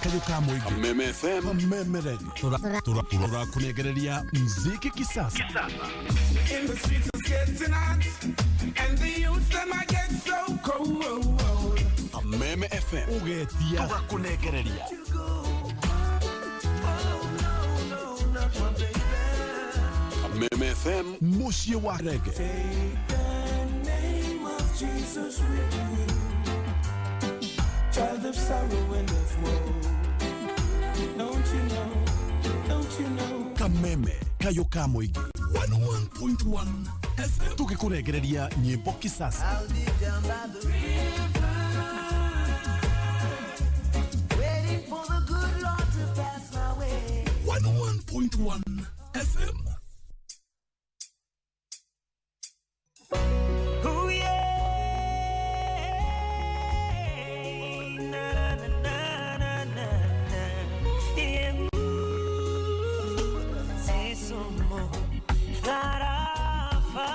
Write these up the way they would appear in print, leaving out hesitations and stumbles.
Kayo ka Mũingĩ. Kameme FM. Kameme Radio. Tũrakũnengereria mziki kisasa. In the streets it's getting hot, and the youth them I get so cold. Kameme FM. Ũgetia. Tũgakũnengereria. Kameme FM. Mũciĩ wa rege. Name of Jesus with you, child of sorrow and of woe. Don't you know? Don't you know? Kameme Kayo ka Mũingĩ. 101.1 FM. Tũgĩkũnengereria nyĩmbo kisasa. I'll be down by the river, waiting for the good Lord to pass my way. 101.1 FM. Ooh, yeah. Na, na, na, na, na, na. Yeah, ooh. Sisumo ngarafa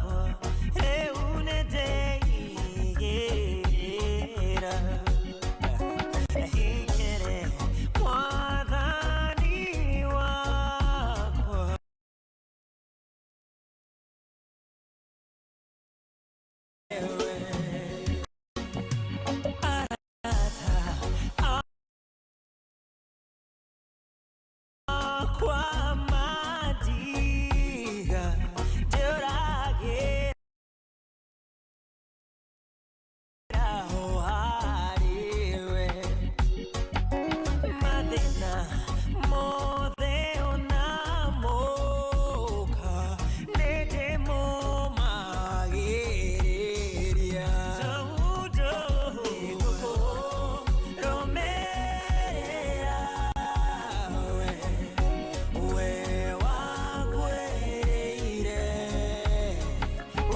wakwa, eunendeira. Ikere mwathani wakwa. Akwamadiga ndĩũragĩra ho harĩwe mathĩna mothe onamoka nĩndĩmũmagĩrĩria tondũ nĩngũkũrũmĩrĩra we we wakwĩrĩire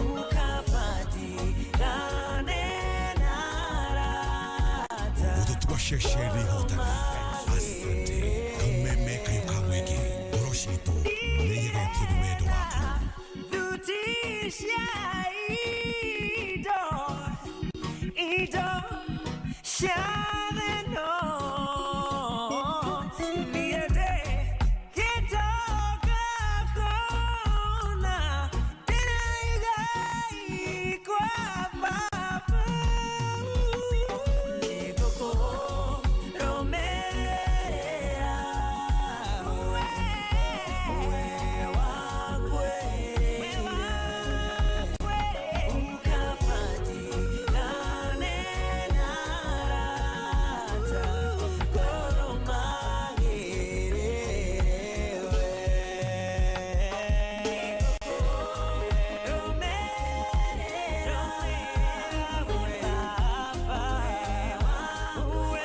ũkabatigane na arata. Gũtũtua ceceni hotani. Asante. Kameme Kayo ka Mũingĩ. Ngoro citũ nĩigegetio nĩ wendo waku. Thuti cia indo indo cia thĩ-ĩno niĩ ndĩ gĩtonga kũna ndĩraiga kwa baba nĩngũkũrũmĩrĩra we we wakwĩrĩire ũkabatigane na arata ngũrũmagĩrĩre we nĩngũkũrũmĩrĩra we baba we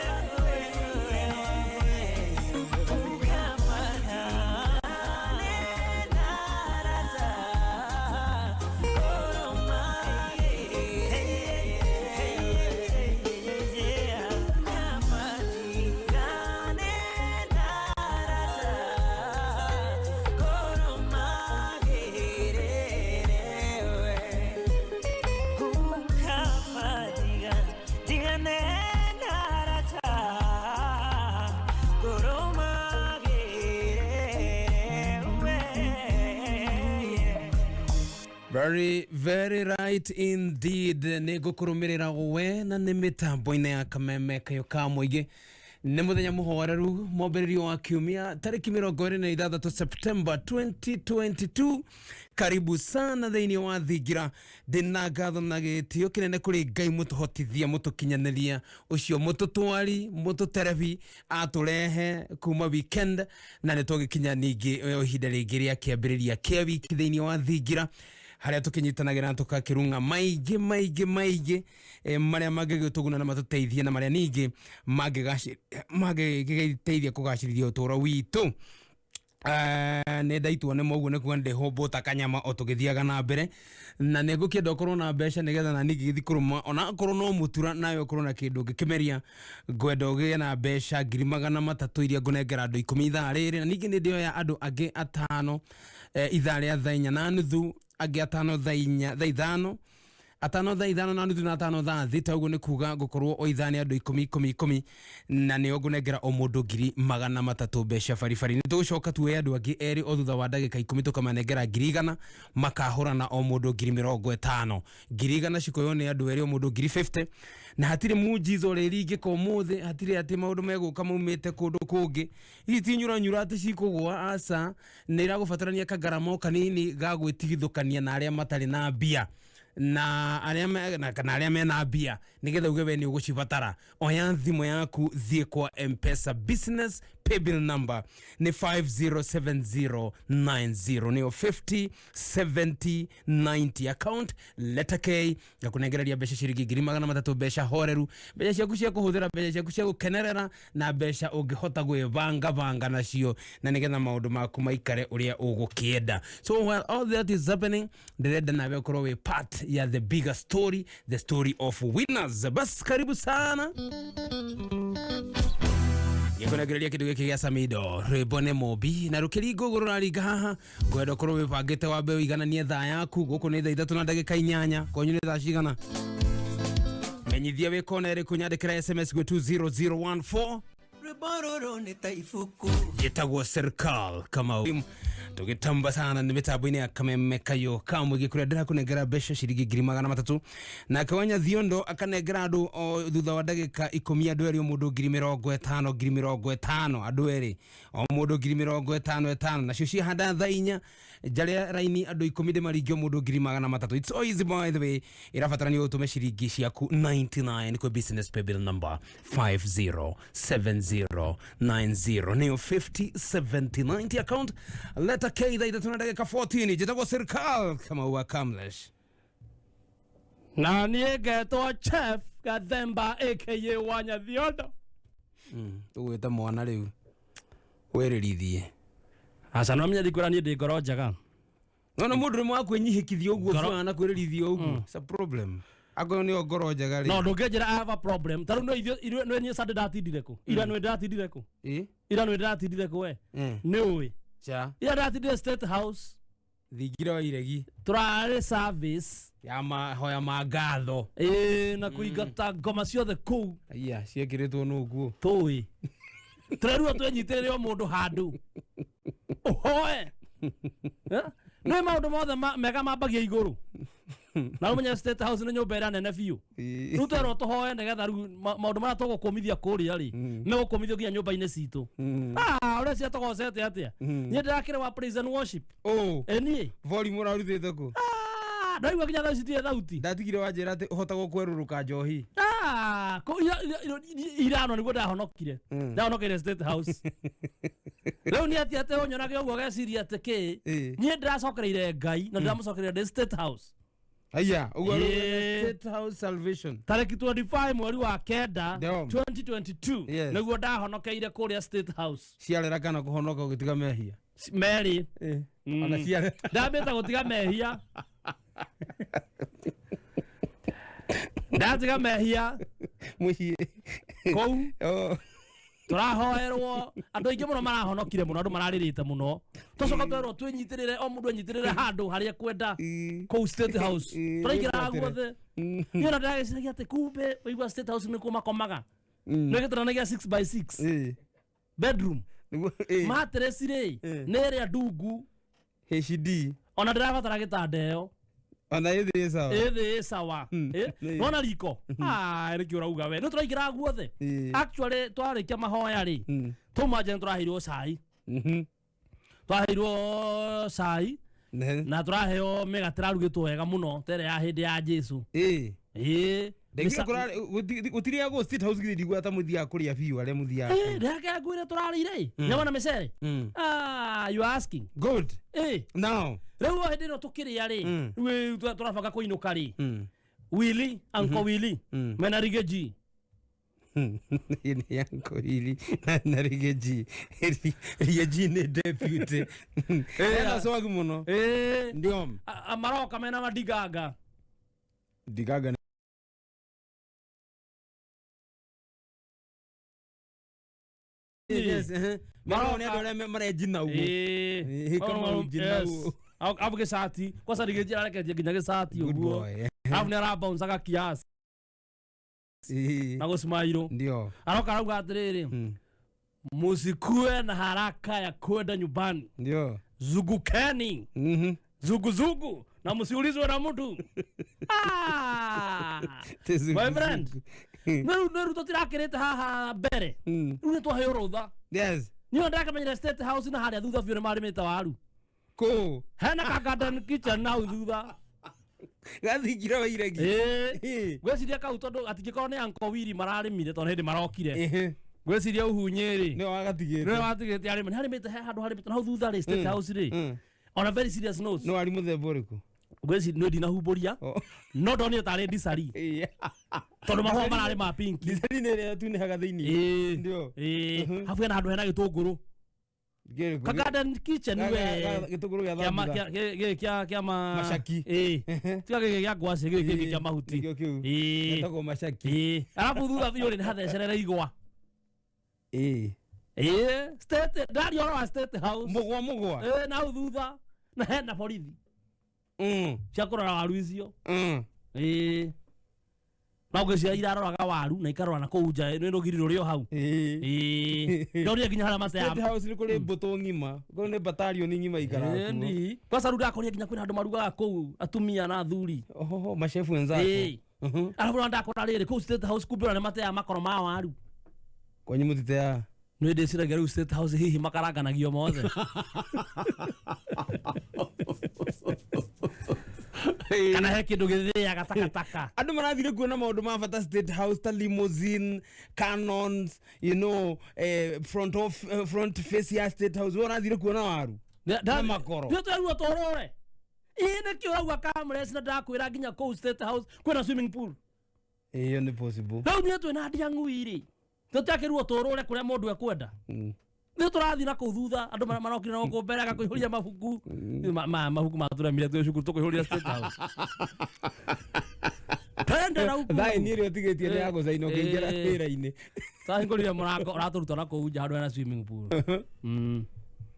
ũkabatigane na arata Very, very right indeed. Nä ngå kå rå mä rä ra we na nä mä tambo-inä ya Kameme Kayo ka Mũingĩ. Nä må thenya må horeru mwambä wa kiumia tarä 26 Septemba 2022. Karibu sana thä wa thingira. Ndä na ngatho na gä tio kä nene kå rä Ngai må tå hotithia må tå kinyanäria å cio må tå twari må tå terebi atå rehe kuma weekend na nä twagä kinya ningä ihinda rä ngä rä a kä ambä rä ria kä a wiki thä wa thingira harĩa tũkĩnyitanagĩra na tũkakĩrung'a maingĩ maingĩ maingĩ marĩa mangĩgĩtũguna na matũteithie na marĩa ningĩ mangĩgĩteithia kũgacĩrithia ũtũũro witũ. Nä ndaitwo nä moguo nä kuga ndä ta kanyama o tå gä thiaga na mbere na nä ngå kä enda å korwo na mbeca nä getha na ningä gä thi kå rå ma ona akorwo no må tura nawe å korwo na kä ndå ngä kä meria. Ngwenda å gä na mbeca 300,000 iria ngå andå 10 ithaa rä rä na ningä nä ndä oya andå angä atano ithaa rä a thaa 4:30, angä atano thaa 4, thaa 5. Atano thaa ithano na nuthu na atano thaa thita, ũguo nĩ kuga ngũkorwo o ithaa nĩ andũ ikũmi ikũmi ikũmi, na nĩo ngũnengera o mũndũ 300,000 mbeca baribari. Nĩ tũgũcoka tuoye andũ angĩ erĩ o thutha wa ndagĩka 10, tũkamanengera 100,000, makahũrana o mũndũ 50,000. 100,000 cikoywo nĩ andũ erĩ, o mũndũ 50,000, na hatirĩ muujiza ũrĩringĩka ũmũthĩ, hatirĩ atĩ maũndũ megũka maumĩte kũndũ kũngĩ. Ici ti nyuranyura atĩ cikũgũa, aca, nĩ iragũbatarania kagarama o kanini ga gwĩtigithũkania na arĩa matarĩ na mbia na arĩa kana arĩa mena mbia, nigetha uge we nĩ ũgũcibatara. Oya thimũ yaku, thiĩ kwa Mpesa business paybill number nĩ 507090, nĩyo 507090, account letter K, ngakũnengereria mbeca ciringi 300,000, mbeca horeru, mbeca ciaku cia kũhũthĩra, mbeca ciaku cia gũkenerera, na mbeca ũngĩhota gwĩbanga banga nacio na nĩgetha maũndũ maku maikare ũrĩa ũgũkĩenda. So while all that is happening, ndĩrenda nawe ũkorwo wĩ part ya the bigger story, the story of winners. Bas, karibu sana. Gĩkũnengereria kĩndũ gĩkĩ gĩa Samido, rwĩmbo nĩ Mũmbi na rũkĩringa ũguo rũraringa haha. Ngwenda ũkorwo wĩbangĩte, wambe ũigananie thaa yaku. Gũkũ nĩ thaa 3:08, kwanyu nĩ thaa cigana? Menyithia wĩ kona ĩrĩkũ, nyandĩkĩra SMS gwĩ 20014. Rwĩmbo rũrũ nĩ ta ibuku. Gĩtagwo Serikal Kamau, tũgĩtamba sana nĩ mĩtambo-inĩ ya Kameme Kayo Kamũingĩ, kũrĩa ndĩrakũnengera mbeca ciringi 300,000, nake Wanya Thiondo akanengera andũ o thutha wa ndagĩka 10, andũ erĩ o mũndũ 50,000, 50,000, andũ erĩ o mũndũ 50,000 ĩtano, nacio ciahanda thaa 4 njarĩa raini andũ 10, ndĩmaringie o mũndũ 300,000. It's so easy, by the way. Ĩrabatarania ũtũme ciringi ciaku 99 kwĩ business paybill number 507090, nĩyo 507090, account letter K. Thaa 3:14. Njĩtagwo Serikal Kamau wa Kamlesh. Na niĩ ngetwo Chef Gathemba aka Wanya Thiondo. Tũgwĩta mwana rĩu wĩrĩrithie. Aca, no menye ndikwĩra niĩ ndĩ ngoro njega. Nona mũndũ rĩmwe wa kwĩnyihĩkithia ũguo Ngoro- bwana, kwĩrĩrithia ũguo, it's a problem, akorwo nĩyo ngoro njega rĩ. No ndũngĩnjĩra I have a problem. Ta rĩu no ithuĩ no niĩ Sunday ndatindire kũ? Ira nĩ ndĩratindire kũ? Ĩ? Ira nĩ ndĩratindire kũ we? Nĩ ũĩ? Cha. Ira ndĩratindire State House. Thingira wa iregi. Tũrarĩ service ya mahoya ma ngatho. Ĩĩ, na kũingata ngoma ciothe kũu. Aya ciĩkĩrĩtwo nũguo. Tũĩ tũrerirwo twenyitĩrĩre o mũndũ handũ ũhoe. Eh? Nĩ maũndũ mothe mega mambagia igũrũ, na ũmenye State House nĩ nyũmba ĩrĩa nene biũ. Rĩu twerwo tũhoe nĩgetha rĩu maũndũ marĩa tũgũkũmithia kũrĩa rĩ, megũkũmithio nginya nyũmba-inĩ citũ. Ah, ũrĩa cia tũgocete atĩa, niĩ ndĩrakĩrĩ wa praise and worship. Ĩ niĩ Volume ũrarutĩte kũ? Ah, ndaigua nginya thaa ici ndirĩ thauti. Ndatigire wanjĩra atĩ ũhota gũkwerũrũka njohi. Ah, irano nĩguo ndahonokire, ndahonokeire State House. Rĩu nĩ atĩ atĩ ũnyonaga ũguo geciria atĩ kĩ niĩ ndĩracokereire Ngai na ndĩramũcokereire ndĩ State House. Aya ũguo. Ĩĩ. State House salvation. Tarĩki 25 mweri wa kenda Ndio. 2022 Yes. nĩguo ndahonokeire kũrĩa State House. Ciarera kana kũhonoka ũgĩtiga mehia? Merĩ. Ona ciarera. Ndambĩte gũtiga mehia, ndatiga mehia mũciĩ kũu. Oh. Tũrahoerwo, andũ aingĩ mũno marahonokire mũno, andũ mararĩrĩte mũno. Tũcoka twerwo twĩnyitĩrĩre, o mũndũ enyitĩrĩre handũ harĩa ekwenda kũu State House. Tũraingĩraga guothe. Niĩ ona ndĩragĩciragia atĩ kumbe waigua State House nĩkuo makomaga, nĩ gĩtanda gĩa 6 by 6 bedroom. Mattress rĩ, nĩ ĩrĩa ndungu. HD. Ona ndĩrabatara gĩtanda ĩyo. Ona ĩthĩ sawa. Ĩthĩ ĩ sawa. Nona riko. Ah, nĩkĩo ũrauga we nĩ tũraingĩraga guothe. Actually, twarĩkia mahoya rĩ, twauma nja nĩ tũraheirwo cai, twaheirwo cai na tũraheo mĩgate ĩrarugĩtwo wega mũno ta ĩrĩa ya hĩndĩ ya Jesu. Ĩĩ. Gũtirĩagwo State House, githĩ ndigua ta mũthiaga kũrĩa biũ arĩa mũthiaga. Ndĩrakĩra ngwĩre tũrarĩire nyama na mĩcere. Ah, you are asking good. Ĩ Now rĩu o hĩndĩ ĩno tũkĩrĩa rĩ, rĩu tũrabanga kũinũka rĩ, Willy, Uncle Willy mena Riggy Nĩ Uncle Willy na Riggy G. Riggy G nĩ deputy. Ena swag mũno. Ndio. Maroka mena madiganga. Digaga. Yes, eh. Maroka nĩ andũ arĩa marenjina ũguo. Ĩĩ. Ĩĩ, kama Oh, ujina yes. ũguo. Abu gĩcati kwanza Riggy G ararekereria nginya gĩcati Good ũguo. boy. Alafu nĩ arabouncaga kiasi na gũcimairũ. Ndio. Aroka arauga atĩrĩrĩ, musikue na haraka ya kwenda nyumbani, Ndio. zugukeni zuguzugu na msiulizwe na mtu. Ah! My friend, nä rä u tå tirakä rä te haha mbere, rä u nä twaheo rå tha. Yes. Niä ndakamenyire State House na harä a thutha biå nä marä mä te waru. Kũ? Hena ka garden kitchen nau thutha. Gathingira wa iregi. Ĩĩ. Ngwĩciria kau tondũ atingĩkorwo nĩ Uncle Willy mararĩmire tondũ hĩndĩ marokire, ngwĩciria ũhunyĩ rĩ Nĩwe wagatigĩte. nĩwe watigĩte arĩme, nĩ harĩmĩte, he handũ harĩmĩte na hau thutha rĩ, State House rĩ. On a very serious note, Nĩ wari mũthemba ũrĩkũ? Ngwĩciria nĩ ndinahumbũria, no ndonire tarĩ ndicari tondũ mahũa mararĩ ma pink. Ndicari nĩ ĩrĩa tunĩhaga thĩinĩ. Ĩĩ. Ndio. Ĩĩ, habu hena handũ hena gĩtũngũrũ. Gĩrĩkũ? Ka garden kitchen we. Gĩtũngũrũ gĩa Kĩa ma- thambutha. gĩkĩ kĩa ma Macaki. Ĩĩ, tiga gĩkĩ kĩa ngwacĩ, gĩkĩ kĩngĩ kĩa mahuti. Nĩkĩo kĩu. Ĩĩ. Gĩtagwo macaki. Ĩĩ, arabu thutha biũ rĩ, nĩ hathecerere igwa. Ĩĩ. Ĩĩ, state ndaria ũhoro wa State House. Mũgwa mũgwa. Ĩĩ, na hau thutha na hena borithi cia kũrora waru icio. Ĩĩ, no ngwĩciria iraroraga waru na ikarora na kũu nja nĩ rũgiri rũrĩ o hau. Ĩĩ, ndonire nginya harĩa State matea. House nĩ kũrĩ mbũtũ ng'ima. Kũu nĩ batalioni ng'ima ikaraga kuo. Ĩni kwanza rĩu ndakorire nginya kwĩna andũ marugaga kũu, atumia na athuri. Ohoho, machefu wenzako. Ĩĩ, arabu ona ndakora rĩrĩ kũu State House kumbe ona nĩ mateaga makoro ma waru. Kwanyu mũtiteaga? Nĩ ndĩciragia rĩu State House hihi makaranganagio mothe kana he kĩndũ gĩthĩaga takataka. Andå marathire kuona maå ndå ma bata State House ta limousine, cannons, front of, front face ya State House. We ũrathire kuona waru na makoro. Ndio twerirwo tũrũre. Ĩĩ, nĩkĩo ũrauga Kamres, na ndakwĩra nginya kũu State House kwĩna swimming pool. Ĩyo nĩ possible. Rĩu niĩ twĩna ndiang'ui rĩ, tũtiakĩrirwo tũrũre kũrĩa mũndũ ekwenda. Nĩ tũrathiĩ na kũu thutha, andũ marokire na gũkũ mbere agakũihũria mabuku. Mabuku matũremire twĩ cukuru tũkũihũria State House. Twende na huku. Thaĩni ĩrĩa ũtigĩtie nĩ ya gũcaina ũkĩingĩra Ĩĩ. wĩra-inĩ. Twahingũrire mũrango ũratũruta na kũu nja handũ hena swimming pool.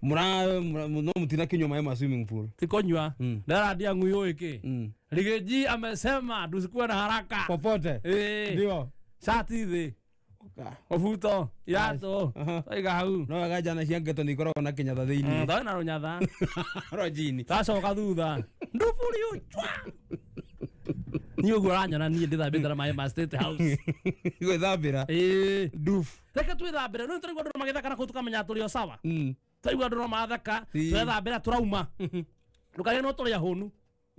No mũtinakĩnyua maĩ ma swimming pool? Ti kũnyua. Ndara ng'ui ũĩ kĩ. Rigiji amesema tusikuwe na haraka. Popote. Ĩĩ. Ndio. Shati thĩ. Mũbuto, iratũ, taiga hau. No wega njana cia ngeto nĩ ikoragwo na kĩnyatha thĩinĩ. Twarĩ na rũnyatha. Rojini. Twacoka thutha. Nduburi ũchwa. Niĩ ũguo ũranyona niĩ ndĩthambĩte na maĩ ma State House. Gwĩthambĩra. Ĩĩ. Nduf. Reke twĩthambĩre. Nĩ tũraigua andũ magĩthaka na kũu tũkamenya tũrĩ o sawa. Twaigua andũ no matheka, Ĩĩ. twethambĩra tũrauma. Ndũkarĩe no tũrĩ ahũnu.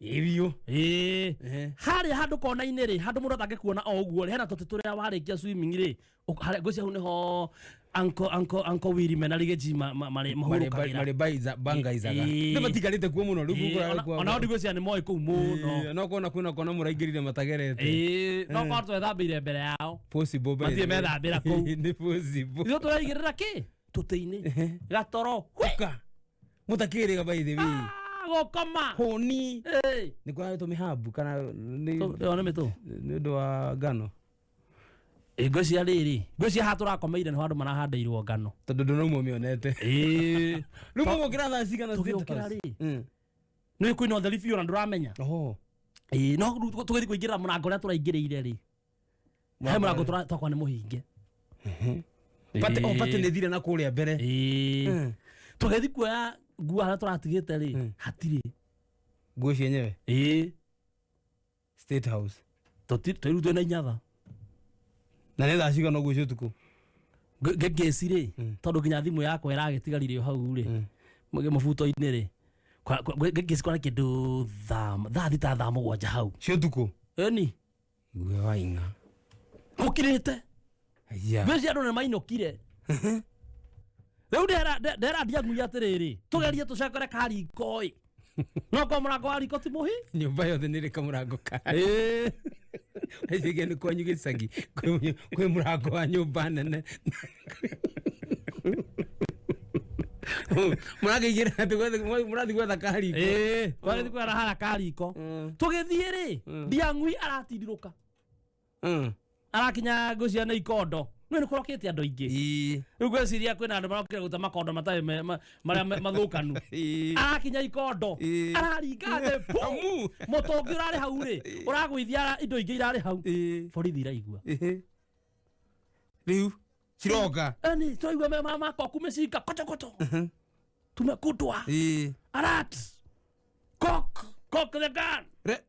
Ĩĩ biũ. Ĩĩ. Harĩa handũ kona-inĩ rĩ, handũ mũndũ atangĩkuona o ũguo rĩ, hena tũtĩ tũrĩa warĩkia swimming rĩ, harĩa ngwĩciria hau nĩho Uncle Willy mena Rigiji marĩ mahurũkagĩra. Marĩ bangaizaga. Ĩĩ. Nĩ matikarĩte kuo mũno rĩu Ĩĩ, gũkũ ona ndigwĩciria nĩ moĩ kũu mũno. No kona kwĩna kona mũraingĩrire matagerete. Ĩĩ, no korwo twethambĩire mbere yao. Possible by the Mathiĩ way. methambĩra kũu. Nĩ possible. Ithuĩ tũraigĩrĩra kĩ? Tũtĩ-inĩ. Gatoro. Ũka. Mũtakĩrĩga by the way. Gũkoma. Hũni. Ĩĩ. Nĩ kũrarĩtwo mĩhambu kana nĩ Ĩyo nĩ mĩtũ. nĩ ũndũ wa ngano? Ĩ, ngwĩciria rĩrĩ, ngwĩciria haha tũrakomeire nĩho andũ marahandĩirwo ngano. Tondũ ndũnauma ũmĩonete. Ĩĩ. Rĩu mũgũkĩra thaa cigana State Tũgĩũkĩra House? rĩ, nĩ kwĩna ũtheri biũ na ndũramenya. Oho. Ĩĩ, no rĩu tũgĩthiĩ kũingĩrĩra mũrango ũrĩa tũraingĩrĩire rĩ, he mũrango twakwa nĩ mũhinge. Pate oh, pate nĩ thire na kũrĩa mbere. Ĩĩ. Tũgĩthiĩ kuoya nguo harĩa tũratigĩte rĩ, hatirĩ. Nguo cienyewe. Ĩĩ. State House. Tũtirĩ twĩna inyatha. Na nĩ thaa cigana ũguo cia ũtukũ? Ngĩci rĩ, tondũ nginya thimũ yakwa ĩragĩtigarire o hau rĩ, mũbuto-inĩ rĩ, ngĩci kwana kĩndũ thaa 6 thaa 7 hau. Cia ũtukũ? Ĩni. Nguo wa ing'a. Gũkirĩte. Aya. Ngwĩciria andũ nĩ mainũkire. Rĩu ndera ndiang'ui atĩrĩrĩ, tũgerie tũcekere kariko ĩ. No korwo mũrango wa riko ti mũhi. Nyũmba yothe nĩ ĩrĩ kamũrango kayo. Ĩĩ. Ĩciria nĩ kwanyu gĩcagi kwĩ mũrango wa nyũmba nene. Mũrakĩingĩra atĩ mũrathiĩ gwetha kariko. Ĩĩ, twagĩthiĩ kwetha harĩa kariko. Tũgĩthiĩ rĩ, ndiang'ui aratindirũka. Arakinya ngwĩciria nĩ ikondo. No nĩ kũrokĩte andũ aingĩ. Ĩĩ. Rĩu ngwĩciria kwĩna andũ marokire gũte makondo matarĩ marĩa mathũkanu. Ĩĩ. Arakinya ikondo. Ĩĩ. Araringa thĩ. Pu! Amu. Mũtũngi ũrarĩ hau rĩ, ũragũithia indo ingĩ irarĩ hau. Ĩĩ. Borithi iraigua. Ĩhĩ. Rĩu ciroka. Ani tũraigua me makoku mĩcinga koto koto. Tumekutwa. Ĩĩ. Alert. Cock. Cock the gun. Re-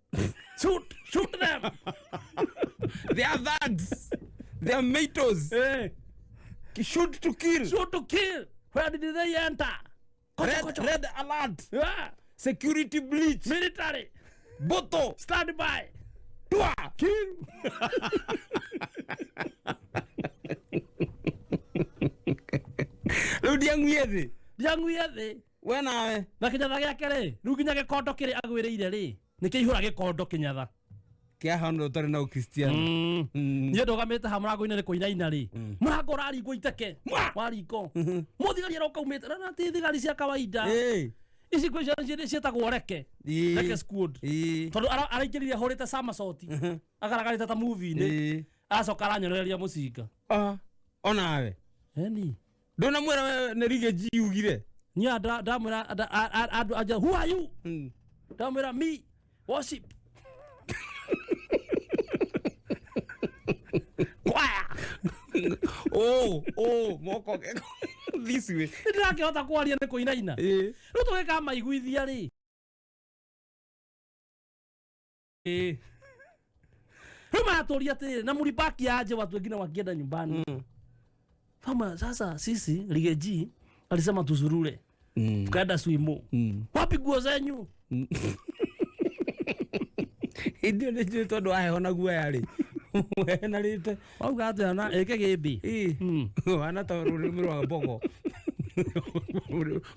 Shoot. Shoot them. They are thugs. They are matos. Eh. Shoot to kill. Shoot to kill. Where did they enter? Kocho, Red, kocho. red alert. Yeah. Security breach. Military. Boto. Stand by. Tua. Kill. Rĩu ndianguie thĩ. Ndianguie thĩ. We nawe. Na kĩnyatha gĩake rĩ, rĩu nginya gĩkondo kĩrĩa agwĩrĩire rĩ, nĩ kĩihũra gĩkondo kĩnyatha. Kĩahana ũtarĩ na ũkristiano. Niĩ ndũgamĩte ha mũrango-inĩ nĩ kũinaina rĩ, mũrango ũraringwo iteke wa riko. Mũthigari aroka umĩte, na ti thigari cia kawaida. Ĩĩ. Ici kwĩ cio ciĩtagwo reke. Ĩĩ. Reke squad. Ĩĩ. Tondũ araingĩrire ahũrĩte somersault. Agaragarĩte ta movie-inĩ. Ĩĩ. Aracoka aranyonereria mũcinga. Ah. Onawe. Eni. Ndũnamwĩra we nĩ Riggy G ugire. Niĩ ndamwĩra andũ anja, who are you? Ndamwĩra me worship. Choir. Oh, oh, moko this way. Nĩndĩrakĩhota kwaria nĩ kũinaina. Ĩĩ. Rĩu tũgĩka maiguithia rĩ. Ĩĩ. Rĩu maratũria atĩrĩrĩ, na mlibaki aje watu wengine wakienda nyumbani. Kama sasa sisi Riggy G alisema tuzurure. Tukaenda swimo. Wapi nguo zenyu? Hĩndĩ ĩyo nĩnjũĩ tondũ waheho na guoya rĩ. Wehenarĩte. Wauga atĩa na ĩke gĩmbi. Ĩĩ. Wana ta rũrĩmĩ rwa mbogo.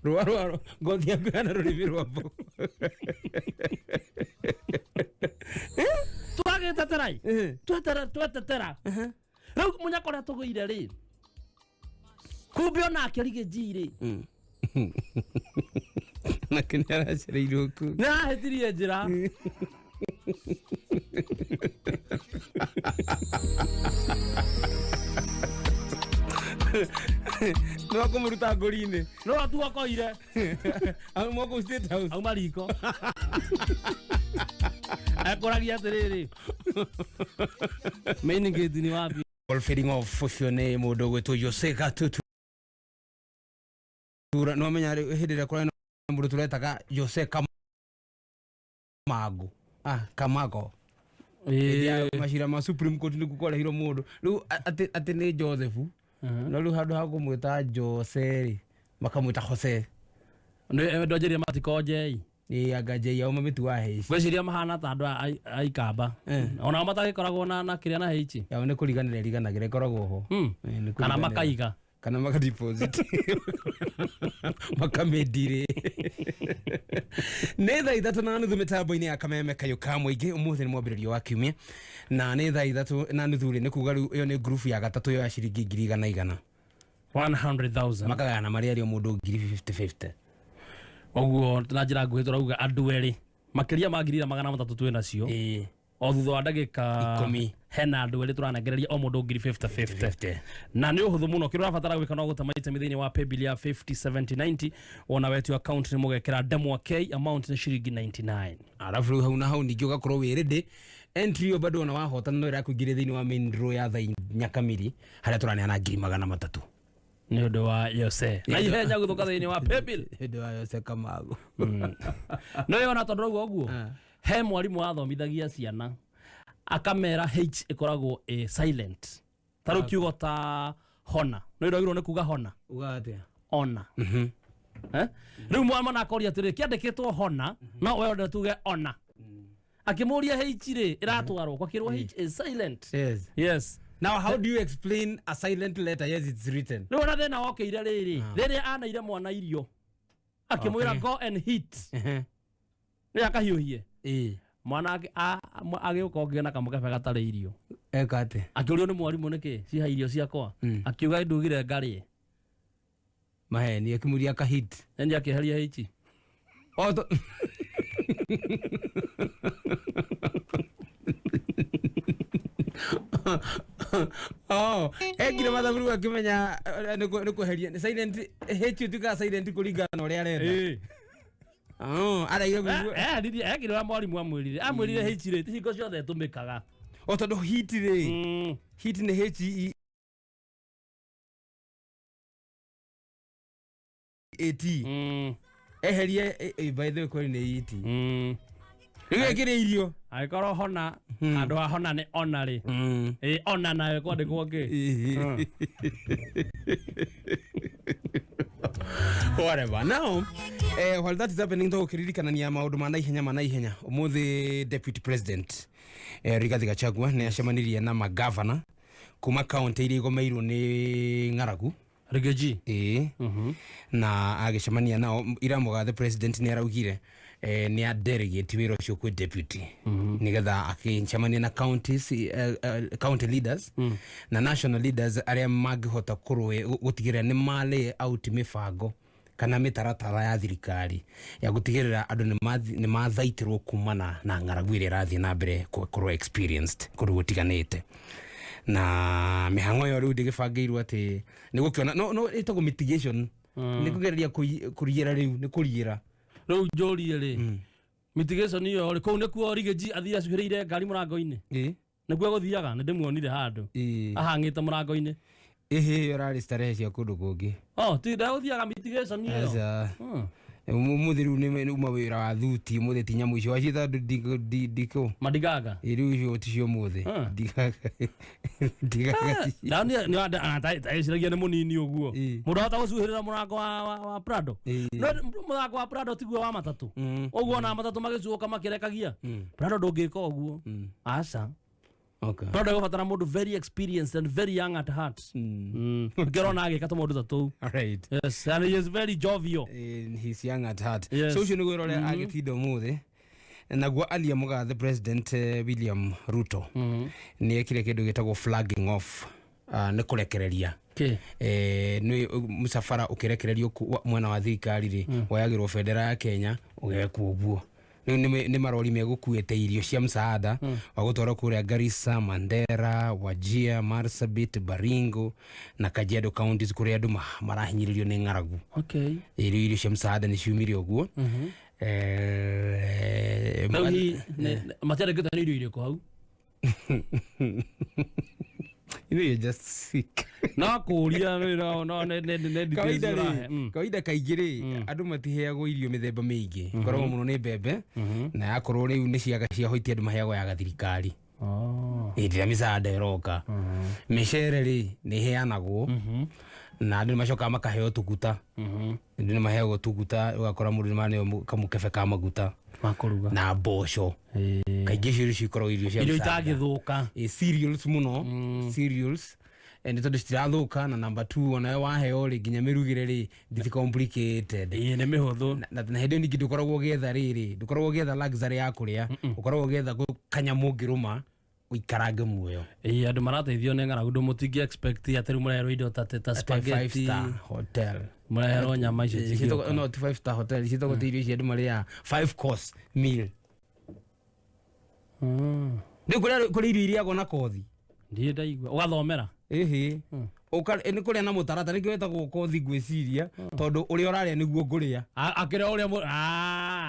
Rũa rwa ngothi yaku ĩhana rũrĩmĩ rwa mbogo. Twagĩtetera ĩ. Twetetera twetetera. Rĩu mũnyaka ũrĩa tũgũire rĩ. Kumbe onake Riggy G rĩ. Nake nĩ aracereirwo kũu. Nĩ arahĩtirie njĩra. Nĩ wakũmũruta ngũri-inĩ. No atuokoire. Auma kũu State House. Auma riko. Ekũragia atĩrĩrĩ. Main gate ni wapi? All fading off ũcio nĩ mũndũ ũgwĩtwo Jose Gatutura. Nĩ wamenya rĩ hĩndĩ ĩrĩa kũrarĩ na mũndũ tũretaga Jose Kamago. Ah, Kamago. Hĩndĩ ya macira ma Supreme Court nĩkuo kwarehirwo mũndũ. Rĩu atĩ nĩ Joseph. No rĩu handũ ha kũmwĩta Jose rĩ, makamwĩta Jose. Nĩ ndonjeria matikonjei. Ĩĩ anga J auma mĩtu wa H. Ngwĩciria mahana ta andũ a Ikamba. Onao matagĩkoragwo na kĩrĩa na H. Yao nĩ kũriganĩra ĩriganagĩra ĩkoragwo ho. Ĩĩ, nĩ Kana kũriganĩra. makaiga. Kana makadeposit. Makamĩndirĩ. Nĩ thaa 3:30 mĩtambo-inĩ ya Kameme Kayũ ka Mũingĩ. Ũmũthĩ nĩ mwambĩrĩrio wa kiumia. Na nĩ thaa 3:30 rĩ, nĩ kuga rĩu ĩyo nĩ ngurubu ya gatatũ yo ya ciringi ngiri igana igana. 100,000. Makagayana marĩ erĩ o mũndũ ngiri 50-50. Ũguo na njĩra nguhĩ tũrauga andũ erĩ makĩria ma ngiri iria magana matatũ twĩ nacio. Ĩĩ. O thutha wa ndagĩka 10. hena andũ erĩ tũranengereria o mũndũ ngiri 50-50. Na nĩ ũhũthũ mũno, kĩrĩa ũrabatara gwĩka no gũtema itemi thĩinĩ wa paybill ya 507090 wona wetio account nĩ mũgekĩra ndemwa K, amount nĩ ciringi 99. Arabu rĩu hau na hau ningĩ ũgakorwo wĩ ready. Entry ĩyo bado ona wahotana no ĩrakũingĩria thĩinĩ wa main draw ya thaa inya kamiri harĩa tũraneana ngiri magana matatũ. Nĩ ũndũ wa Jose. Na ihenya gũthũka thĩinĩ wa paybill. Nĩ ũndũ wa Jose Kamago. No yona tondũ rauga ũguo, he mwarimũ wathomithagia ciana akamera H ĩkoragwo ĩ silent. Ta rĩu kiugo ta hona. Nĩ ũragirwo nĩ kuga hona. Uga atĩa? Ona. Eh? Rĩu mwana akoria atĩrĩ, kĩandĩkĩtwo hona, no we wenda tuge ona. Akĩmũria H rĩ, ĩratwarwo, gwakĩrwo H is silent. Yes. Yes. Now how do you explain a silent letter? Yes, it's written. Rĩu ona thĩna wokĩire rĩrĩ, rĩrĩa anaire mwana irio, akĩmwĩra go and heat. Rĩrĩa akahiũhie. Ĩĩ. Mwana agĩũka ũngĩ na kamũkebe gatarĩ irio. Eka atĩa? Akĩũrio nĩ mwarimũ nĩkĩ ciha irio ciakwa. Akiuga ndugire ngarĩe. Maheni akĩmũria akahit. Nĩ akĩeheria H. O to Oh, ekire mathabu rĩu akĩmenya nĩ kweheria nĩ silent H ĩtuĩkaga silent kũringana na ũrĩa arenda. Oh, araire guguo. Ekire ũrĩa mwarimũ amwĩrire amwĩrire H rĩ ti hingo ciothe ĩtũmĩkaga. O tondũ heat rĩ, heat nĩ H E A T. Eherie by the way kweli nĩ E T. Rĩu ekire irio. Angĩkorwo hona handũ ha hona nĩ ona rĩ ĩ ona nayo ĩkwandĩkwo kĩ? Whatever. Now, while that is happening, tũgũkĩririkanania maũndũ ma naihenya ma naihenya. Ũmũthĩ Deputy President Rigathi Gachagua nĩ acemanirie na magavana kuma kaunti iria igomeirwo nĩ ng'aragu. Rigathi. Ĩĩ. Na agĩcemania nao ira mũgathe president nĩ araugire nĩ a delegate wĩra ũcio kwĩ deputy nĩgetha akĩcemania na counties, county leaders na national leaders arĩa mangĩhota gũtigĩrĩra nĩ ma lay out mĩbango kana mĩtaratara ya thirikari ya gũtigĩrĩra andũ nĩ mathaitĩrwo kumana na ng'aragu ĩrĩa ĩrathiĩ na mbere gũkorwo experienced kũndũ gũtiganĩte. Na mĩhang'o ĩyo rĩu ndĩgĩbangĩirwo atĩ nĩ gũkĩona no ĩtagwo mitigation, nĩ kũgereria kũriĩra rĩu nĩ kũriĩra. Rĩu njũrie rĩ, mitigation ĩyo rĩ, kũu nĩkuo Rigathi athiĩ acuhĩrĩire ngari mũrango-inĩ? Nĩkuo egũthiaga? Nĩ ndĩmuonire handũ ahang'ĩte mũrango-inĩ. Ĩhĩ, ĩyo ĩrarĩ starehe cia kũndũ kũngĩ. Oh, ti ndegũthiaga mitigation ĩyo. Aca. Ũmũthĩ rĩu nĩ uma wĩra wa thuti, ũmũthĩ ti nyamũ icio waciĩta ndikũ Madigaga. Ĩ, rĩu icio ti cio ũmũthĩ. Ndigaga. Ndigaga ti. Ndeciragia nĩ mũnini ũguo. Mũndũ ahota gũcuhĩrĩra mũrango wa Prado. No mũrango wa Prado tiguo wa matatũ. Ũguo ona matatũ magĩcuũka makĩrekagia. Prado ndũngĩka ũguo. Aca. Okay. Prado ĩgũbatara mũndũ very experienced and very young at heart. Ngĩrona agĩka tũmaũndũ ta tũu. All right. Yes, and he is very jovial. He's young at heart. Yes. So ũcio nĩguo ũrĩa agĩtinda ũmũthĩ. Naguo alia mũgathe President William Ruto nĩ ekire kĩndũ gĩtagwo flagging off, nĩ kũrekereria. Nĩ mũcabara ũkĩrekererio mwena wa thirikari rĩ, woyagĩrwo bendera ya Kenya ũgekwo ũguo. Rĩu nĩ marori megũkuĩte irio cia msaada wa gũtwarwo kũrĩa Garissa, Mandera, Wajir, Marsabit, Baringo na Kajiado counties kũrĩa andũ marahinyĩrĩrio nĩ ng'aragu. Okay. Irio irio cia msaada nĩ ciumire ũguo. Rĩu hihi matiandĩkĩte nĩ irio irĩkũ hau? You know you're just sick. No kũũria no no nĩ details Kawaida ũrahe. rĩ, kawaida kaingĩ rĩ, andũ matiheagwo irio mĩthemba mĩingĩ. Koragwo mũno nĩ mbembe na yakorwo rĩu nĩ ciaga cia hoiti andũ maheagwo ya gathirikari. Hĩndĩ ĩrĩa mĩcaada ĩroka. Mĩcere rĩ nĩ ĩheanagwo na andũ nĩ macokaga makaheo tũguta. Andũ nĩ maheagwo tũguta, ũgakora mũndũ nĩ maneo kamũkebe ka maguta makũruga na mboco. Kaingĩ icio irio cikoragwo irio cia Irio mĩcaada. itangĩthũka. Cereals mũno, cereals. Nĩ tondũ citirathũka na number 2 onawe waheo rĩ nginya mĩrugĩre rĩ nditi complicated. Ĩĩ nĩ mĩhũthũ. Na hĩndĩ ĩyo ningĩ ndũkoragwo ũgĩetha rĩrĩ, ndũkoragwo ũgĩetha luxury ya kũrĩa, ũkoragwo ũgĩetha kanyamũ ũngĩrũma ũikarange muoyo. Ĩĩ andũ marateithio nĩ ng'aragu ndũ mũtingĩ expect atĩ rĩu mũreherwo indo ta Five spaghetti. star hotel. Mũreherwo nyama icio cigĩũka. No ti 5 star hotel, ciĩtagwo ta irio ici andũ marĩaga 5 course meal. Nĩ kũrĩ irio irĩagwo na kothi. Ndirĩ ndaigua. Ũgathomera? Ĩhĩ. Nĩ kũrĩa na mũtaratara, nĩkĩo wĩtagwo kothi ngwĩciria, tondũ ũrĩa ũrarĩa nĩguo ngũrĩa. Akĩrĩa ũrĩa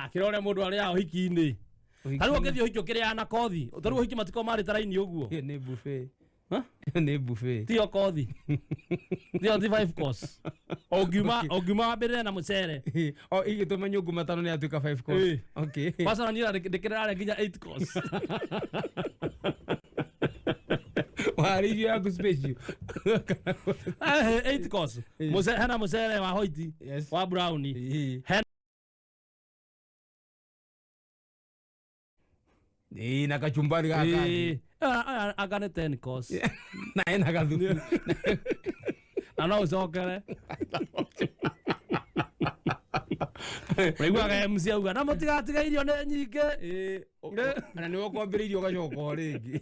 akĩrĩa ũrĩa mũndũ arĩaga ũhiki-inĩ. Ta rĩu ũngĩthiĩ ũhiki ũkĩrĩaga na kothi, ta rĩu ũhiki matikoragwo marĩte raini ũguo. Ĩyo nĩ buffet. Ĩyo nĩ buffet. Tiyo kothi. Tiyo ti 5 course. Ũngiuma wambĩrĩre na mũcere. O igĩtũma nyũngũ matano nĩ yatuĩka 5 course. Okay. Kwanza niĩ ndĩkĩrarĩa nginya 8 course. Warĩirio yaku special. 8 course. Hena mũcere wa white, wa brown. Hena Ĩĩ, na kachumbari gaka. Ĩĩ. Anga nĩ 10 course. Na ena gathubu. Na no ũcokere. Ũraiguaga MC auga, na mũtigatiga irio nĩ nyingĩ. Na nĩwe ũkwambĩrĩirie ũgacoka o rĩngĩ.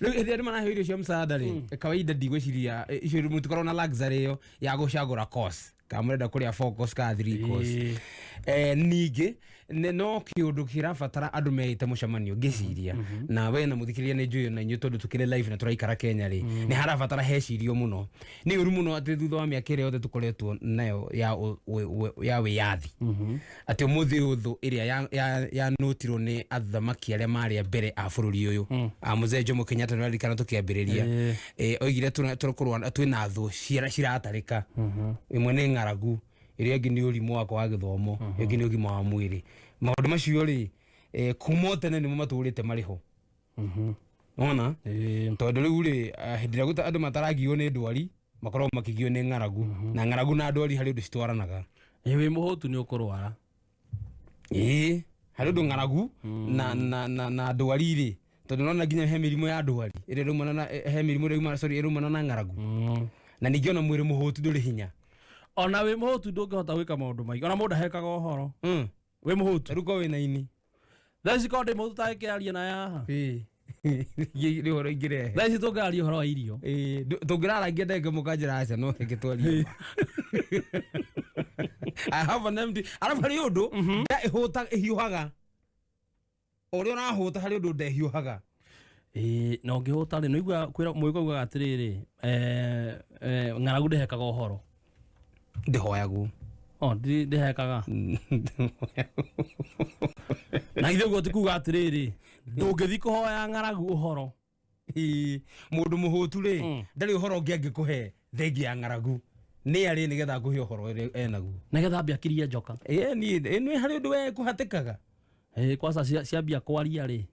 Rĩu hĩndĩ ĩrĩa andũ maraheo irio cia msaada rĩ, kawaida ndigwĩciria, icio mũtikoragwo na luxury ĩyo ya gũcagũra course. Kana mũrenda kũrĩa 4 course kana 3 course. Ningĩ No kĩũndũ kĩrabatara andũ meite mũcemanio ngĩciria na we na mũthikĩrĩria nĩ njũĩ na inyuĩ tondũ tũkĩrĩ live na tũraikara Kenya rĩ, nĩ harabatara hecirio mũno. Nĩ ũru mũno atĩ thutha wa mĩaka ĩrĩa yothe tũkoretwo nayo ya ya wĩyathi, atĩ ũmũthĩ ũyũ thũ ĩrĩa yanũtirwo nĩ athamaki arĩa marĩ a mbere a bũrũri ũyũ, a Mzee Jomo Kenyatta, nĩũraririkana tũkĩambĩrĩria, oigire tũkũrũa twĩna thũ ciratarĩka. Ĩmwe nĩ ng'aragu, ĩrĩa ĩngĩ nĩ ũrimũ wa kwaga gĩthomo, ĩngĩ nĩ ũgima wa mwĩrĩ. Maũndũ macio rĩ, kuma o tene nĩmo matũrĩte marĩ ho. Wona tondũ rĩu rĩ, hĩndĩ ĩrĩa andũ mataragio nĩ ndwari, makoragwo makĩgio nĩ ng'aragu, na ng'aragu na ndwari harĩ ũndũ citwaranaga. Ĩ, wĩ mũhũtu nĩ ũkũrwara. Ĩĩ, harĩ ũndũ ng'aragu na ndwari rĩ, tondũ nona nginya he mĩrimũ ya ndwari ĩrĩa ĩraumana na he mĩrimũ ĩrĩa sorry ĩraumana na ng'aragu, na ningĩ ona mwĩrĩ mũhũtu ndũrĩ hinya. Ona wĩ mũhũtu ndũngĩhota gwĩka maũndũ maingĩ, ona mũndũ ahekaga ũhoro. Wĩ mũhũtu. Rĩu korwo wĩna ini. Thaa ici korwo ndĩ mũhũtu tangĩkĩaria na haha. Ĩĩ. Nĩ ũhoro ingĩrehe. Thaa ici tũngĩaria ũhoro wa irio. Ĩĩ, tũngĩrarangia ndagĩka mũkanjĩra aca, no reke twarie. I have an empty. Arabu harĩ ũndũ nda ĩhũta ĩhiũhaga. O ũrĩa ũrahũta harĩ ũndũ nda ĩhiũhaga. Ĩĩ, na ũngĩhũta rĩ, nĩũiguaga kwĩra mũgĩkũyũ augaga atĩrĩrĩ, ng'aragu ndĩhekaga ũhoro. Ndĩhoyagwo. O, ndĩhekaga. Na ithe ũguo ti kuga atĩrĩrĩ, ndũngĩthiĩ kũhoya ng'aragu ũhoro. Ĩĩ, mũndũ mũhũtu rĩ, ndarĩ ũhoro ũngĩ angĩkũhe thengia ya ng'aragu. Nĩ arĩ nĩgetha akũhe ũhoro ũrĩa enaguo. Nĩgetha ambie akirie njoka. Ĩĩ, niĩ nĩ harĩ ũndũ we kũhatĩkaga. Ĩĩ, kwanza ciambia kwaria rĩ.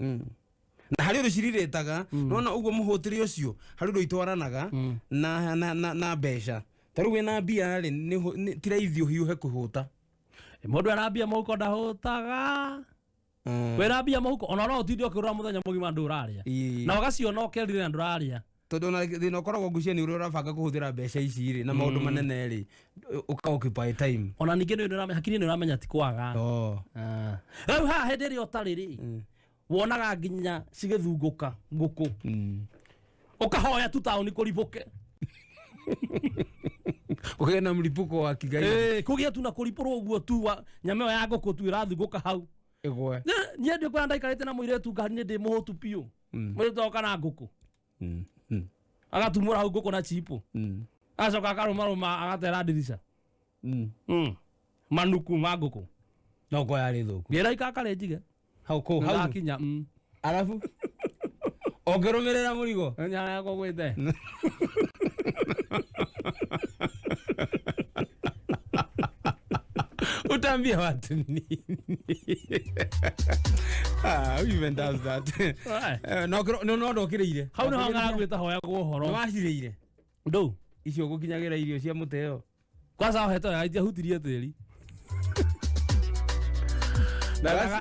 Na harĩ ũndũ cirirĩtaga, nona ũguo mũhũtĩre ũcio, harĩ ũndũ itwaranaga na mbeca. Ta rĩu wĩna mbia rĩ, ti raithi ũhiũhe kũhũta. Mũndũ ena mbia mũhuko ndahũtaga. Wĩna mbia mũhuko, ona no ũtinde ũkĩrũra mũthenya mũgima ndũrarĩa. Na ũgaciona ũkerire na ndũrarĩa. Tondũ ona thĩna ũkoragwo ngũcia nĩ ũrĩa ũrabanga kũhũthĩra mbeca ici rĩ, na maũndũ manene rĩ, ũka occupy time. Ona ningĩ nĩ ũramenya, hakiri nĩ ũramenya ti kwaga. Rĩu haha hĩndĩ ĩrĩa ũtarĩ rĩ, wonaga nginya cigĩthungũka ngũkũ. Ũkahoya tu taũni kũribũke. Kũgĩe na mlipuko wa kigai. Ĩĩ, kũgĩe tu na kũribũrwo ũguo tu wa nyama ĩyo ya ngũkũ tu ĩrathungũka hau. Ĩgwe. Niĩ ndiũĩ kũrĩa ndaikarĩte na mũirĩtu ngari-inĩ ndĩ mũhũtu biũ. Mũirĩtu agoka na ngũkũ. Agatumũra hau ngũkũ na chipo. Agacoka akarũmarũma agatera ndirica. Manuku ma ngũkũ. No kwa yarĩ thũku. Ngĩra ikakarĩ njige. Hau kũu, hau. Nĩndakinya, Arabu ũngĩrũmĩrĩra mũrigo. Nyanya yakwa gwĩte. Utaambia watu nini? Ah, who even does that? No, no, no, ndokĩrĩire. Hau nĩho ng'aragu ĩtahoyagwo ũhoro. Nĩwacirĩire? Ndũ. Icio ũgũkinyagĩra irio cia mũteo. Kwanza ohete wega itiahutirie tĩri.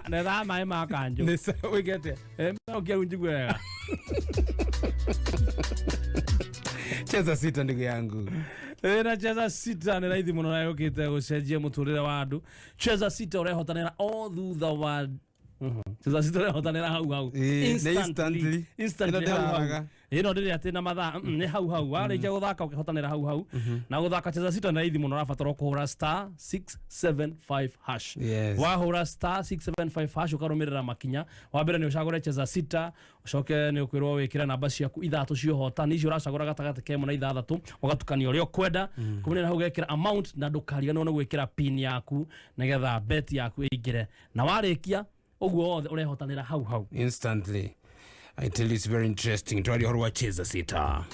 Ndethaga maĩ ma kanjũ. Nĩ sawa, wĩke atĩa? Ũkĩa rĩu njigue wega. Cheza sita ndugu yangu. Na cheza sita nĩ raithi mũno na yũkĩte gũcenjia mũtũrĩre wa andũ. Cheza sita ũrehotanĩra o thutha wa Cheza sita ũrehotanĩra hau hau. Ĩĩ, nĩ instantly. Instantly Ĩno hau hau. ndĩraraga. Ĩno ndĩrĩ atĩ na mathaa, nĩ hau hau. Warĩkia gũthaka ũkĩhotanĩra hau hau. Na gũthaka cheza sita nĩ raithi mũno, ũrabatara kũhũra star 675 hash. Yes. Wahũra star 675 hash ũkarũmĩrĩra makinya. Wa mbere nĩ ũcagũre cheza sita, ũcoke nĩ ũkwĩrwo wĩkĩre namba ciaku ithatũ cia ũhotani, icio ũracagũra gatagatĩ ka ĩmwe na ithathatũ, ũgatukania ũrĩa ũkwenda. Kumĩrĩra hau ũgekĩra amount na ndũkariganĩrwo nĩ gwĩkĩra pin yaku nĩgetha bet yaku ĩingĩre. Na warĩkia ũguo wothe ũrehotanĩra hau hau. Instantly. I tell you it's very interesting. Twaria ũhoro wa cheza sita.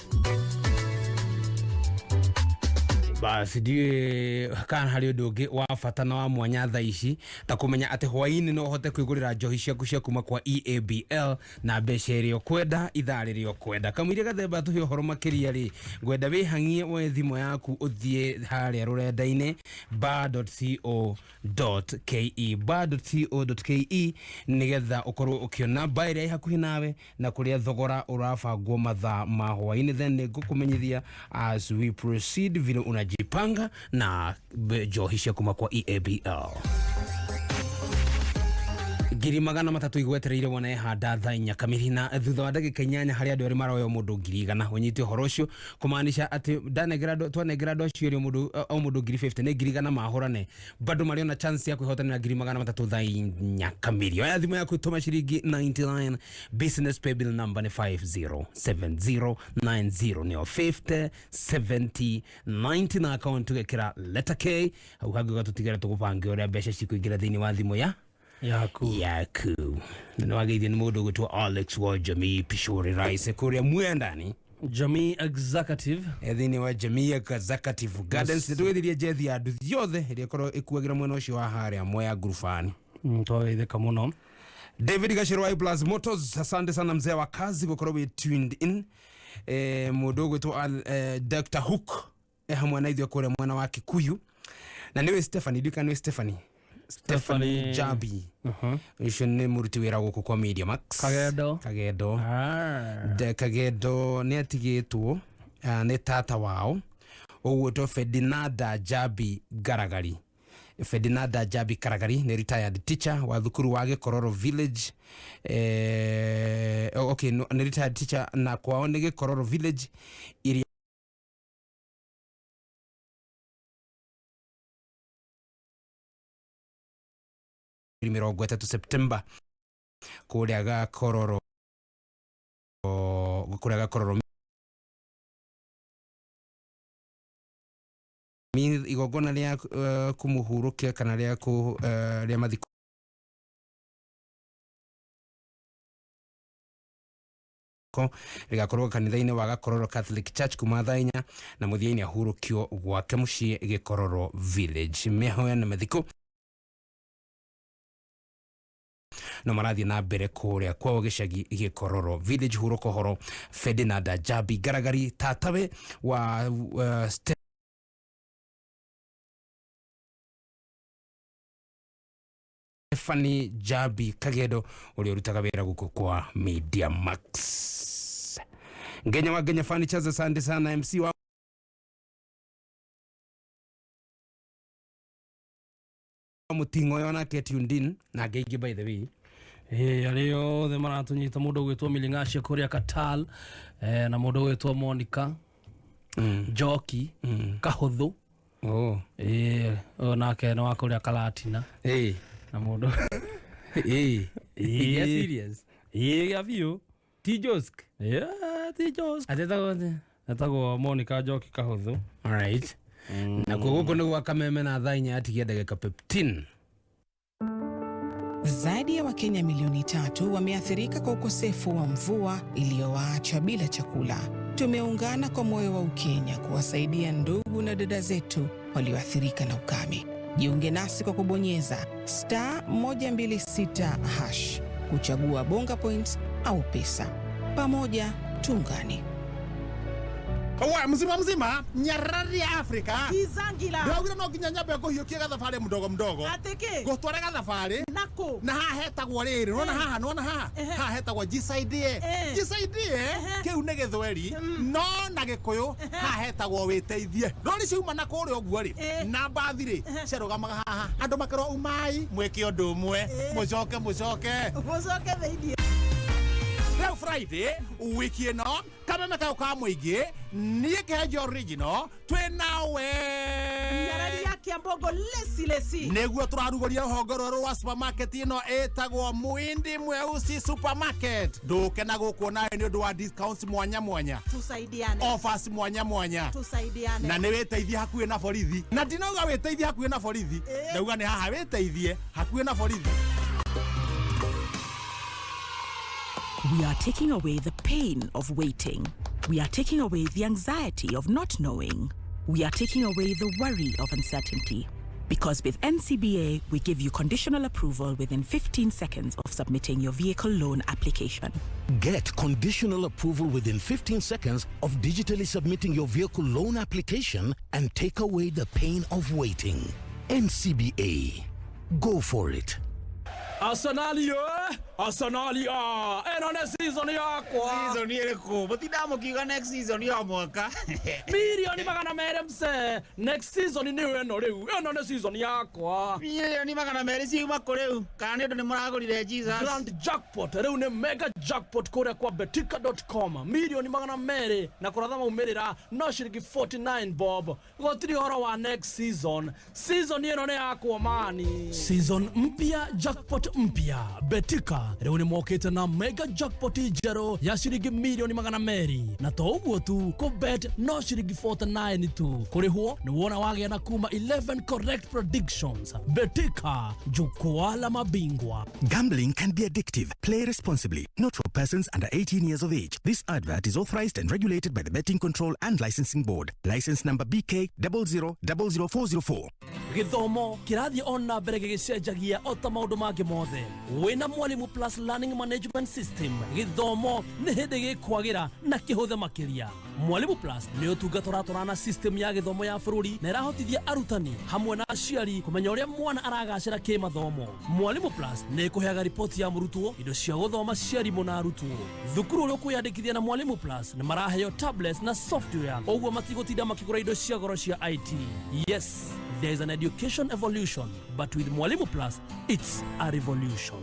Basi ndiũĩ kana harĩ ũndũ ũngĩ wa bata na wa mwanya thaa ici ta kũmenya atĩ hwaĩ-inĩ no ũhote kwĩgũrĩra njohi ciaku cia kuma kwa EABL na mbeca ĩrĩa ũkwenda ithaa rĩrĩa ũkwenda. Kamũira gathemba tũhe ũhoro makĩria rĩ, ngwenda wĩhang'ie woe thimũ yaku ũthiĩ harĩa rũrenda-inĩ bar.co.ke, bar.co.ke nĩgetha ũkorwo ũkĩona bar ĩrĩa ĩ hakuhĩ nawe na kũrĩa thogora ũrabangwo mathaa ma hwaĩ-inĩ. Then nĩngũkũmenyithia as we proceed vile unajipanga na njohi cia kuma kwa EABL. 300,000 igwetereire wona ehanda thaa 4 kamiri, na thutha wa ndagĩka 8 harĩ andũ erĩ maroya o mũndũ 100,000. Ũnyite ũhoro ũcio kũmaanisha atĩ ndanengera andũ, twanengera andũ acio erĩ o mũndũ 50,000, nĩ 100,000 mahũrane, bado marĩ ona chance ya kwĩhotanĩra 300,000 thaa 4 kamiri. Oya thimũ yaku, tũma ciringi 99, business pay bill number nĩ 507090, nĩyo 507090, na account ũgekĩra letter K hau hangĩ ũgatũtigĩra tũgũbange ũrĩa mbeca cikũingĩra thĩinĩ wa thimũ ya yaku. Na nĩ wageithio nĩ mũndũ ũgwĩtwo Alex wa Jamii Pishori Rice kũrĩa Mwendani, Jamii Executive. Thĩinĩ wa Jamii Executive Gardens. Nĩ tũgeithirie njethi ya nduthi yothe ĩrĩa ĩkorwo ĩkuagĩra mwena ũcio wa harĩa Mwea Ngurubani. Twageithĩka mũno. David Gashero wa Plus Motors, asante sana mzee wa kazi gũkorwo wĩ tuned in. Mũndũ ũgwĩtwo Dr. Hook hamwe na ithuĩ kũrĩa mwena wa Kikuyu, na nĩwe Stephanie, ndika nĩwe Stephanie Stephanie Jabi, ũcio nĩ mũruti wĩra gũkũ kwa Media Max. Kagendo. Kagendo. De Kagendo nĩ atigĩtwo nĩ tata wao ũgwĩtwo Ferdinanda Jabi Garagari. Ferdinanda Jabi Karagari nĩ retired teacher wa thukuru wa Gĩkororo Village. Okay, no, nĩ retired teacher na kwao nĩ Gĩkororo Village iria 30 September kũrĩa Gakororo, kũrĩa Gakororo. Igongona rĩa kũmũhurũkia kana rĩa rĩa mathiko rĩgakorwo kanitha-inĩ wa Gakororo Catholic Church kuma thaa 4, na mũthia-inĩ ahurũkio gwake mũciĩ Gĩkororo Village. Mĩhoya na mathiko no marathiĩ na mbere kũrĩa kwao gĩcagi Gĩkororo Village. Hurũka ũhoro Ferdinand Jabi Garagari, tatawe wa Stephanie Jabi Kagendo ũrĩa ũrutaga wĩra gũkũ kwa Media Max. Ngenya wa Ngenya Furnitures, asante sana MC wa Mutingo yonake tuned in na angĩ by the way. Arĩa othe maratũnyita, mũndũ ũgwĩtwo Milingacia kũrĩa Katal, na mũndũ ũgwĩtwo Monica Njoki Kahũthũ. Nake nĩ wa kũrĩa Karatina. Na mũndũ Yeah, serious. Gĩa biũ. Ti Josk. Yeah, ti Josk. Atetagwo atĩa? Etagwo Monica Njoki Kahũthũ. All right. Na kuo gũkũ nĩ gwa Kameme na thaa 4 atigia ndagĩka 15. Zaidi ya Wakenya milioni 3 wameathirika kwa ukosefu wa mvua iliyowaacha bila chakula. Tumeungana kwa moyo wa Ukenya kuwasaidia ndugu na dada zetu walioathirika na ukame. Jiunge nasi kwa kubonyeza *126# kuchagua Bonga Points au pesa. Pamoja tuungane. Wa mzima mzima nyarari ya Afrika. Izangila. Ndagwira no nginya nyambe nguhiukie gathabarĩ mdogo mdogo. Atĩkĩ? Ngũtware gathabarĩ. Nako. Na haha hetagwo rĩrĩ, nona haha, nona haha. Haha hetagwo jisaidie. Jisaidie kĩu nĩ gĩthweri no na gĩkũyũ haha hetagwo wĩteithie. Rori ciuma na kũrĩa ũguo rĩ, na mbathi rĩ ciarũgamaga haha. Andũ makerwo umai mwĩke ũndũ ũmwe, mũcoke mũcoke. Mũcoke thĩinĩ. Rĩu Friday wiki ĩno Kameme kau ka mũingĩ niĩ kĩhenjo original twĩ nawe. Nyarari ya Kiambogo lesi lesi. Nĩguo tũrarugũria rũhonge rwerũ rwa supermarket ĩno ĩtagwo Muindi Mweusi Supermarket. Ndũke na gũkũ nawe nĩ ũndũ wa discounts mwanya mwanya, Tusaidiane. offers mwanya mwanya, Tusaidiane. na nĩ wĩteithie hakuhĩ na borithi. Na ndinauga wĩteithie hakuhĩ na borithi, ndauga nĩ haha wĩteithie hakuhĩ na borithi. We are taking away the pain of waiting. We are taking away the anxiety of not knowing. We are taking away the worry of uncertainty. Because with NCBA, we give you conditional approval within 15 seconds of submitting your vehicle loan application. Get conditional approval within 15 seconds of digitally submitting your vehicle loan application and take away the pain of waiting. NCBA. Go for it. Arsenal yo. Arsenal ya ĩno nĩ season yakwa. Season ĩrĩkũ? Mũtindaga mũkiuga next season ya mwaka. 200,000,000 mse, next season nĩ ĩno rĩu, ĩno nĩ season yakwa. 200,000,000 ciuma kũ rĩu? Kana nĩ ũndũ nĩ mũragũrire Jesus? Grand jackpot rĩu nĩ mega jackpot kũrĩa kwa betika.com, 200,000,000 na kũratha maumĩrĩra no ciringi 49 bob. Gũtirĩ ũhoro wa next season, season ĩno nĩ yakwa mani. Season mpya, jackpot mpya. Betika rĩu nĩ mokĩte na mega jackpot njerũ ya ciringi 200,000,000, na to ũguo tu, kũbet no ciringi 49 tu, kũrĩhwo nĩ wona wagĩa na kuma 11 correct predictions. Betika, jukwaa la mabingwa. Gambling can be addictive. Play responsibly. Not for persons under 18 years of age. This advert is authorized and regulated by the Betting Control and Licensing Board. License number BK 0000404. Gĩthomo kĩrathiĩ ona mbere gĩgĩcenjagia o ta maũndũ mangĩ mothe. Wĩna Mwalimu Plus Learning Management System, gĩthomo nĩ hĩndĩ gĩkwagĩra na kĩhũthe makĩria. Mwalimu Plus nĩ ũtungata ũratwarana na system ya gĩthomo ya bũrũri na ĩrahotithia arutani hamwe na aciari kũmenya ũrĩa mwana aragacĩra kĩmathomo. Mwalimu Plus nĩ ĩkũheaga riboti ya mũrutwo, indo cia gũthoma cia arimũ na arutwo. Thukuru ũrĩa ũkwĩyandĩkithia na Mwalimu Plus nĩ maraheo tablets na software, ũguo matigũtinda makĩgũra indo cia goro cia IT. Yes, there is an education evolution, but with Mwalimu Plus, it's a revolution.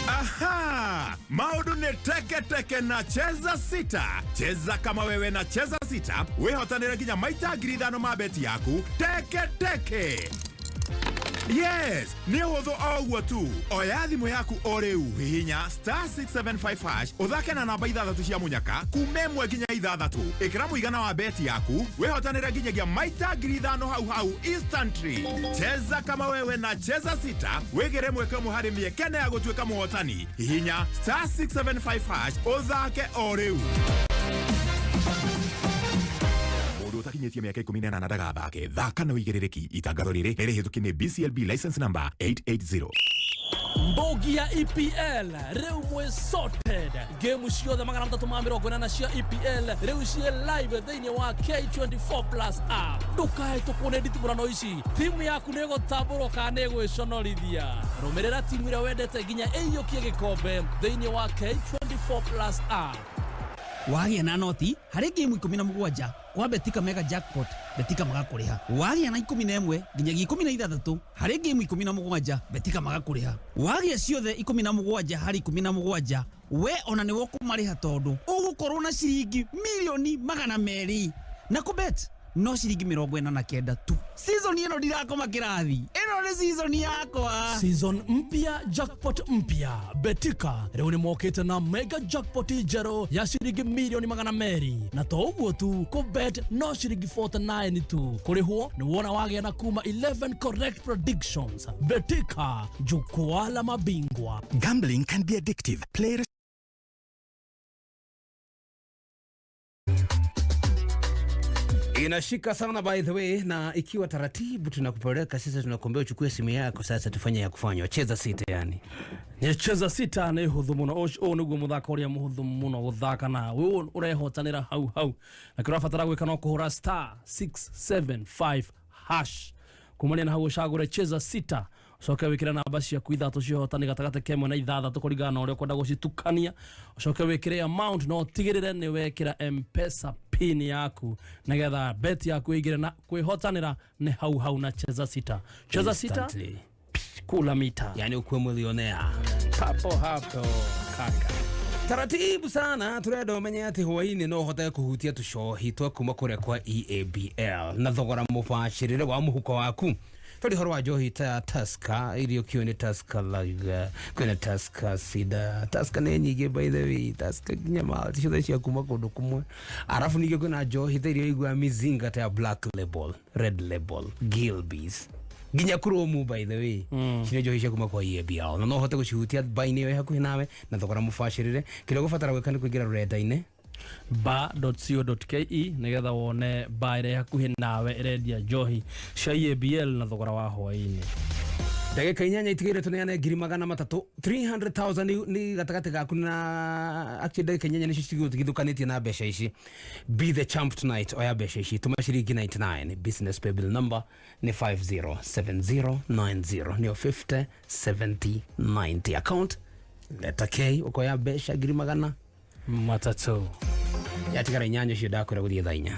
Aha! Maũndũ nĩ teke teke na Cheza Sita. Cheza kama wewe na Cheza Sita, wĩhotanĩre nginya maita 5,000 ma beti yaku teke teke. Yes, nĩ ũhũthũ o ũguo tu. Oya thimũ yaku o rĩu, hihinya *675# ũthake na namba ithathatũ cia mũnyaka kuma ĩmwe nginya ithathatũ. Ĩkĩra mũigana wa beti yaku, wĩhotanĩre nginyagia maita 5,000 hau hau instantly. Cheza kama wewe na Cheza Sita, wĩgĩre mweke ũmwe harĩ mĩeke ya gũtuĩka mũhotani. Hihinya *675# ũthake o rĩu. Mũndũ ũtakinyĩtie mĩaka 18 ndagathake. Thaka na ũigĩrĩrĩki. Itangatho rĩrĩ nĩ rĩhĩtũkie nĩ BCLB license number 880. Mbogi ya EPL rĩu mwĩ sorted. Game ciothe 380 cia EPL rĩu ciĩ live thĩinĩ wa K24 Plus app. Ndũkahĩtũkwo nĩ nditimũrano ici, timu yaku nĩ ĩgũtambũrwo kana nĩ ĩgwĩconorithia. Rũmĩrĩra timu ĩrĩa wendete nginya ĩiyũkie gĩkombe thĩinĩ wa K24 Plus app. Wagĩa na noti harĩ ngĩmu 17 kwa Betika mega jackpot, Betika magakũrĩha. Wagĩa na 11 nginyagia 16 harĩ ngĩmu 17, Betika magakũrĩha. Wagĩa ciothe 17 harĩ 17, we ona nĩwe ũkũmarĩha tondũ ũgũkorwo na ciringi 200,000,000 na kũbet no ciringi 49 tu. Season ĩno ndirakoma kĩrathi, ĩno nĩ season yakwa. Season mpya, jackpot mpya. Betika rĩu nĩ mokĩte na mega jackpot njerũ ya ciringi 200,000,000, na to ũguo tu, kũbet no ciringi 49 tu, kũrĩhwo nĩ wona wagĩa na kuma 11 correct predictions. Betika, jukwaa la mabingwa. Gambling can be addictive. Play Inashika sana by the way, na ikiwa taratibu tunakupeleka sasa, tunakuambia uchukue simu yako sasa, tufanye ya kufanywa. Cheza Sita yani. Cheza Sita nĩ hũthũ mũno. Ũyũ nĩguo mũthako ũrĩa mũhũthũ mũno gũthaka na ũyũ ũrehotanĩra hau hau, na kĩrĩa ũrabatara gwĩka no kũhũra *675# kumania na hau ũcagũre Cheza Sita, ũcoke wĩkĩre namba ciaku ithatũ cia ũhotani gatagatĩ ka ĩmwe na ithathatũ kũringana na ũrĩa ũkwenda gũcitukania, ũcoke wĩkĩre amount na ũtigĩrĩre nĩ wekĩra M-Pesa pin yaku nĩgetha bet yaku ĩingĩre na kwĩhotanĩra nĩ hau hau na Cheza Sita. Cheza Sita, Instantly. kula mita, yani ukuwe millionaire papo hapo kaka. Taratibu sana turenda umenye ati hwaini no uhote kuhutia tucohi twa kuma kuria kwa EABL na thogora mubacirire wa muhuko waku. Turi horo wa njohi ta Tusker, irio kio ni Tusker Lager, kwina Tusker Cider, Tusker nĩ nyingĩ by the way, Tusker nginya malt ciothe cia kuma kũndũ kũmwe. Arabu ningĩ kwĩna njohi ta iria iguaga mizinga ta ya Black Label, Red Label, Gilbey's, nginya Chrome by the way. Cine njohi cia kuma kwa EABL na no ũhote gũcihutia bainĩ ĩyo ĩ hakuhĩ nawe na thogora mũbacĩrĩre. Kĩrĩa ũgũbatara gwĩka nĩ kũingĩra rũrenda-inĩ bar.co.ke nigetha wone bar ĩrĩa hakuhĩ nawe ĩrendia njohi cia EABL na thogora wa hwaĩ-inĩ. Ndagĩka inyanya itigaire tũneane 300,000, 300,000 nĩ gatagatĩ gaku na actually ndagĩka inyanya nĩcio cigũtigithũkanĩtie na mbeca ici. Be the champ tonight, oya mbeca ici, tũma ciringi 99, business paybill number nĩ 507090, nĩyo 507090, account Leta K ukoya mbeca 300,000 yatigara 8 ũcio ndakwĩra gũthiĩ thaa 4.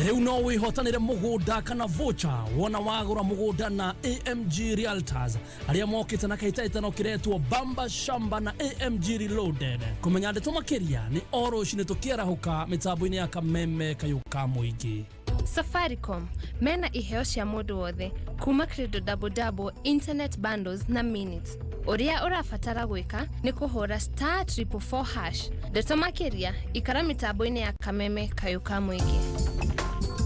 Rĩu no wĩhotanĩre mũgũnda kana voucher wona wagũra mũgũnda na AMG Realtors arĩa mokĩte na kĩhĩtahĩtano kĩretwo Bamba Shamba na AMG Reloaded. Kũmenya ndeto makĩria nĩ o rũcinĩ tũkĩarahũka mĩtambo-inĩ ya Kameme Kayũ ka Mũingĩ. Safaricom mena iheo cia mũndũ wothe kuma Credo Double Double, internet bundles na minutes. Ũrĩa ũrabatara gwĩka nĩ kũhũra star 444# ndeto makĩria ikara mĩtambo-inĩ ya Kameme Kayũ ka Mũingĩ.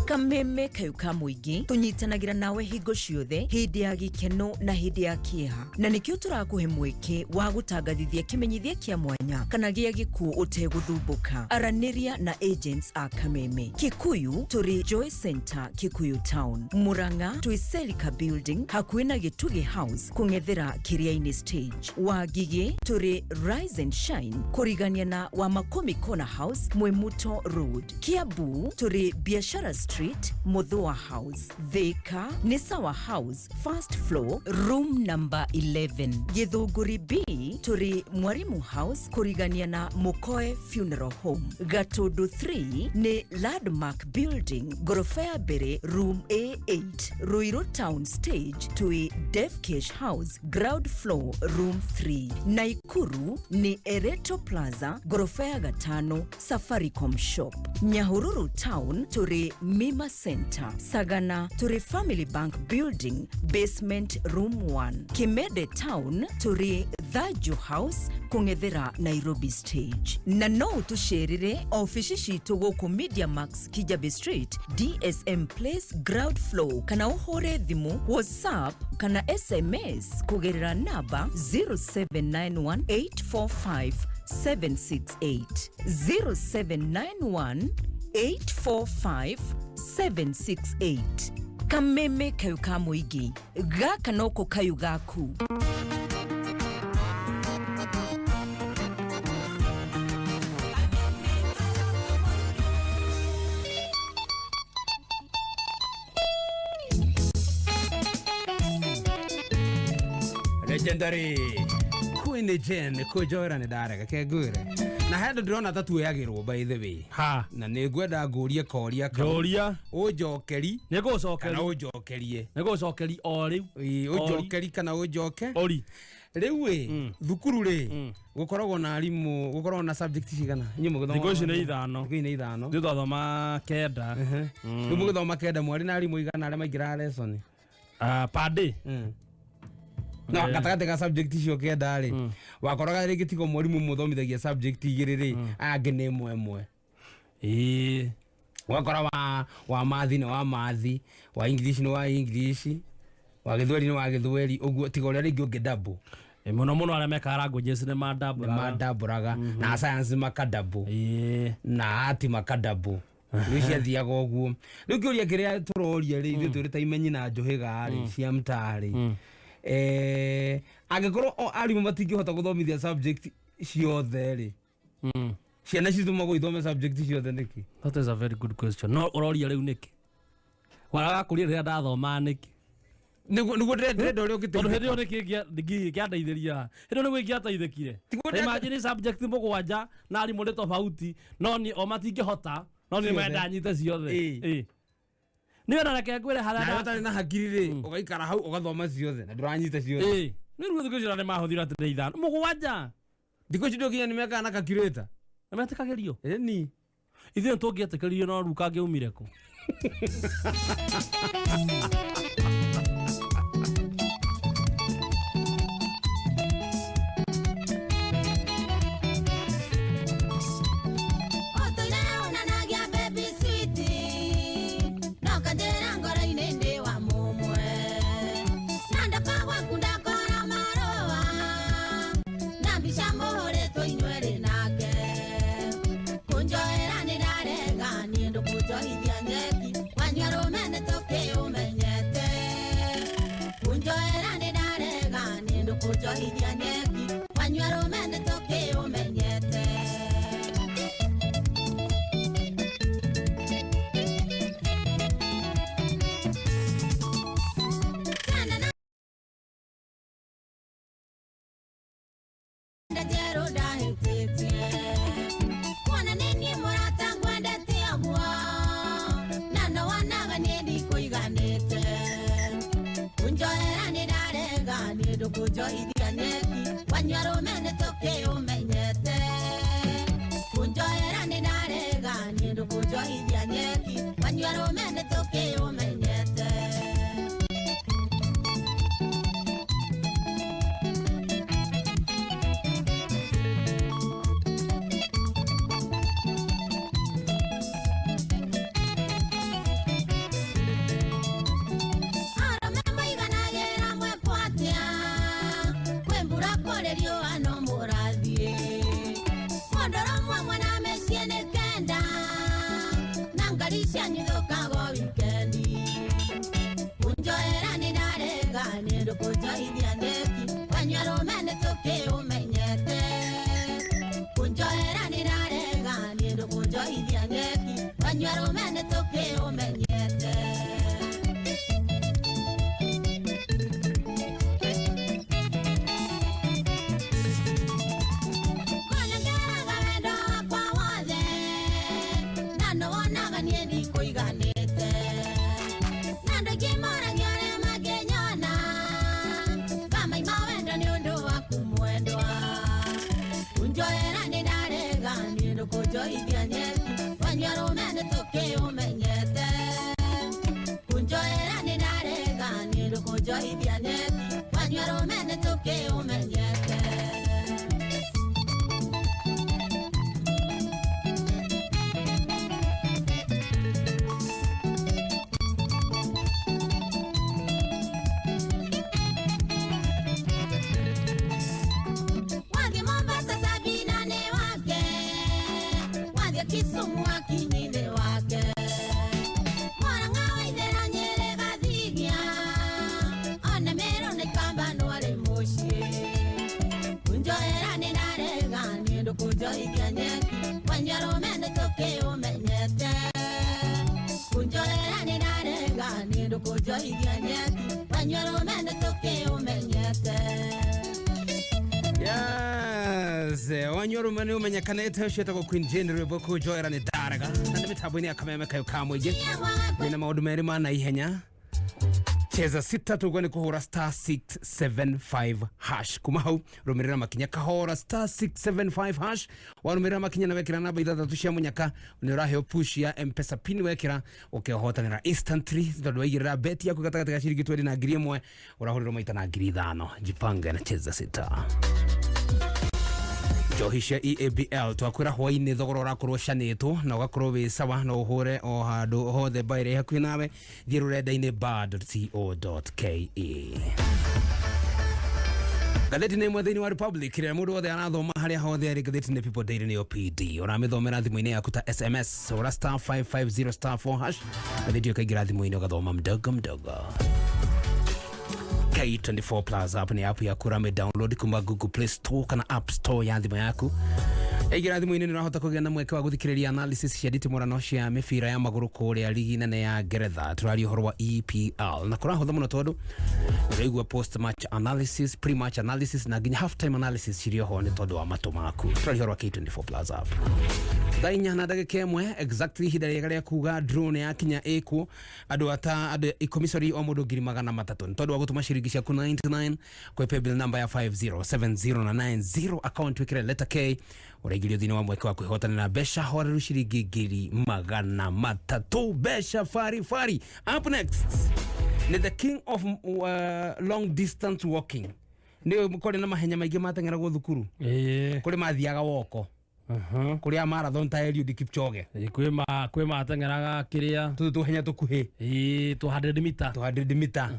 Kameme Kayũ ka Mũingĩ tũnyitanagĩra nawe hingo ciothe hĩndĩ ya gĩkeno na hĩndĩ ya kĩeha, na nĩkĩo tũrakũhe mweke wa gũtangathithia kĩmenyithia kĩa mwanya kana gĩa gĩkuũ ũtegũthumbũka. Aranĩria na agents a Kameme. Kikuyu tũrĩ Joy Center, Kikuyu Town. Murang'a twĩ Selika Building hakuhĩ na Gĩtugĩ House kũng'ethera Kĩrĩa-inĩ stage. Wangigĩ tũrĩ Rise and Shine kũrigania na Wamakomi Corner House, Mwimuto Road. Kiambu tũrĩ Biashara Street, Muthua House. Thika nĩ Sawa House, first floor, room number 11. Githunguri B tũrĩ Mwarimu House kũrigania na Mukoe Funeral Home. Gatundu 3 nĩ Landmark Building, ngoroba ya mbere, room A8. Ruiru Town Stage twĩ Defcash House, ground floor, room 3. Naikuru nĩ Ereto Plaza, ngoroba ya gatano, Safaricom Shop. Nyahururu Town tũrĩ Mima Center. Sagana tũrĩ Family Bank Building, basement room 1. Kimede Town tũrĩ Thaju House kũng'ethera Nairobi Stage. Na no ũtũcerere ofici citũ gũkũ Media Max, Kijabe Street, DSM Place, ground floor, kana ũhũre thimũ, WhatsApp kana SMS kũgerera namba 0791 845 768, 0791 845 768. Kameme Kayũ ka Mũingĩ, gaka noko kayũ gaku. Legendary Queen Jane kũnjoera nĩ ndarega ke ngwĩre na he andũ ndĩrona ta tuoyagĩrwo by the way ha na nĩ ngwenda ngũrie koria kau. Njũria. Ũnjokeri nĩ ngũgũcokeria kana ũnjokerie nĩ ngũgũcokeri o rĩu. Ĩĩ, ũnjokeri kana ũnjoke ori. Rĩu ĩ thukuru rĩ gũkoragwo na arimũ, gũkoragwo na subject cigana? Inyuĩ mũgĩthoma Thikũ ici nĩ 5. Thikũ ici nĩ 5. Ithuĩ twathoma 9. Rĩu mũgĩthoma 9 mwarĩ na arimũ igana arĩa maingĩraga lesson? Per day. No gatagatĩ ka subject icio 9 rĩ, wakoraga rĩngĩ tiga mwarimũ mũthomithagia subject 2 rĩ, aya angĩ nĩ ĩmwe ĩmwe. Ĩĩ. Wakora wa mathi nĩ wa mathi, wa English nĩ wa English, wa gĩthweri nĩ wa gĩthweri, ũguo tiga ũrĩa rĩngĩ ũngĩ double. Mũno mũno arĩa mekaga languages nĩ mandambũraga. Nĩ mandambũraga na science makadambu na art makadambu. Rĩu ciathiaga ũguo. Rĩu kĩũria kĩrĩa tũroria rĩ, ithuĩ tũrĩ ta imenyi na njũhĩga rĩ cia mtaa rĩ, angĩkorwo o arimũ matingĩhota gũthomithia subject ciothe rĩ, ciana citũmagwo ithome subject ciothe nĩkĩ? That is a very good question. No ũroria rĩu nĩkĩ? Waraga kũria rĩrĩa ndathomaga nĩkĩ? Nĩguo ndĩrenda ũrĩa ũngĩteithĩka. Tondũ hĩndĩ ĩyo nĩkĩ kĩandeithĩria? Hĩndĩ ĩyo nĩguo ingĩateithĩkire. Imagine subject 7 na arimũ nĩ tofauti, no niĩ o matingĩhota, no niĩ menda nyite ciothe. Ĩĩ. Nĩ wenda reke ngwĩre harĩa Na ũtarĩ na hakiri rĩ, ũgaikara hau ũgathoma ciothe na ndũranyita ciothe. Ĩĩ. Nĩ rĩu thikũ icio nĩ mahũthira atĩ nĩ 5. 7. Thikũ ici ndũkinya nĩ mekaga na calculator. Nĩ metĩkagĩrio? Ĩni. Ithuĩ nĩ tũngĩetĩkĩririo no rĩu kangĩaumire kũ? Wanyua rũmene tũkĩũmenyete. Ndũkũnjohithia nyeki wanyua rũme nĩ tũkĩũmenyete kunjoera nĩ ndarega niĩ ndũkũnjohithia nyeki wanyua rũme nĩ tũkĩũmenyete. Arũme maiganagĩra mwekwo atĩa kwĩ mbura kũrĩ riũa no mũrathiĩ mũndũrũmwe mwena mĩciĩ nĩ kenda na ngari cianyu ithũkaga o wikendi kunjoera nĩ ndarega niĩ ndũkũnjohithia nyeki wanyua rũme nĩ tũkĩũmenyete kunjoera nĩ ndarega niĩ ndũkũnjohithia nyeki wanyua rũme nĩ tũkĩũmenyete. Kũnengeraga wendo wakwa wothe na nĩwonaga niĩ ndikũiganĩte na andũ aingĩ moragia ũrĩa mangĩnyona ngamaima wendo nĩ ũndũ waku mwendwa kunjoera nĩ ndarega niĩ ndũkũnjohithia nyeki wanyua rũme nĩ tũkĩũmenyete kunjoera nĩ ndarega niĩ ndũkũnjohithia nyeki wanyua rũme nĩ tũkĩũmenyete. Wathiĩ Mombasa Sabina nĩ wake wathiĩ Kisumu Akinyi nĩ wake Murang'a Waithera Nyĩrĩ Gathigia ona Meru na Ikamba no arĩ mũciĩ kunjoera nĩ ndarega niĩ ndũkũnjohithia nyeki wanyua rũme nĩ tũkĩũmenyete kunjoera nĩ ndarega niĩ ndũkũnjohithia nyeki wanyua rũme nĩ tũkĩũmenyete. Yes, wanyua rũme nĩ ũmenyekanĩte ũcio wĩtagwo Queen Jane rwĩmbo kũnjoera nĩ ndarega na nĩ mĩtambo-inĩ ya kameme kayo ka mũingĩ nĩna maũndũ merĩ ma naihenya cheza sita tugwa nĩ kũhũra star 675 hash kuma hau rũmĩrĩra makinya kahora star 675 hash warũmĩrĩra makinya na wekĩra namba ithathatũ cia mũnyaka nĩ ũraheo push ya mpesa pin wekĩra ũkehotanĩra instantly tondũ waigĩrĩra beti yaku gatagatĩ ga ciringi 20 na 1000 ũrahũrĩrwo maita na 5000. Jipange na cheza sita. Njohi cia EABL twakwĩra hwainĩ thogora ũrakorwo ũcanĩtwo na ũgakorwo wĩ sawa no ũhũre o handũ hothe mba ĩrĩa ĩ hakuhĩ nawe thiĩ rũrenda-inĩ bar.co.ke. Ngathĩti nĩ ĩmwe thĩinĩ wa Republic ĩrĩa mũndũ wothe arathoma harĩa hothe arĩ ngathĩti nĩ People Daily nĩyo PD ũramĩthomera thimũ-inĩ yaku ta SMS ũra star 550 star 4 hash ngathĩti ũkaingĩra thimũ-inĩ ũgathoma mdogo mdogo. K24 Plus app nĩ app yaku ũrame download kuma Google Play Store kana App Store ya thimũ yaku ĩingĩra thimũ-inĩ nĩ ũrahota kũgĩa na mweke wa gũthikĩrĩria analysis cia nditimũrano cia mĩbira ya magũrũ kũrĩa ligi nene ya Ngeretha tũraria ũhoro wa EPL na kũrahũtha mũno tondũ ũraigua post match analysis, pre match analysis na nginya half time analysis cirĩ oho nĩ tondũ wa matũ maku tũraria ũhoro wa K24 Plus app thaa inya na ndagĩka ĩmwe exactly ihinda rĩega rĩa kuga drone yakinya ĩkuo andũ ata andũ ikũmi sorry o mũndũ 300,000 nĩ tondũ wa gũtũma ciringi ciaku 99 kwĩ paybill number ya 5070 na 90 account wĩkĩre letter K ũraingĩrio thĩinĩ wa mweke wa kwĩhotanĩra mbeca horeru ciringi 300,000 mbeca fari fari. Up next nĩ the king of long distance walking nĩ kũrĩ na mahenya maingĩ mateng'eragwo thukuru kũrĩ mathiaga woko kũrĩ a marathon ta Eliud Kipchoge kwĩ mateng'eraga kĩrĩa tũtũ tũhenya tũkuhĩ 200 mita 200 mita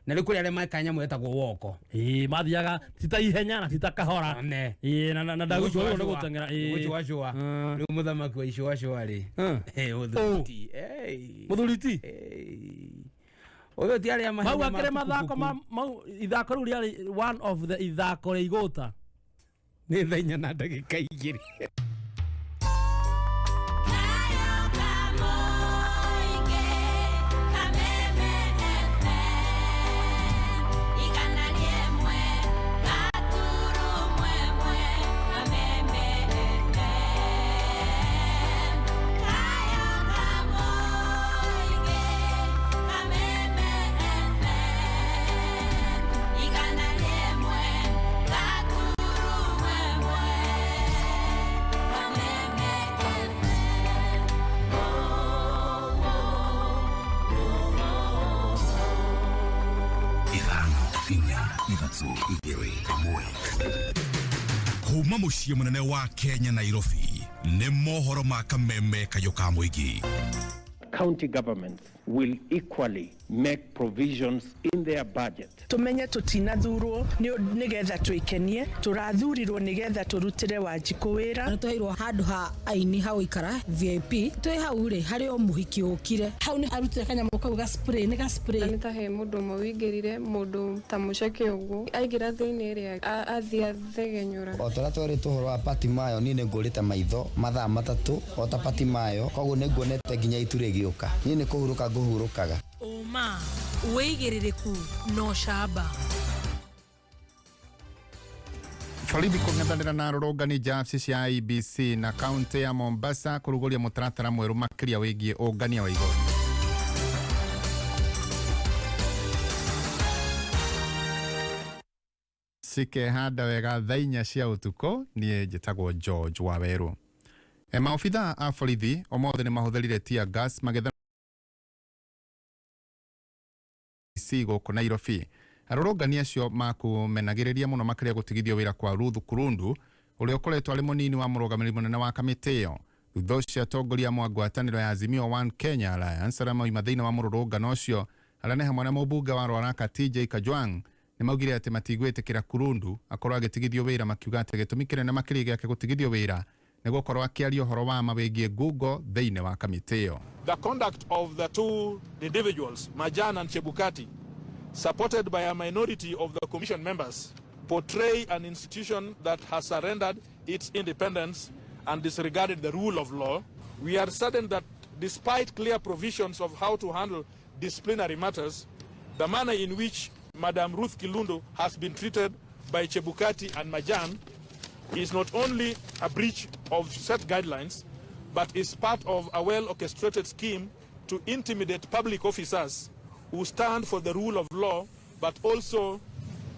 na rĩu kũrĩ arĩa mekaga nyamũ ĩtagwo woko mathiaga ti ta ihenya na ti ta kahora ne na ndagũcũa nĩ gũteng'era gũcũacũa rĩu mũthamaki wa icũacũa rĩ mũthuri ti mũthuri ti ũyũ ti arĩa mahenya mau akĩrĩ mathako mau ithako rĩu rĩarĩ one of the ithako rĩa igũta nĩ thaa inya na ndagĩka igĩrĩ. Kameme FM, igana lemwe. 3 2 1. Kuma muciĩ mũnene wa Kenya Nairobi nĩ mohoro ma kameme kayũ ka mũingĩ. County governments will equally make provisions in their budget. Tumenye tutinathurwo nigetha twikenie, turathurirwo nigetha turutire Wanjikũ wĩra. Nĩ twaheirwo handũ ha aini ha gũikara VIP twĩ hau rĩ harĩ o mũhiki ũkire hau nĩ arutire kanyamũ kau ga spray nĩ ga spray. Nĩ ta he mũndũ ũmwe wĩingĩrire mũndũ ta mũceke ũguo aingĩra thĩinĩ rĩ athiĩ athegenyũra. O ta ũrĩa twerĩtwo ũhoro wa Patimayo, niĩ nĩ ngũrĩte maitho mathaa 3 o ta Patimayo, koguo nĩ nguonete nginya itu rĩgĩũka. Niĩ nĩ kũhurũka ngũhurũkaga. Ũma, wĩigĩrĩrĩku na ũcamba. Borithi kũng'ethanĩra na arũrũngani nja cia IEBC na kaunti ya Mombasa kũrugũria mũtaratara mwerũ makĩria wĩgiĩ ũngania wa igoti. Cikehanda wega thaa 4 cia ũtukũ. Niĩ njĩtagwo George Wawerũ. Maobithaa a borithi ũmũthĩ nĩ mahũthĩrire tear gas magĩtha gũkũ Nairobi. Arũrũngani acio makũmenagĩrĩria mũno makĩria gũtigithio wĩra kwa Ruth Kurundu ũrĩa ũkoretwo arĩ mũnini wa mũrũgamĩrĩri mũnene wa kamĩtĩ ĩyo. Thutha ũcio atongoria amwe a ngwatanĩro ya Azimio One Kenya Alliance arĩa mauma thĩinĩ wa mũrũrũngano ũcio arĩa nĩ hamwe na mũmbunge wa Ruaraka TJ Kajwang' nĩ maugire atĩ matigwĩtĩkĩra Kurundu akorwo agĩtigithio wĩra, makiuga atĩ gĩtũmi kĩnene makĩria gĩake gũtigithio wĩra nĩ gũkorwo akĩaria ũhoro wa ma wĩgiĩ ngungo thĩinĩ wa kamĩtĩ ĩyo. The conduct of the two individuals, Majan and Chebukati, supported by a minority of the commission members, portray an institution that has surrendered its independence and disregarded the rule of law. We are saddened that despite clear provisions of how to handle disciplinary matters, the manner in which Madam Ruth Kilundo has been treated by Chebukati and Majan is not only a breach of set guidelines, but is part of a well-orchestrated scheme to intimidate public officers who stand for the rule of law, but also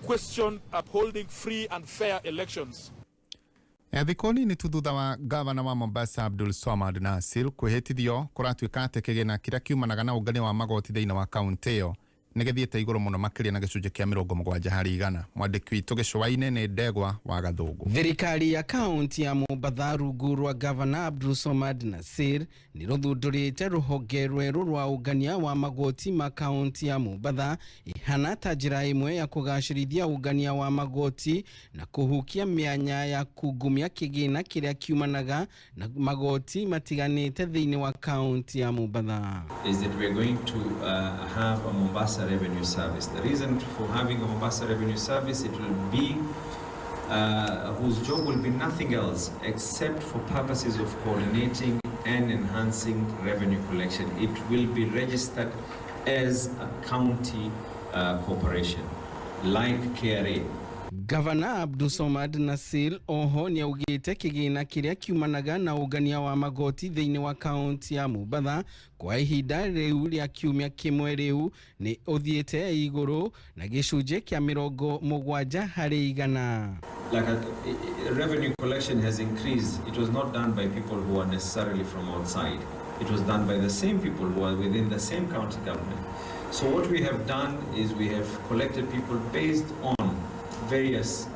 question upholding free and fair elections. Thikũ nini tu thutha wa gavana wa Mombasa Abdul Swamad Nassir kwĩhĩtithio, kũratuĩka atĩ kĩgĩna kĩrĩa kiumanaga na ũngania wa magoti thĩinĩ wa kaunti ĩyo nĩ gĩthiĩte igũrũ mũno makĩria na gĩcunjĩ kĩa 70%. Mwandĩki witũ gĩcũa-inĩ nĩ Ndegwa wa Gathũngũ. Thirikari ya kaunti ya Mombatha rungu rwa gavana Abdul Somad Nassir nĩ rũthundũrĩte rũhonge rwerũ rwa ũngania wa magoti ma kaunti ya Mombatha ihana ta njĩra ĩmwe ya kũgacĩrithia ũngania wa magoti na kũhukia mĩanya ya kungumia kĩgĩna kĩrĩa kiumanaga na magoti matiganĩte thĩinĩ wa kaunti ya Mombatha. Is that we are going to have a Mombasa Revenue Service. The reason for having a Mombasa Revenue Service, it will be whose job will be nothing else except for purposes of coordinating and enhancing revenue collection. It will be registered as a county corporation, like KRA. Gavana Abdul Somad Nassir oho nĩ augĩte kĩgĩna kĩrĩa kiumanaga na ũngania wa magoti thĩinĩ wa kaunti ya Mombatha kwa ihinda rĩu rĩa kiumia kĩmwe rĩu nĩ ũthiĩte igũrũ na gĩcunjĩ kĩa 70%. Like revenue collection has increased. It was not done by people who are necessarily from outside. It was done by the same people who are within the same county government. So what we have done is we have collected people based on various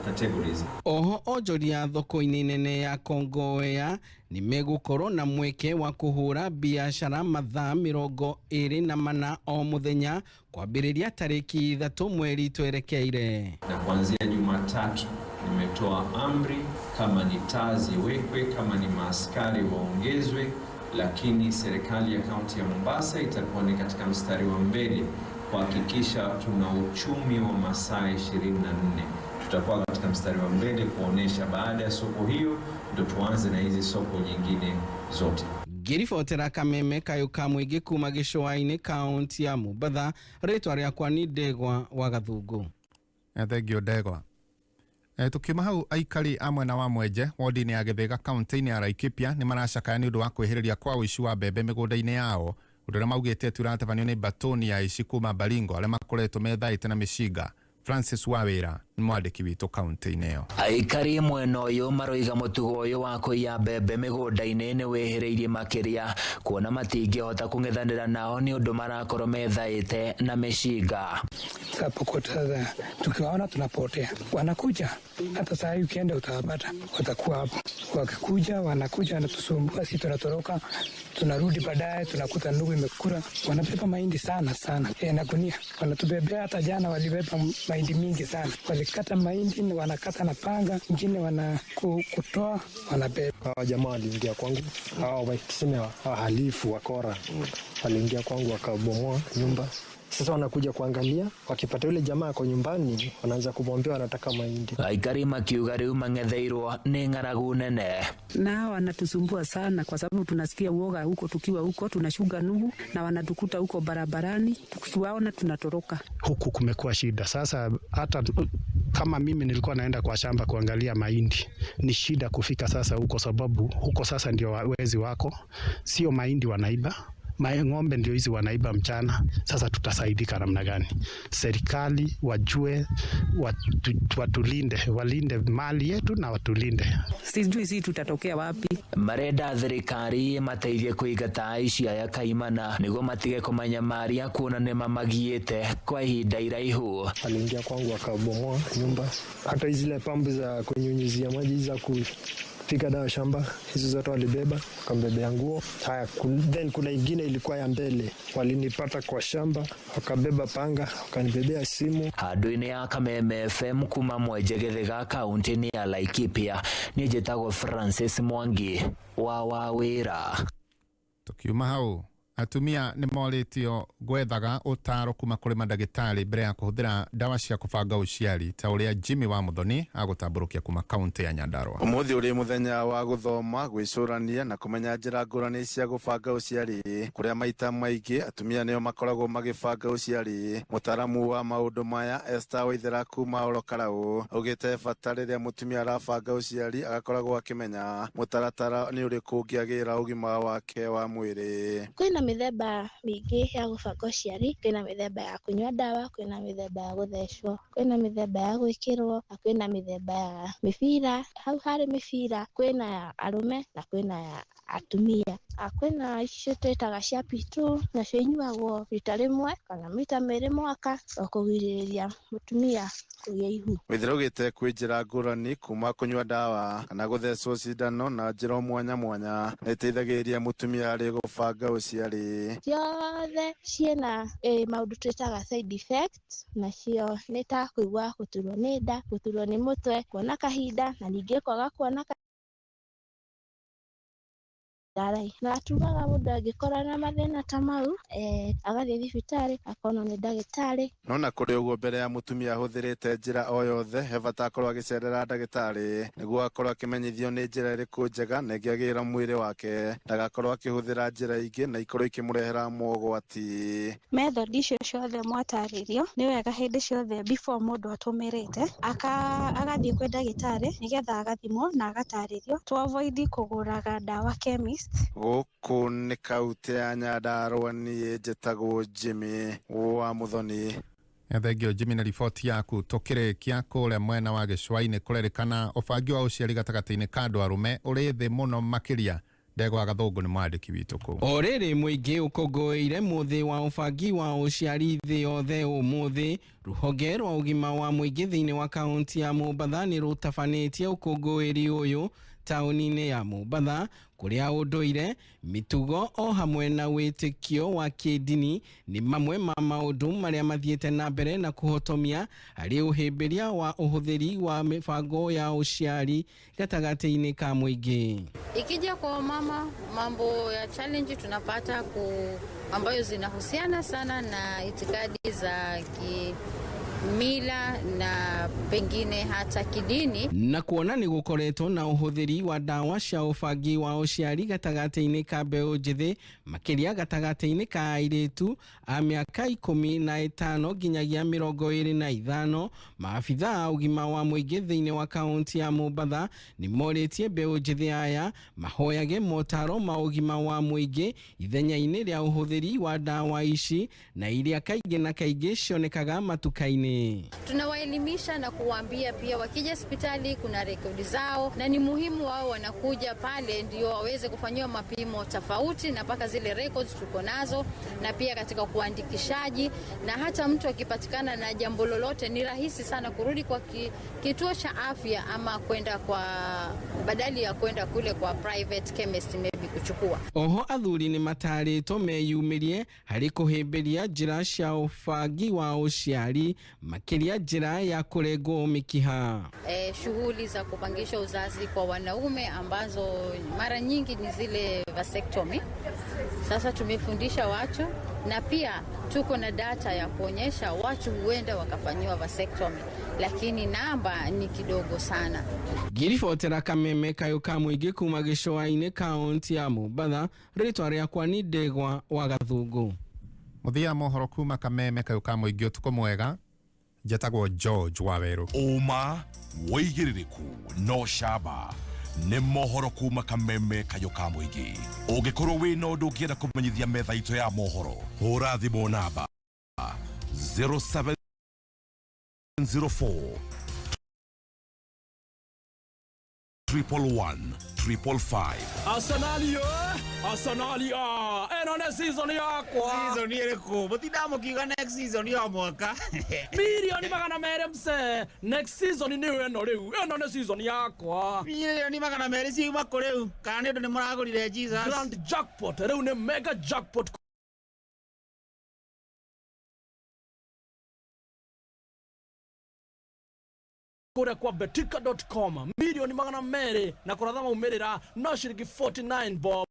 categories. Oho onjoria thoko-inĩ nene ya Kongowea nĩ megũkorwo na mweke wa kũhũra biacara mathaa 24 o mũthenya kwambĩrĩria tarĩki 3 mweri twerekeire. Na kuanzia Jumatatu nimetoa amri kama ni taa ziwekwe, kama ni maaskari waongezwe, lakini serikali ya kaunti ya Mombasa itakuwa ni katika mstari wa mbele kuhakikisha tuna uchumi wa masaa 24. Tutakuwa katika mstari wa mbele kuonesha baada ya soko hiyo ndio tuanze na hizi soko nyingine zote. Ngĩribotera kameme kayũ ka mũingĩ kuma gĩcũa-inĩ kaunti ya Mombatha, rĩtwa rĩakwa nĩ Ndegwa wa Gathũngũ. Thengio Ndegwa. Tukiuma hau, aikari a mwena wa Mwenje wodi-inĩ ya Gĩthĩga kaunti-inĩ ya Laikipia nĩ maracakaya nĩ ũndũ wa kwĩhĩrĩria kwa ũici wa mbembe mĩgũnda-inĩ yao, ũndũ ũrĩa maugĩte atĩ ũratabanio nĩ mbatũni ya aici kuma Baringo arĩa makoretwo methaĩte na mĩcinga. Francis Wawĩra Mwandĩki witũ kaunti-inĩ ĩyo. Aikari mwena ũyũ maroiga mũtugo ũyũ wa kũiya mbembe mĩgũnda-inĩ nĩ wĩhĩrĩirie makĩria kuona matingĩhota kũng'ethanĩra nao nĩ ũndũ marakorwo methaĩte na mĩcinga. Pokot sasa tukiwaona tunapotea, wanakuja hata saa hii ukienda utawapata, watakuwa hapo. Wakikuja wanakuja wanatusumbua, si tunatoroka, tunarudi baadaye tunakuta ndugu imekula. Wanabeba mahindi sana sana, na gunia wanatubebea. Hata jana walibeba mahindi mingi sana, walikata mahindi, wanakata na panga, ingine wanakutoa wanabeba. Hawa jamaa waliingia kwangu, hawa tuseme wahalifu wakora waliingia kwangu wakabomoa nyumba. Sasa wanakuja kuangalia, wakipata yule jamaa ako nyumbani, wanaanza kumwambia wanataka mahindi. Aikari makiuga rĩu mang'etheirwo nĩ ng'aragu nene. Na wanatusumbua sana kwa sababu tunasikia uoga huko, tukiwa huko tunashuga nugu na wanatukuta huko barabarani, tukiwaona tunatoroka. Huku kumekuwa shida sasa, hata kama mimi nilikuwa naenda kwa shamba kuangalia mahindi, ni shida kufika sasa huko, sababu huko sasa ndio wezi wako, sio mahindi wanaiba ng'ombe ndio hizi wanaiba mchana. Sasa tutasaidika namna gani? Serikali wajue watulinde, walinde mali yetu na watulinde. Sijui si tutatokea wapi. Marenda thirikari mateithie kũingata aici aya kaimana nĩguo matige kũmanyamaria kuona nĩ mamagiĩte kwa ihinda iraihu. Waliingia kwangu wakabomoa nyumba, hata zile pampu za kunyunyizia maji za kupika dawa shamba, hizo zote walibeba, wakambebea nguo. Haya, then kuna ingine ilikuwa ya mbele, walinipata kwa shamba, wakabeba panga, wakanibebea simu. Handũ-inĩ ya Kameme FM kuma Mwenje Gĩthĩga kaunti-inĩ ya Laikipia, niĩ njĩtagwo Francis Mwangi wa Wawĩra. Tukiuma hau, atumia nĩ morĩtio gwethaga ũtaaro kuma kũrĩ mandagĩtarĩ mbere ya kũhũthĩra ndawa cia kũbanga ũciari ta ũrĩa Jimmy wa Muthoni agũtambũrũkia kuma kaunti ya Nyandarua. Ũmũthĩ ũrĩ mũthenya wa gũthoma, gwĩcũrania na kũmenya njĩra ngũrani cia gũbanga ũciari, kũrĩa maita maingĩ atumia nĩo makoragwo magĩbanga ũciari. Mũtaaramu wa maũndũ maya Esther Waithera kuma Oro Karau augĩte bata rĩrĩa mũtumia arabanga ũciari agakoragwo akĩmenya mũtaratara nĩ ũrĩkũ ũngĩagĩra ũgima wake wa mwĩrĩ. Kwĩna mĩthemba mĩingĩ ya gũbanga ũciari, kwĩna mĩthemba ya kũnyua ndawa, kwĩna mĩthemba ya gũthecwo, kwĩna mĩthemba ya gwĩkĩrwo na kwĩna mĩthemba ya mĩbira. Hau harĩ mĩbira kwĩna ya arũme na kwĩna ya atumia. Kwĩna icio twĩtaga cia P2, nacio inyuagwo rita rĩmwe kana maita merĩ mwaka o kũgirĩrĩria mũtumia kũgĩa ihu. Waithera augĩte kwĩ njĩra ngũrani kuma kũnyua ndawa kana gũthecwo cindano na njĩra mwanya mwanya na ĩteithagĩrĩria mũtumia harĩ gũbanga ũciari. Ciothe ciĩna maũndũ twĩtaga side effect, nacio nĩ ta kũigua gũturwo nĩ nda, gũturwo nĩ mũtwe, kuona kahinda na ningĩ kwaga kuona na tugaga mũndũ angĩkorwo na mathĩna ta mau agathiĩ thibitarĩ akonwo nĩ ndagĩtarĩ. No na kũrĩ ũguo, mbere ya mũtumia ahũthĩrĩte njĩra o yothe he bata akorwo agĩcerera ndagĩtarĩ nĩguo akorwo akĩmenyithio nĩ njĩra ĩrĩkũ njega na ĩngĩagĩrĩra mwĩrĩ wake, ndagakorwo akĩhũthĩra njĩra ingĩ na ikorwo ikĩmũrehera mogwati. Method icio ciothe mwatarĩrio nĩ wega hĩndĩ ciothe before mũndũ atũmĩrĩte agathiĩ kwĩ ndagĩtarĩ nĩgetha agathimwo na agatarĩrio to avoid kũgũraga ndawa chemist. Gũkũ nĩ kaunti ya Nyandarua, niĩ njĩtagwo Jimmy wa Muthoni. Thengio Jimmy na riboti yaku. Tũkĩrĩkia kũrĩa mwena wa gĩcũa-inĩ, kũrerĩkana ũbangi wa ũciari gatagatĩ-inĩ ka andũ arũme ũrĩ thĩ mũno makĩria. Ndegwa Gathũngũ nĩ mwandĩki witũ kũu. O rĩrĩ mũingĩ ũkũngũĩire mũthĩ wa ũbangi wa ũciari thĩ yothe ũmũthĩ, rũhonge rwa ũgima wa mũingĩ thĩinĩ wa kaunti ya Mombatha nĩ rũtabanĩtie ũkũngũĩri ũyũ taũni-inĩ ya Mombatha, kũrĩa ũndũire, mĩtugo o hamwe na wĩtĩkio wa kĩndini nĩ mamwe ma maũndũ marĩa mathiĩte na mbere na kũhotomia harĩ ũhĩmbĩria wa ũhũthĩri wa mĩbango ya ũciari gatagatĩ-inĩ ka mũingĩ. Ikija kwa mama, mambo ya challenge tunapata ambayo zinahusiana sana na itikadi za kimila na pengine hata kidini. Na kuona nĩ gũkoretwo na ũhũthĩri wa ndawa cia ũbangi wa ũciari gatagatĩ-inĩ ka mbeũ njĩthĩ, makĩria gatagatĩ-inĩ ka airĩtu a mĩaka 15 nginyagia 25, maabitha a ũgima wa mũingĩ thĩinĩ wa kaunti ya Mombatha nĩ morĩtie mbeũ njĩthĩ aya mahoyage motaro ma ũgima wa mũingĩ ithenya-inĩ rĩa ũhũthĩri wa ndawa ici na iria kaingĩ na kaingĩ cionekaga matuka-inĩ. Nairobi. Tunawaelimisha na kuwaambia pia wakija hospitali kuna rekodi zao, na ni muhimu wao wanakuja pale ndio waweze kufanyiwa mapimo tofauti, na mpaka zile records tuko nazo, na pia katika kuandikishaji, na hata mtu akipatikana na jambo lolote ni rahisi sana kurudi kwa kituo cha afya ama kwenda kwa badali ya kwenda kule kwa private chemist maybe kuchukua. Oho athuri nĩ matarĩtwo meyumĩrie harĩ kũhĩmbĩria njĩra cia ũbangi wa ũciari makĩria njĩra ya kũrengwo mĩkiha. Shughuli za kupangisha uzazi kwa wanaume ambazo mara nyingi ni zile vasectomy. Sasa tumefundisha watu na pia tuko na data ya kuonyesha watu huenda wakafanyiwa vasectomy, lakini namba ni kidogo sana. Ngĩribotera kameme kayũ ka mũingĩ kuma gĩcũa-inĩ kaũntĩ ya Mombatha, rĩtwa rĩakwa nĩ Ndegwa wa Gathũngũ. Mũthia mohoro kuma kameme kayũ ka mũingĩ ũtukũ mwega, njetagwo George Wawerũ. Ũma wĩigĩrĩrĩku no camba nĩ mohoro kuma kameme kayũ ka mũingĩ. Ũngĩkorwo wĩna ũndũ ũngĩenda kũmenyithia metha itũ ya mohoro, hũra thimũ namba 0704 111 555. Arsenal Arsenal ĩno nĩ season yakwa. Season ĩrĩkũ? Mũtindaga mũkiuga next season ya mwaka. 200,000,000 mse. Next season nĩyo ĩno rĩu. Ĩno nĩ season yakwa. 200,000,000 ciuma kũ rĩu? Kana nĩ ũndũ nĩ mũragũrire Jesus? Grand jackpot rĩu nĩ mega jackpot kũrĩa kwa betika.com 200,000,000 na kũratha maumĩrĩra no ciringi 49 bob.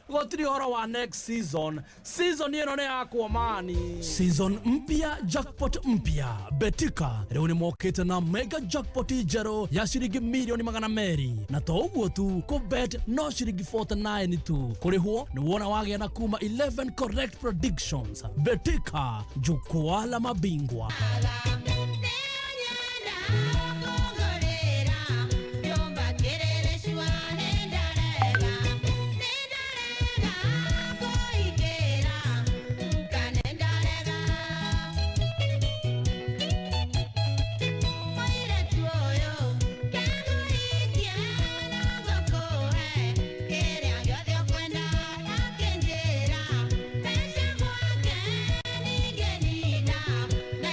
Gũtirĩ ũhoro wa next season. Season ĩno nĩ yakwa mani. Season mpya, jackpot mpya. Betika rĩu nĩ mokĩte na mega jackpot njerũ ya ciringi 200,000,000. Na to ũguo tu, kũbet no ciringi 49 tu. Kũrĩhwo nĩ wona wagĩa na kuma 11 correct predictions. Betika, jukwaa la mabingwa. Nina, na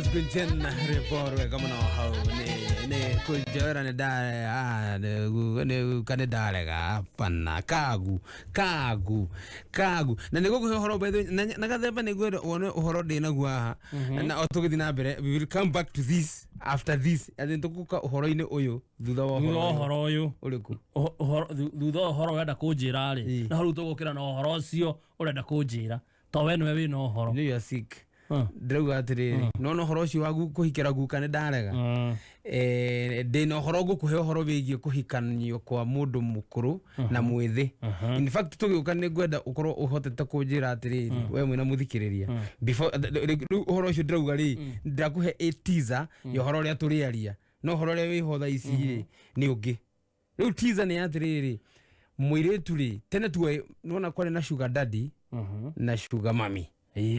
Rose Gunchen rwĩmbo rwega mũno hau nĩ kũnjoera nĩ nda nĩ ndarega bana kagu kagu kagu na nĩ gũkũhe ũhoro by the way, na gathemba nĩ ngwenda wone ũhoro ndĩ naguo haha na o tũgĩthiĩ na mbere, we will come back to this after this, atĩ tũgũka ũhoro-inĩ ũyũ thutha wa Thutha wa ũhoro ũyũ ũrĩkũ? Thutha wa ũhoro ũrenda kũnjĩra rĩ, na rĩu tũgũkĩra na ũhoro ũcio ũrenda kũnjĩra to we nĩwe wĩna ũhoro. You know you are sick. Ndĩrauga atĩrĩrĩ, nona ũhoro ũcio wa kũhikĩra guka nĩ ndarega. Ndĩna ũhoro ngũkũhe ũhoro wĩgiĩ kũhikanio kwa mũndũ mũkũrũ na mwĩthĩ. In fact, tũgĩũka nĩ ngwenda ũkorwo ũhotete kũnjĩra atĩrĩrĩ, we mwĩna mũthikĩrĩria, before rĩu ũhoro ũcio ndĩrauga rĩ, ndĩrakũhe a teaser ya ũhoro ũrĩa tũrĩaria, no ũhoro ũrĩa wĩho thaa ici rĩ nĩ ũngĩ. Rĩu teaser nĩ atĩrĩrĩ, mũirĩtu rĩ, tene tuoĩ nĩwona kwarĩ na sugar daddy na sugar mummy.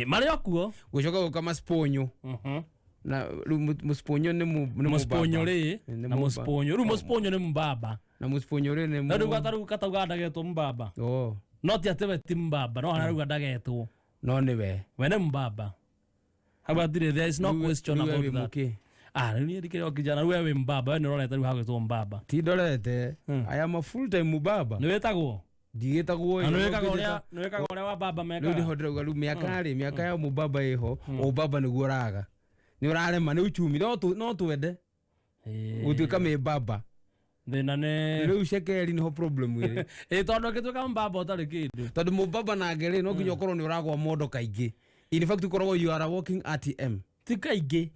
Marĩ o kuo. Gũcoka gũka masponyo na rĩu mũsponyo nĩ nĩ Mũsponyo mũbaba. rĩ Nĩ na mũbaba. mũsponyo rĩu mũsponyo nĩ mbaba. Na mũsponyo rĩ nĩ Na rĩu gata rĩu katauga ndagetwo mbaba. Oh. No ti atĩ we ti mbaba, no harauga ndagetwo. No nĩ we. We nĩ mbaba. Hau hatirĩ, there is no question Rĩu we about wĩ that. mũkĩ? Ah, rĩu niĩ ndikĩrĩ o kijana, rĩu we wĩ mbaba, we nĩ ũrorete rĩu hagwĩtwo mbaba. Ti ndorete. I am a full time mbaba. Nĩ wĩtagwo? Ndigĩtagwo. Na nĩ wĩkaga ũrĩa wa baba Rĩu mekaga. nĩho ndĩrauga rĩu mĩaka rĩ, mĩaka ya mũbaba ĩho, ũbaba nĩguo ũraga, nĩ ũrarema nĩ uchumi, no twende gũtuĩka mĩbaba. Thĩna nĩ rĩu cekeri nĩho problem ĩrĩ. Ĩ tondũ ũngĩtuĩka mbaba ũtarĩ kĩndũ. Tondũ mũbaba nake rĩ, no nginya ũkorwo nĩ ũragwa mondo kaingĩ. In fact, ũkoragwo you are a walking ATM. Ti kaingĩ.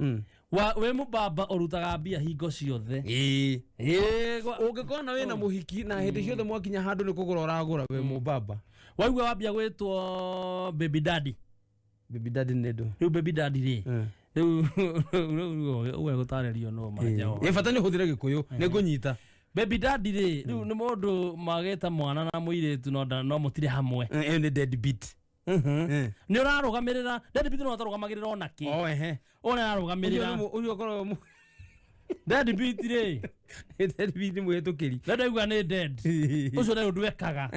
Wĩ mũbaba ũrutaga mbia hingo ciothe. Ĩĩ. Ũngĩkorwo na wĩna mũhiki na hĩndĩ ciothe mwakinya handũ nĩ kũgũra ũragũra, wĩ mũbaba. Waigua wambia gwĩtwo baby daddy. Baby daddy nĩ ndũ? Rĩu baby daddy rĩ, rĩu ũwe gũtarĩrio no manja. Ĩ bata nĩ ũhũthĩre gĩkũyũ nĩ ngũnyita. Baby daddy rĩ, rĩu nĩ mũndũ magĩte mwana na mũirĩtu no mũtirĩ hamwe. Ĩyo nĩ dead beat. Nĩ ũrarũgamĩrĩra dead beat, no atarũgamagĩrĩra ona kĩ. Oh, ehe. Ũrĩa ararũgamĩrĩra. Ũcio ũkoragwo Dead beat rĩ. Dead beat nĩ mũhĩtũkĩri. Rĩu ndaigua nĩ dead. Ũcio nĩ ũndũ ekaga.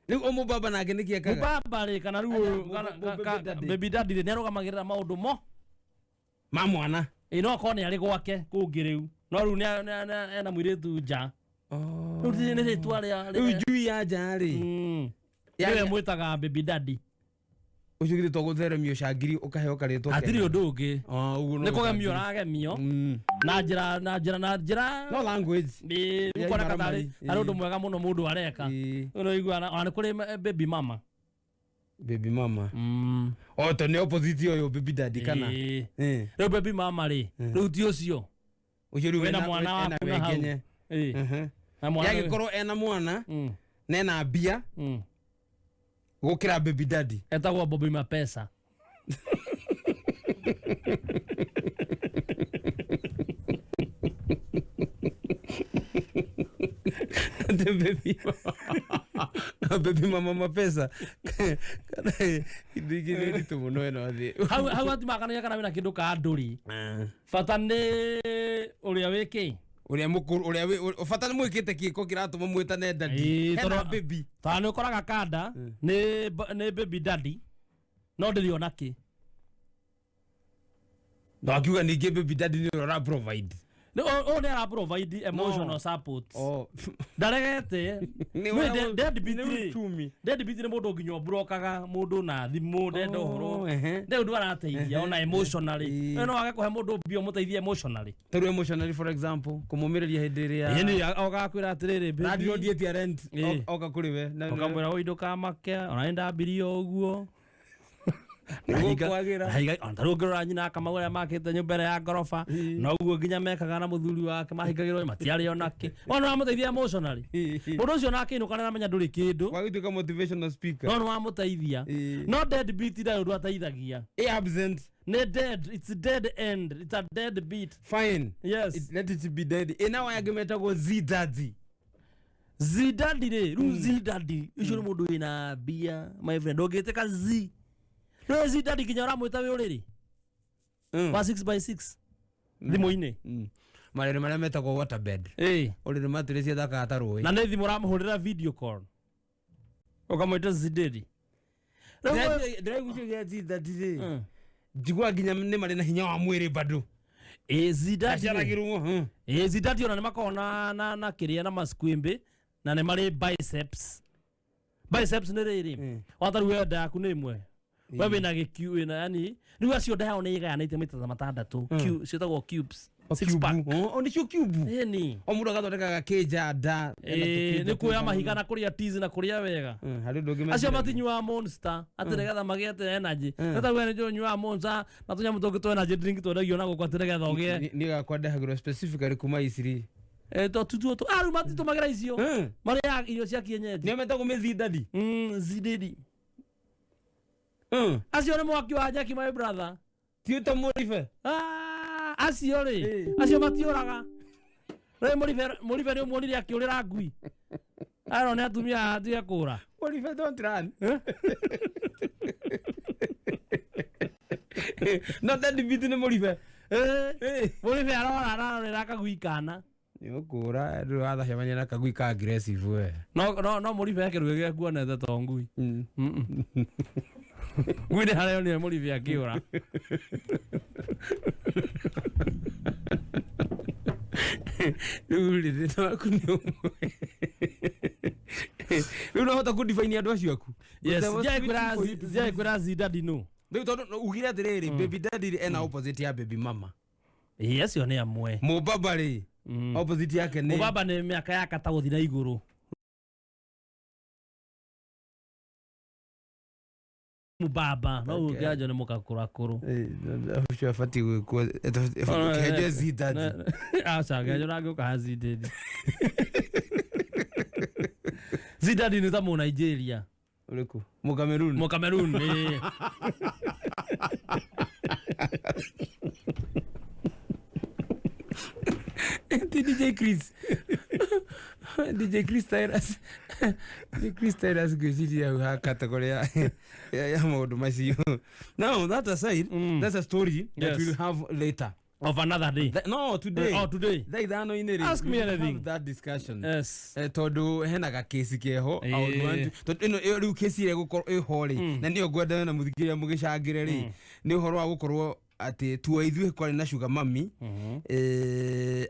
Rĩu o mũbaba nake nĩkĩ ekaga? Mũbaba rĩ, kana rĩu ũyũ, baby daddy rĩ, nĩ arũgamagĩrĩra maũndũ mo ma mwana. Ĩ no akorwo nĩ arĩ gwake kũngĩ rĩu, no rĩu ena mũirĩtu nja. Rĩu nĩ rĩtwa rĩa Rĩu njui ya nja rĩ, nĩwe mwĩtaga baby daddy. Ũcio githĩ to gũtheremio cangiri ũkaheo karĩtwa? Hatirĩ ũndũ ũngĩ. Ũguo no Nĩ kũgemio cangiri. ũragemio na njĩra na njĩra na njĩra no language. Ĩ, Ya ũkona imaramari. tarĩ ũndũ mwega mũno mũndũ areka. Ũraigua ona nĩ kũrĩ baby mama. Baby mama. O to nĩ opposite ũyũ baby daddy kana? Ĩ. Rĩu baby mama rĩ, rĩu ti ũcio. Ũcio rĩu Wĩna mwana ena waku na hau. wengenye. Ĩ. Na mwana Yagĩkorwo ena mwana na ena mbia gũkĩra baby daddy. Etagwo Bobby Mapesa. Ate baby mama mapesa. Kana indo ingĩ nĩ nditũ mũno ĩno thĩ. Hau hatimakanagia kana wĩna kĩndũ ka ndũri. Bata nĩ ũrĩa wĩ kĩ? Ũrĩa mũkũrũ, ũrĩa bata nĩ mwĩkĩte kĩko kĩratũma mwĩtane daddy. Ĩĩ, Hena baby. Tondũ nĩ ũkoraga kanda nĩ baby daddy no ndĩrĩ ona kĩ. No akiuga ningĩ baby daddy nĩ ũrĩa ũra provide. Nĩ ũyũ nĩ ara provide emotional support. Ndaregete. Nĩ Nĩ dead beat nĩ rĩ. uchumi. Dead beat nĩ mũndũ nginya ũmburokaga mũndũ na thimũ, ndenda ũhoro. Ehe. Ndĩ ũndũ arateithia ona emotionally. We no wage kũhe mũndũ mbia ũmũteithie emotionally. Tarĩu emotionally, for example, kũmũmĩrĩria hĩndĩ ĩrĩa Ĩni ogakwĩra atĩrĩrĩ, baby. Landlord etia rent, Ĩ. oka kũrĩ we Ũkamwĩra oi ndũkamake, ona nĩ ndambirie o ũguo. Nĩgũkwagĩra. Tarĩu ũngĩrora nyina akamau ũrĩa makĩte nyũmba ĩrĩa ya ngoroba, noguo nginya mekaga na mũthuri wake mahingagĩrwo matiarĩ ona kĩ. Wona nĩwamũteithia emotionally. Mũndũ ũcio ona akĩinũka nĩaramenya ndũrĩ kĩndũ. Wagĩtuĩka motivational speaker. No nĩwamũteithia. No dead beat ndarĩ ũndũ ateithagia. Ĩ absent. Nĩ dead, it's dead end, it's a dead beat. Fine. Yes. Let it be dead. Ĩ nao aya angĩ metagwo Z-daddy. Z-daddy rĩ, rĩu Z-daddy ũcio nĩ mũndũ wĩna mbia, my friend, ndũngĩtĩka Z. Rĩu Z-daddy nginya ũramwĩta wĩ ũrĩrĩ wa 6 by 6 thimũ-inĩ. Marĩrĩ marĩa metagwo waterbed. Ĩ. Ũrĩrĩ mattress ĩthakaga ta rũĩ. Na nĩ thimũ ũramũhũrĩra video call ũkamwĩta Z-daddy. Ndĩraigua kĩo gĩa Z-daddy rĩ, Njiguaga nginya nĩ marĩ na hinya wa mwĩrĩ bado. Ĩ zidadi Aciaragĩrwo. Ĩ zidadi ona nĩ makoragwo na kĩrĩa na maskwimbi na nĩ marĩ biceps. Biceps nĩ rĩrĩ wata rĩu we nda yaku nĩ ĩmwe, we wĩna gĩkiu wĩna, yani rĩu acio nda yao nĩ ĩgayanĩte maita ta matandatũ. Ciĩtagwo cubes. Six pack. O nĩcio cube. Ĩni. O mũndũ agathondeka gakĩnja nda. Ĩ, nĩ kuoya mahiga na kũrĩa tizi na kũrĩa wega. Harĩ ũndũ ũngĩ. Acio matinyuaga Monster atĩ nĩgetha magĩe energy. No ta we nĩ ũnyuaga Monster na tũnyamũ tũngĩ twa energy drink twendagio na gũkũ atĩ nĩgetha ũgĩe. Niĩ gakwa ndehagĩrwo specifically kuma Isiri. To tutuo tu rĩu matitũmagĩra icio, marĩaga irio cia kienyeji. Nĩo metagwo mĩthindadi. Zididi acio nĩ mwaki wa njaki, my brother. Ti ta mũribe. Acio rĩ, acio matiũraga rĩ. Mũribe, mũribe nĩ ũmuonire akĩũrĩra ngui? Aro nĩ atumia atige kũra. Mũribe don't run. No daddy beat nĩ mũribe. Mũribe arora ararorera kagui kana. Nĩ ũkũra ndũrĩ wathacemania na kagui ka aggressive we. No mũribe ekĩrũgĩ gĩakuonete to ngui. Ngui nĩ harĩa onire mũribe akĩũra. Rĩu rĩ, thĩna waku nĩ ũmwe. Rĩu no hota kũ-define andũ acio aku. Yes, ndiaĩ kwĩra zidadi no. Rĩu tondũ ugire atĩrĩrĩ, baby daddy ena opposite ya baby mama. Ĩ, acio nĩ amwe. Mũbaba rĩ, opposite yake nĩ? Mũbaba nĩ mĩaka ya kata gũthiĩ na igũrũ. Mũbaba no ũngĩanjwo nĩ mũkakũrakũrũ. Ũcio abatiĩ gwĩkwo kĩhenjo zidadi. Aca, kĩhenjo ndangĩũka ha zidadi. Zidadi nĩ ta mũ Nigeria. Ũrĩkũ? Mũkameruni. Mũkameruni, ĩ. Ti DJ Chris. DJ Chris Tyrus. DJ Chris Tyrus ngwĩciria hau ha category ya maũndũ macio. Now that aside, that's a story that we'll have later. Of another day. No, today. Oh, today. Thaa ithano-inĩ rĩ. Ask me We will anything. have that discussion. Yes. Tondũ hena gakĩci keho. I would want to- tondũ ĩno ĩyo rĩu kĩci ĩrĩa ĩgũkorwo ĩho rĩ, na nĩyo ngwenda na mũthikĩrĩria mũgĩcangĩre rĩ, nĩ ũhoro wa gũkorwo atĩ tuo ithuĩ kwarĩ na sugar mummy.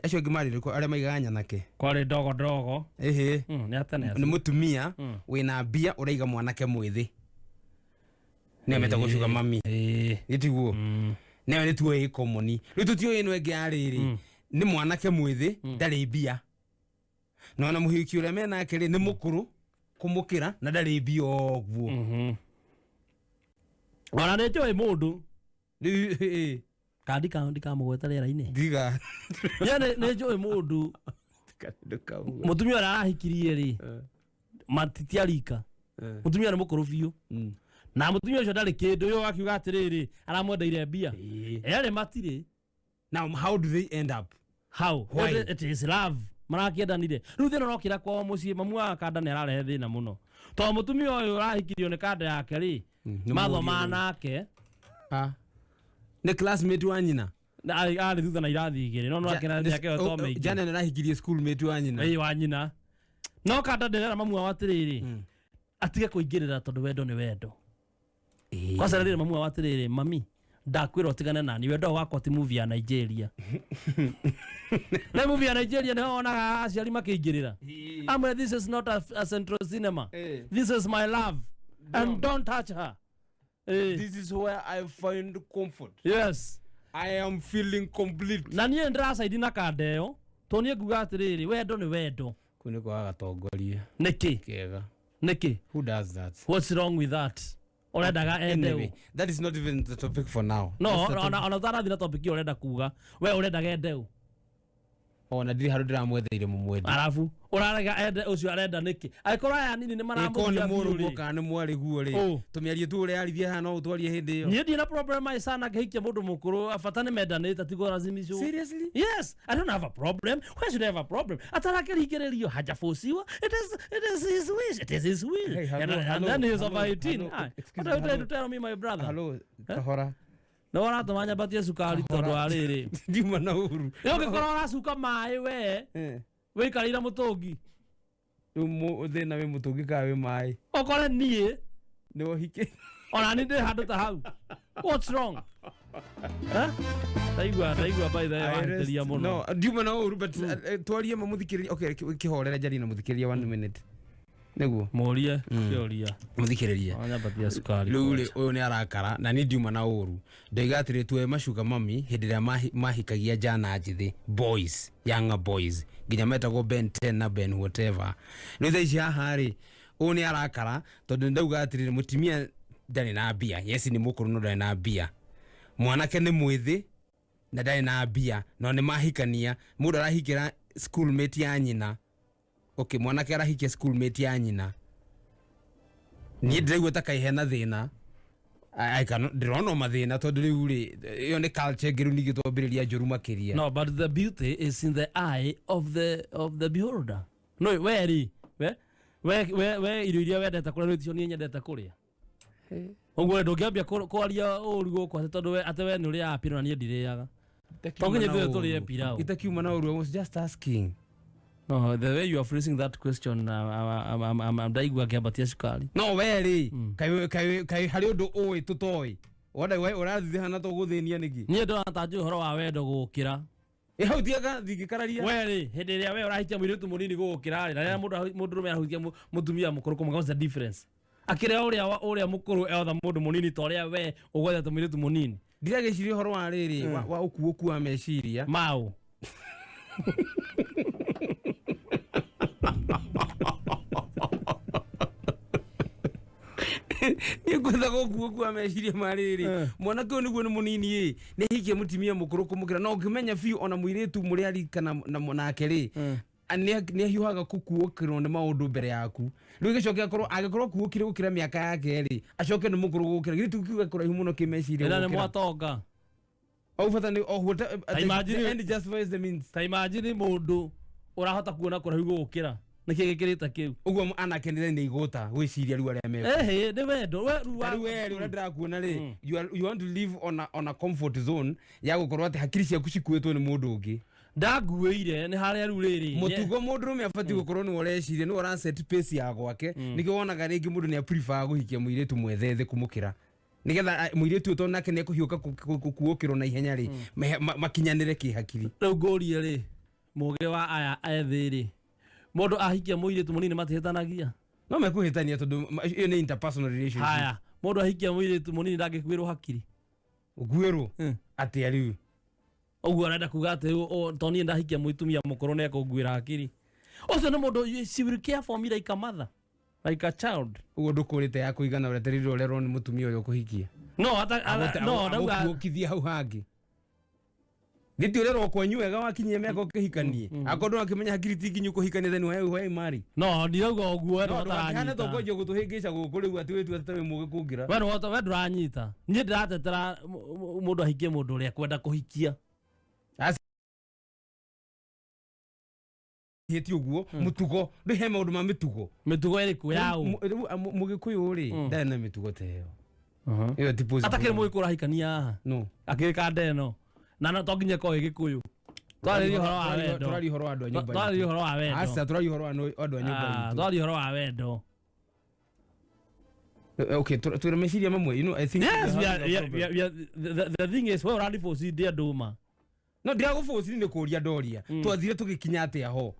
Acio angĩ marĩ rĩkũ arĩa maigaga nyanake? Kwarĩ ndogo ndogo. Ĩhĩ. Nĩ atene Nĩ acio. mũtumia wĩna mbia ũraiga mwanake mwĩthĩ, nĩyo metagwo sugar mummy. Gĩtiguo nayo nĩ tuo ĩ common. Rĩu tũtiũĩ ĩno ĩngĩ ya rĩrĩ nĩ mwanake mwĩthĩ ndarĩ mbia, na ona mũhiki ũrĩa menake rĩ nĩ mũkũrũ kũmũkĩra na ndarĩ mbia ũguo. Ona nĩ njũĩ mũndũ. Rĩu ĩ. Ka ndikamũgweta rĩera-inĩ. Ndiga. Nĩ njũĩ mũndũ. Mũtumia ũrĩa arahikirie rĩ, matitiarika. Mũtumia nĩ mũkũrũ biũ. Na mũtumia ũcio ndarĩ kĩndũ, ũyũ akiuga atĩrĩrĩ, aramwendeire mbia. Erĩ matirĩ. Now how do they end up? How? Why? It is love. Marakĩendanire. Rĩu thĩna ũrokĩra kwao mũciĩ, mamu wa kanda nĩ ararehe thĩna mũno. Tondũ mũtumia ũyũ ũrahikirio nĩ kanda yake rĩ, nĩ mathomaga mũriũ. nake. Nĩ classmate wa nyina. Na arĩ thutha na irathi igĩrĩ. No akĩra mĩaka ĩyo to mĩingĩ. Jana nĩ arahikirie schoolmate wa nyina. Ĩĩ, wa nyina. No kanda ndĩrera mamu wao atĩrĩrĩ, atige kũingĩrĩra tondũ wendo nĩ wendo. Kwanza rĩrĩ mamu wao atĩrĩrĩ, mami, ndakwĩra ũtigane nani, wendo wakwa ti movie ya Nigeria. Na movie ya Nigeria nĩho wonaga aciari makĩingĩrĩra. Amwe, this is not a central cinema. This is my love. And don't touch her. This is where I find comfort. Yes. I am feeling complete. Na niĩ ndĩracaidi na kanda ĩyo, tondũ niĩ nguga atĩrĩrĩ, wendo nĩ wendo. Kũu nĩ kwaga gatongoria. Nĩkĩ? Kega. Nĩkĩ? Who does that? What's wrong with that? Ũrendaga ende Anyway, ũ? that is not even the topic for now. No, That's the topic. ona ũtanathi na topic ĩyo ũrenda kuga, we ũrendaga ende ũ? Ona ndirĩ handũ ndĩramwetheire mũmwendi. Arabu ũrarega ende ũcio arenda nĩkĩ? Angĩkorwo aya nini nĩ Ĩkorwo maramũthia nĩ biũ mũrũguo rĩ. kana nĩ mwarĩguo rĩ, Ũ. tũmĩarie tu ũrĩa arithia haha no ũtwarie hĩndĩ ĩyo. Niĩ ndirĩ na problem ai sana ngĩhikia mũndũ mũkũrũ, bata nĩ mendanĩte, ti kũlazimishwo. Seriously? Yes, I don't have a problem. Why should I have a problem? Atarakĩringĩrĩrio, hajafosiwa. It is his wish. It is his will. Hey, hello, And hello, then he is hello, over 18. hello, Aye. excuse What are you me, trying to hello. tell me, my brother? Hello, kahora. No ũratũma nyambatie cukari tondũ wa rĩrĩ. Ndiuma na ũru. Ĩ ũngĩkorwo ũracuka maĩ we, wĩikarĩire mũtũngi. Rĩu thĩna wĩ mũtũngi kana wĩ maĩ? Ũkore niĩ. Nĩ ũhike. Ona niĩ ndĩ handũ ta hau. What's wrong? Eh? Ndaigua ndaigua by the way wahĩtĩria mũno. No, ndiuma na ũru, but twarie ma mũthikĩrĩria. Okay, kĩhorere njarie na mũthikĩrĩria 1 minute. Nĩguo. Mũrie kĩũria. Mũthikĩrĩria. Wanyambatia cukari. Rĩu rĩ, ũyũ nĩ arakara na niĩ ndiuma na ũru. Ndoiga atĩrĩ, tuoe macuga mami hĩndĩ ĩrĩa mahikagia njana njĩthĩ, boys, younger boys, nginya metagwo Ben 10 na Ben whatever. Rĩu thaa ici haha rĩ, ũyũ nĩ arakara tondũ ndauga atĩrĩrĩ, mũtumia ndarĩ na mbia. Yes, nĩ mũkũrũ no ndarĩ na mbia. Mwanake nĩ mwĩthĩ na ndarĩ na mbia, no nĩ mahikania. Mũndũ arahikĩra schoolmate ya nyina. Okay, mwanake arahikia schoolmate ya nyina. Niĩ ndĩraigua ta kaĩ hena thĩna. I cannot, ndĩrona o mathĩna tondũ rĩu rĩ, ĩyo nĩ culture ĩngĩ rĩu ningĩ twambĩrĩria njũru makĩria. No, but the beauty is in the eye of the beholder. No, we rĩ, we irio iria wendete kũrĩa nĩ niĩ nyendete kũrĩa. Ũguo ndũngĩambia kwaria ũru gũkũ atĩ tondũ we atĩ we nĩ ũrĩaga pilau na niĩ ndirĩaga. To nginya ithuĩ tũrĩe pilau. Itakiuma na ũru, I was just asking. No, the way you are phrasing that question, ndaigua ngĩambatia cukari. No we rĩ, kaĩ harĩ ũndũ ũĩ tũtoĩ? Wona we ũrathiĩ hana to gũthĩnia nĩkĩ? Niĩ ndona ta njũĩ ũhoro wa wendo gũkĩra. Ĩ hau tiaga ndingĩkararia. We rĩ, hĩndĩ ĩrĩa we ũrahikia mũirĩtu mũnini gũgũkĩra rĩ, na rĩrĩa mũndũrũme arahikia mũtumia mũkũrũ kũmũka, what's the difference? Akĩrĩa ũrĩa mũkũrũ etha mũndũ mũnini ta ũrĩa we ũgwethete mũirĩtu mũnini. Ndiragĩciria ũhoro wa rĩrĩ wa ũkuũku wa meciria. Mau. Niĩ ngwethaga ũkuũku wa meciria ma rĩrĩ, mwanake ũyũ nĩguo nĩ mũnini ĩ, nĩ ahikie mũtumia mũkũrũ kũmũkĩra, no ũngĩmenya biũ ona mũirĩtu mũrĩa arika nake rĩ, nĩ ahiũhaga gũkuũkĩrwo nĩ maũndũ mbere yaku. Rĩu gĩcoke akorwo angĩkorwo akuũkire gũkĩra mĩaka yake rĩ, acoke nĩ mũkũrũ gũkĩra, githĩ ti kiuga kũraihu mũno kĩmeciria Ĩra nĩ gũkĩra. mwatonga. Au bata nĩ o Ta imagine the end justifies the means. Ta imagine mũndũ ũrahota kuona kũraihu gũgũkĩra. Nĩkĩ gĩkĩrĩte kĩu? Ũguo anake nĩ igũta gwĩciria rĩu arĩa mekwo. Ĩhĩ, nĩ wendo. We rĩu Ta rĩu we rĩ, ũrĩa ndĩrakuona rĩ, you want to live on a comfort zone ya gũkorwo atĩ hakiri ciaku cikuĩtwo nĩ mũndũ ũngĩ. Ndaguĩire nĩ harĩa rĩu rĩrĩ. Mũtugo mũndũrũme abatiĩ gũkorwo nĩwe ũreciria, nĩwe ũraset pace ya gwake. Nĩkĩo wonaga rĩngĩ mũndũ nĩ prefer kũhikia mũirĩtu mwethethĩ kũmũkĩra, nĩgetha mũirĩtu ũyũ tondũ nake nĩ ekũhiũka gũkuũkĩrwo na ihenya rĩ, makinyanĩre kĩhakiri. Rĩu ngũrie rĩ, mũgĩ wa aya ethĩ rĩ, mũndũ ahikia mũirĩtu mũnini matihĩtanagia? No mekũhĩtania tondũ ĩyo nĩ interpersonal relationship. Haya, mũndũ ahikia mũirĩtu mũnini ndangĩkuĩrwo hakiri? Ũkuĩrwo atĩa rĩu? Ũguo arenda kuga atĩ to niĩ ndahikia mũtumia mũkũrũ nĩ ekũnguĩra hakiri. Ũcio nĩ mũndũ, she will care for me like a mother, like a child. Ũguo ndũkũrĩte ya kũigana ũretereire ũrerwo nĩ mũtumia ũrĩa ũkũhikia. No, ata, no, ndauga agũkuokithia hau hangĩ. Gĩti ũrerwo kwanyu wega wakinyia mĩaka ũkĩhikanie. Akorwo ndũrakĩmenya hakiri ti nginyu kũhikania, then why marry? No, ndirauga ũguo, we No, ndũgakĩhane ndũtaranyita. ta ũkwanjia gũtũhĩngĩca gũkũ rĩu atĩ wĩtua ta wĩ mũgĩ kũngĩra. We ndũhota, we ndũranyita. Niĩ ndĩratetera mũndũ ahikie mũndũ ũrĩa ekwenda kũhikia. Hĩti ũguo mũtugo rĩu he maũndũ ma mĩtugo. Mĩtugo ĩrĩkũ ya ũ? Rĩu mũgĩkũyũ rĩ, ndarĩ na mĩtugo ta ĩyo. Ĩyo ti possible. Atakĩrĩ mũgĩkũyũ ũrahikania haha? No. Akĩrĩ kanda ĩno. Na no to nginya ĩkorwo ĩ gĩkũyũ. Twarĩria ũhoro wa wendo. Tũraria ũhoro wa andũ a nyũmba. Twarĩria ũhoro wa wendo. Aca, tũraria ũhoro wa andũ a nyũmba Ah, itũ. twarĩria ũhoro wa wendo. Okay, twĩna meciria mamwe. I think Yes, we we are are, having we a are, problem. we are, the thing is, we ũradiforce ndĩa ndũma. No ndiragũbũci, nĩ kũria ndoria. Twathire tũgĩkinya atĩa ho?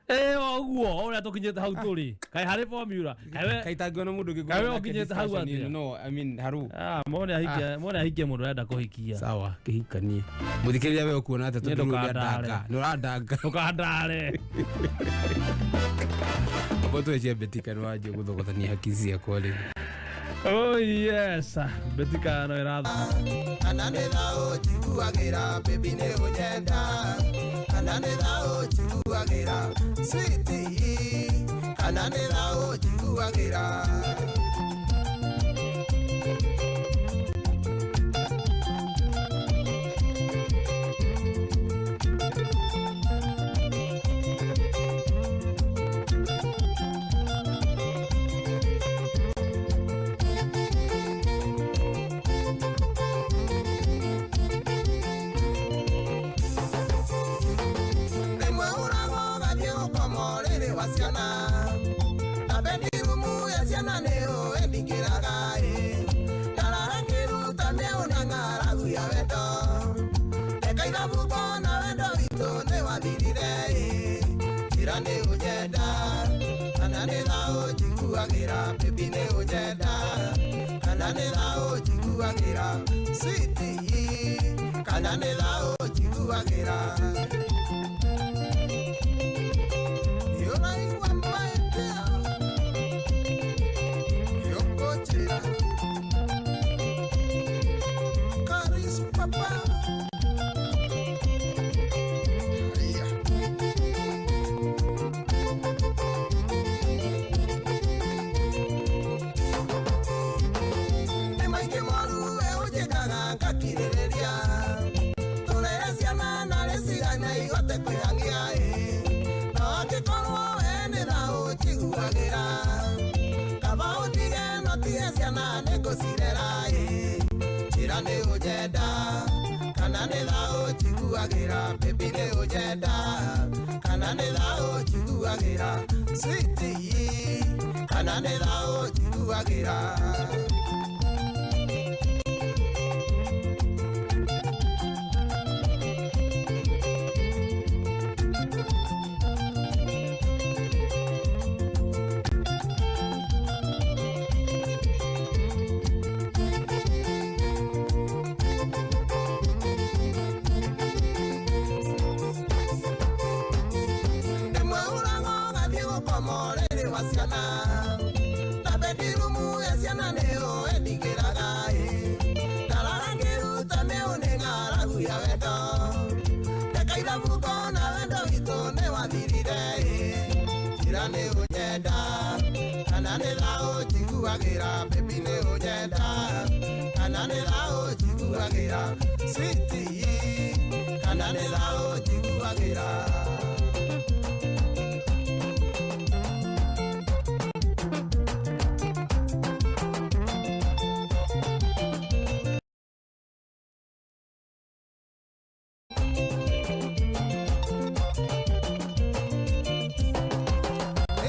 Ĩ, o ũguo, o ũrĩa tũkinyĩte hau tũrĩ. Kaĩ harĩ formula. Kaĩ we Kaĩ tangĩona mũndũ ũngĩ Kaĩ we nake ũkinyĩte hau discussion atĩa? ĩno, no, I mean, haru. Ah, mone ahikie mũndũ ũrenda kũhikia. Sawa, kĩhikanie. Mũthikĩrĩria, we ũkuona atĩa? Niĩ Tondũ rĩu ndũkandare. ũrĩa ndanga. Nĩ ũrandanga. Ndũkandare. Amba twecia Betika, nĩ wanjia gũthogothania hakiri ciakwa rĩu. Oh yes, Betika no ĩratha. Kana nĩ thaũ njiguagĩra, baby nĩ ũnyenda, kana nĩ thaũ njiguagĩra, sweetie, kana nĩ thaũ njiguagĩra. Rĩmwe ũragwo ũgathiĩ gũkoma ũrĩrĩ wa ciana, na bedroom ya ciana nĩ ũĩ ndingĩraga ĩ ndarara. Njĩra nĩ ũnyenda kana nĩ thaũ njiguagĩra baby nĩ ũnyenda kana nĩ thaũ njiguagĩra sweetie kana nĩ thaũ njiguagĩra. Nĩũraigua my dear, nĩũkũnjĩra Karis papa. Haya. Nĩ maingĩ moru we ũnjĩkaga ngakirĩrĩria tũrere ciana narĩ cigana ihote kwĩhangia ĩ no angĩkorwo we nĩ thaũ njiguagĩra kaba ũndige no tige ciana nĩngũcirera ĩ njĩra nĩ ũnyenda kana nĩ thaũ njiguagĩra baby nĩ ũnyenda kana nĩ thaũ njiguagĩra sweetie kana nĩ thaũ njiguagĩra. Rĩmwe ũraga ũgathiĩ gũkoma ũrĩrĩ wa ciana na bendirumu ya ciana nĩyo ĩndigĩraga ĩ ndarara ngĩruta mĩũ nĩ ng'aragu ya wendo ndekaira buko na wendo witũ nĩ wathirire ĩ njĩra nĩ ũnyenda kana nĩ thaũ njiguagĩra baby nĩ ũnyenda kana nĩ thaũ njiguagĩra sweetie kana nĩ thaũ njiguagĩra.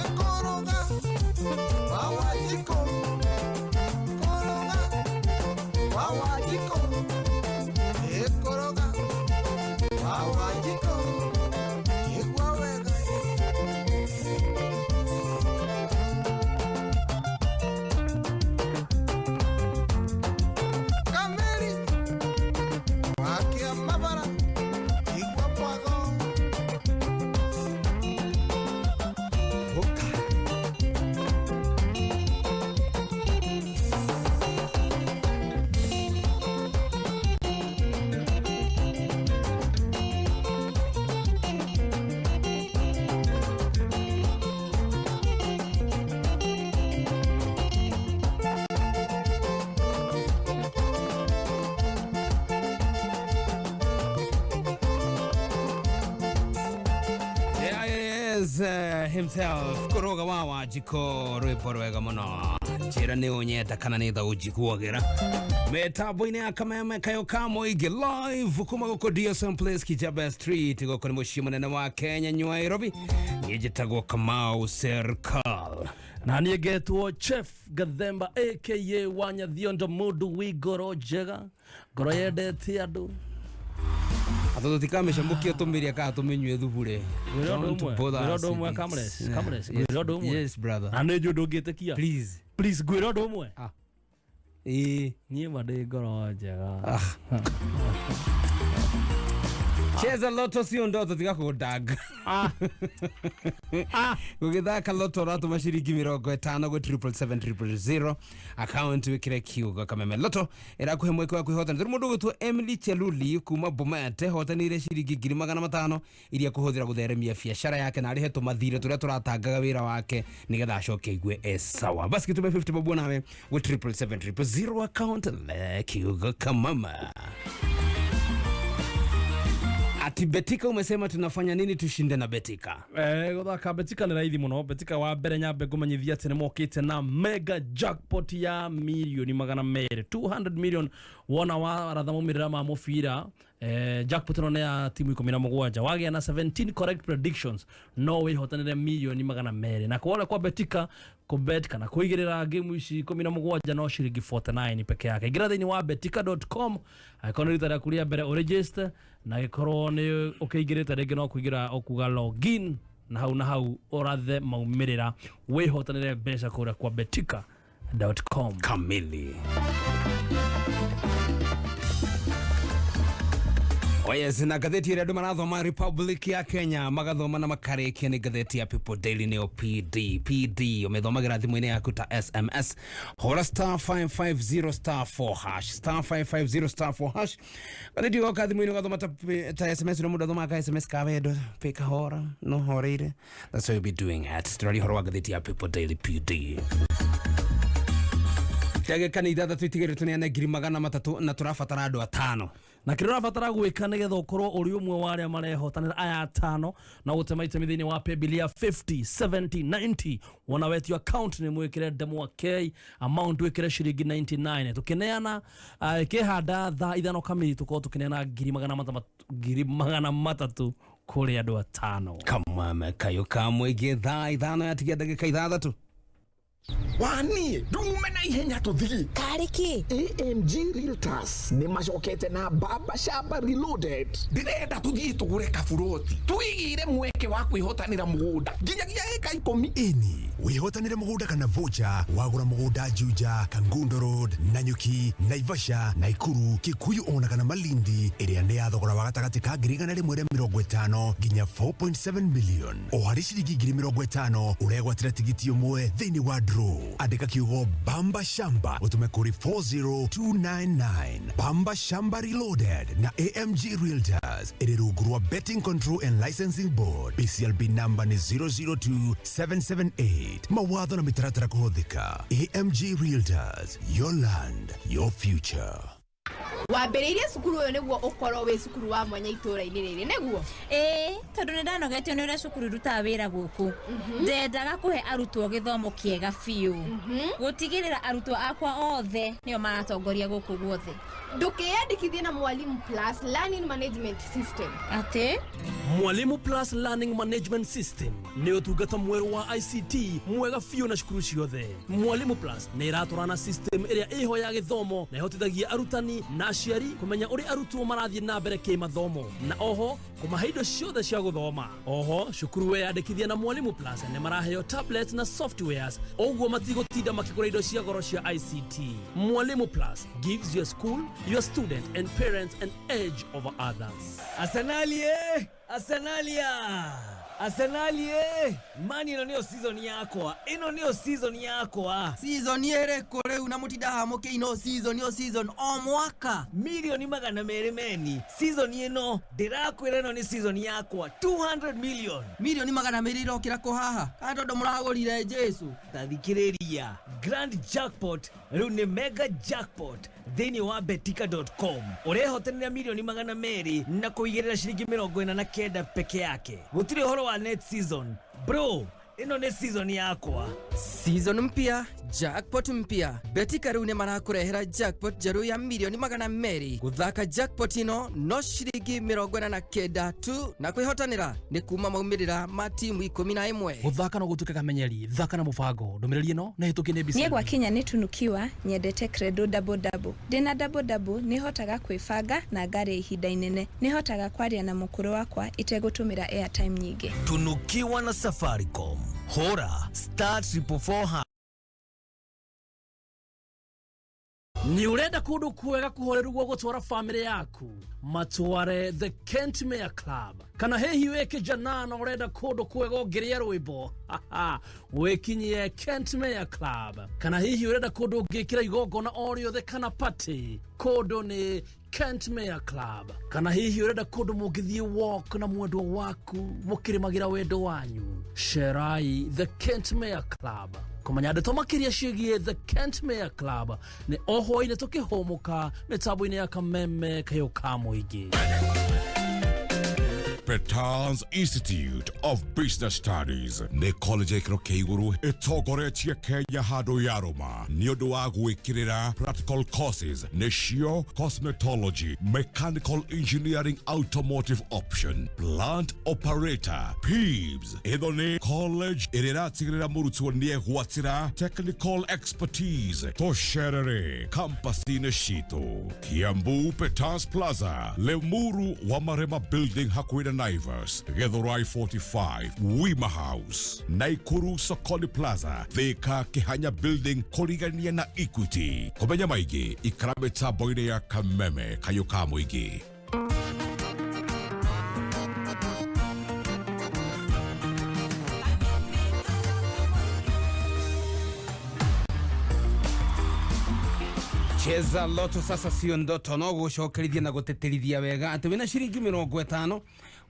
Ekoroga wawajiko koroga wawajiko ekoroga wawajiko igwa wega. Kameri wakia mabara igwa mwago. There is himself kuruga wa Wanjikũ rwĩmbo rwega mũno njĩra nĩ ũnyenda kana nĩ thaũ njiguagĩra mĩtambo-inĩ ya kameme kayo ka mũingĩ live kuma gũkũ DSM Place Kijabe Street gũkũ nĩ mũciĩ mũnene wa Kenya Nairobi. Niĩ njĩtagwo Kamau Serikal Na niĩ ngetwo Chef Gathemba aka Wanyathiondo mũndũ wĩ ngoro njega ngoro yendete andũ. Atũ tũtikamĩcamũkia tũmĩrĩa kana tũmĩnyue thubu rĩ. Ngwĩre ũndũ Don't ũmwe, bother ngwĩre us ũndũ ũmwe with this. Kamles, Yeah. Kamles, Yes, ngwĩre ũndũ ũmwe. yes brother. Na nĩ njũĩ ndũngĩtĩkia. Please. Please ngwĩre ũndũ ũmwe. Ĩĩ. Niĩ ma ndĩ ngoro njega. Cheza loto sio ndoto tiga kũndanga gũgĩthaka loto ũratũma ciringi 50 gwĩ 777 account wĩkĩre kiugo kameme loto ĩrakũhe mweke wa kwĩhotana tũrĩ mũndũ ũgwĩtwo Emily Cheluli kuma Bomet hotanĩire ciringi 500,000 iria kũhũthĩra gũtheremia biacara yake na arĩhe tũmathirĩ tũrĩa tũratangaga wĩra wake nĩgetha acoke aigue e sawa basi gĩtũme 50 bob nawe gwĩ 777 account le kiugo kamama. Ati Betika umesema tunafanya nini tushinde na Betika? Guthaka Betika nĩ raithi mũno. Betika wa mbere nyambe ngũmenyithia atĩ nĩ mokĩte na mega jackpot ya mirioni 200 200 million wona waratha maumĩrĩra ma mũbira. Jackpot ĩno nĩ ya timu 17 wagĩa na 17 correct predictions no wĩhotanĩre mirioni 200 na kuona kwa Betika kubet kana kuigĩrĩra game ici 17 no ciringi 49 peke yake. Ingĩra thĩinĩ wa betika.com angĩkorwo nĩ rita rĩaku rĩa mbere ũregister na gĩkorwo nĩ ũkĩingĩrĩte rĩngĩ no kũingĩra ũkuga login Na hau ũrathe maumĩrĩra, wĩhotanĩre mbeca kũrĩa kwa betika.com. Kamili. Oh yes, na ngathĩti ĩrĩa andũ marathoma Republic ya Kenya magathoma na makarĩkia nĩ ngathĩti ya People Daily, nĩyo PD. PD ũmĩthomagĩra thimũ-inĩ yaku ta SMS. Hũra *550*4#, *550*4#. Ngathĩti ĩgoka thimũ-inĩ ũgathoma ta SMS, na mũndũ athomaga ka SMS ka wendo pĩ kahora no horeire. That's how you be doing it. Tũraria ũhoro wa ngathĩti ya People Daily PD. Ndagĩka nĩ 6 itigĩrĩtwo tũneane 300,000 na tũrabatara andũ 5. Na kĩrĩa ũrabatara gwĩka nĩgetha ũkorwo ũrĩ ũmwe wa arĩa marehotanĩra aya 5 na gũtema itemi thĩinĩ wa paybill ya 50 70 90, wona wetio account nĩ mwĩkĩre ndemwa K, amount wĩkĩre ciringi 99. Tũkĩneana kĩhanda thaa 5 kamili tũkorwo tũkĩneana 300,000 kũrĩ andũ 5. Kamame kayo ka mũingĩ, thaa 5 yatigia ndagĩka 6. Wani ndume na ihenya tuthii Karĩ AMG Realtors nĩ macokete na Baba Shamba Reloaded. Ndĩrenda tũthiĩ tũgũre kaburoti, tũigĩre mweke wa kwĩhotanĩra mũgũnda nginyagia ĩka 10. Ĩni wĩhotanĩre mũgũnda kana voucher wagũra mũgũnda Juja, Kangundo Road, Nanyuki, Naivasha, Naikuru, Kikuyu ona kana Malindi, ĩrĩa nĩ ya thogora wa gatagatĩ ka 150,000 nginya 4.7 million. O harĩ ciringi 50,000 ũregwatĩra tigiti ũmwe thĩinĩ wa draw. Andĩka kiugo Bamba Shamba ũtũme kũrĩ 40299. Bamba Shamba Reloaded na AMG Realtors ĩrĩ rungu rwa Betting Control and Licensing Board. BCLB number nĩ 002778. Mawatho na mĩtaratara kũhũthĩka. AMG Realtors, your land, your future. Wambĩrĩirie cukuru ũyũ nĩguo ũkorwo wĩ cukuru wa mwanya itũũra-inĩ rĩrĩ, nĩguo? Ĩĩ, tondũ nĩ ndanogetio nĩ ũrĩa cukuru irutaga wĩra gũkũ. Ndendaga kũhe arutwo gĩthomo kĩega biũ, gũtigĩrĩra arutwo akwa othe nĩo maratongoria gũkũ guothe. Ndũkĩyandĩkithie na Mwalimu Plus Learning Management System. Atĩ? Mwalimu Plus Learning Management System nĩ ũtungata mwerũ wa ICT mwega biũ na cukuru ciothe. Mwalimu Plus nĩ ĩratwarana system ĩrĩa ĩho ya gĩthomo na ĩhotithagia arutani na aciari kũmenya ũrĩa arutwo marathiĩ na mbere kĩmathomo, na oho kũmahe indo ciothe cia gũthoma. Oho cukuru weyandĩkithia na Mwalimu Plus nĩ maraheo tablets na softwares, ũguo matigũtinda makĩgũra indo cia goro cia ICT. Mwalimu Plus gives your school, your student and parents an edge over others. Arsenali eh! Arsenalia! Arsenali eh! Mani ĩno nĩyo season yakwa. Ĩno nĩyo season yakwa. Season ĩrĩkũ rĩu na mũtindaga mũkĩina season o season o mwaka? 200,000,000 meni. Season ĩno ndĩrakwĩra ĩno nĩ season yakwa. 200 million. 200,000,000 irokĩra kũ haha? Kana tondũ mũragũrire Jesu? Tathikĩrĩria. Grand Jackpot rĩu nĩ mega jackpot thĩinĩ wa betika.com. Ũrehotanĩra 200,000,000 na kũigĩrĩra ciringi 49 peke yake. Gũtirĩ ũhoro wa net season. Bro, ĩno nĩ season yakwa. Season mpya, jackpot mpya. Betika rĩu nĩ marakũrehera jackpot njerũ ya 200,000,000. Gũthaka jackpot ĩno no ciringi 49 tu, na kwĩhotanĩra nĩ kuma maumĩrĩra ma timu 11. Gũthaka no gũtuĩke kamenyeri, thaka na mũbango. Ndũmĩrĩri ĩno nĩ hĩtũkie nĩ Niĩ gwakinya nĩ tunukiwa nyendete Credo double double. Ndĩna double double nĩ hotaga kwĩbanga na ngarĩa ihinda inene. Nĩ hotaga kwaria na mũkũrũ wakwa itegũtũmĩra airtime nyingĩ. Tunukiwa na Safaricom. Hora *444#. Nĩ ũrenda kũndũ kwega kũhoreru gwa gũtwara famĩlĩ yaku? Matware The Kent Mayor Club. Kana hihi wĩ kijana na ũrenda kũndũ kwega ũngĩrĩa rwĩmbo? Wĩkinyie Kent Mayor Club. Kana hihi ũrenda kũndũ ũngĩkĩra igongona o rĩothe kana party? Kũndũ nĩ Kent Mayor Club. Kana hihi ũrenda kũndũ mũngĩthiĩ walk na mwendwa waku mũkĩrĩmagĩra wendo wanyu? Cerai The Kent Mayor Club. Kũmenya ndeto makĩria ciĩgiĩ The Kent Mayor Club nĩ o hwaĩ-inĩ tũkĩhũmũka mĩtambo-inĩ ya Kameme Kayũ ka Mũingĩ. Petals Institute of Business Studies nĩ college ya gĩkĩro kĩa igũrũ ĩtongoretie Kenya handũ ya rũma nĩ ũndũ wa gwĩkĩrĩra practical courses, nĩcio cosmetology, mechanical engineering, automotive option, plant operator, PEEBS. Ĩno nĩ college ĩrĩa ĩratigĩrĩra mũrutwo nĩ egwatĩra technical expertise. Tũcerere campus-inĩ citũ Kiambu, Petals Plaza, Limuru wa Marema Building hakuhĩ na Naivas, Githurai 45 Wima House, Naikuru Sokoli Plaza, Thika Kihanya Building kũrigania na Equity. Kũmenya maingĩ ikara mĩtambo-inĩ ya Kameme kayũ ka mũingĩ. Cheza Lotto sasa sio ndoto, no gucokerithia na guteterithia wega ati wina ciringi 50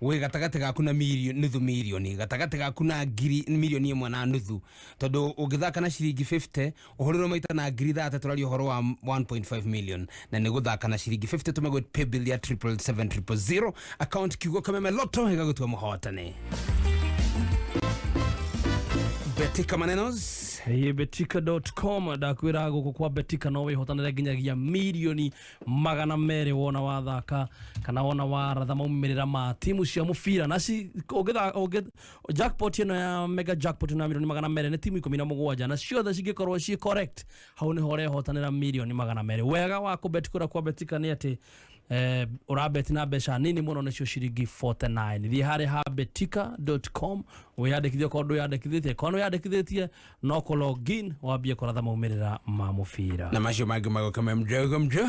wi gatagati gaku na milioni, nuthu milioni, gatagati gaku na ngiri milioni ĩmwe na nuthu, tondu ũngĩthaka na ciringi 50 ũhũrĩrwo maita na ngiri 30 tũraria ũhoro wa 1.5 million, na nĩ gũthaka na ciringi 50 tũmegwo paybill ya 777 000 account kiugo Kameme Lotto ĩgagũtua mũhotani. Betika manenos. Ĩ, betika.com ndakwĩra gũkũ kwa Betika no wĩhotanĩre nginyagia mirioni 200 wona wathaka kana wona waratha maumĩrĩra ma timu cia mũbira na ci ũngĩtha ũngĩ jackpot ĩno ya mega jackpot ĩno ya mirioni 200 nĩ timu 17 na ciothe cingĩkorwo ci correct hau nĩho ũrehotanĩra mirioni 200. Wega wa kũbet kũrĩa kwa Betika nĩ atĩ ũrabeti na mbeca nini mũno nĩcio ciringi 49. Thiĩ harĩa ha betika.com wĩyandĩkithie okorwo ndwĩyandĩkithĩtie, korwo nĩwĩyandĩkithĩtie no kũ login wambie kũratha maumĩrĩra ma mũbira na macio mangĩ magũkame mdogo mdo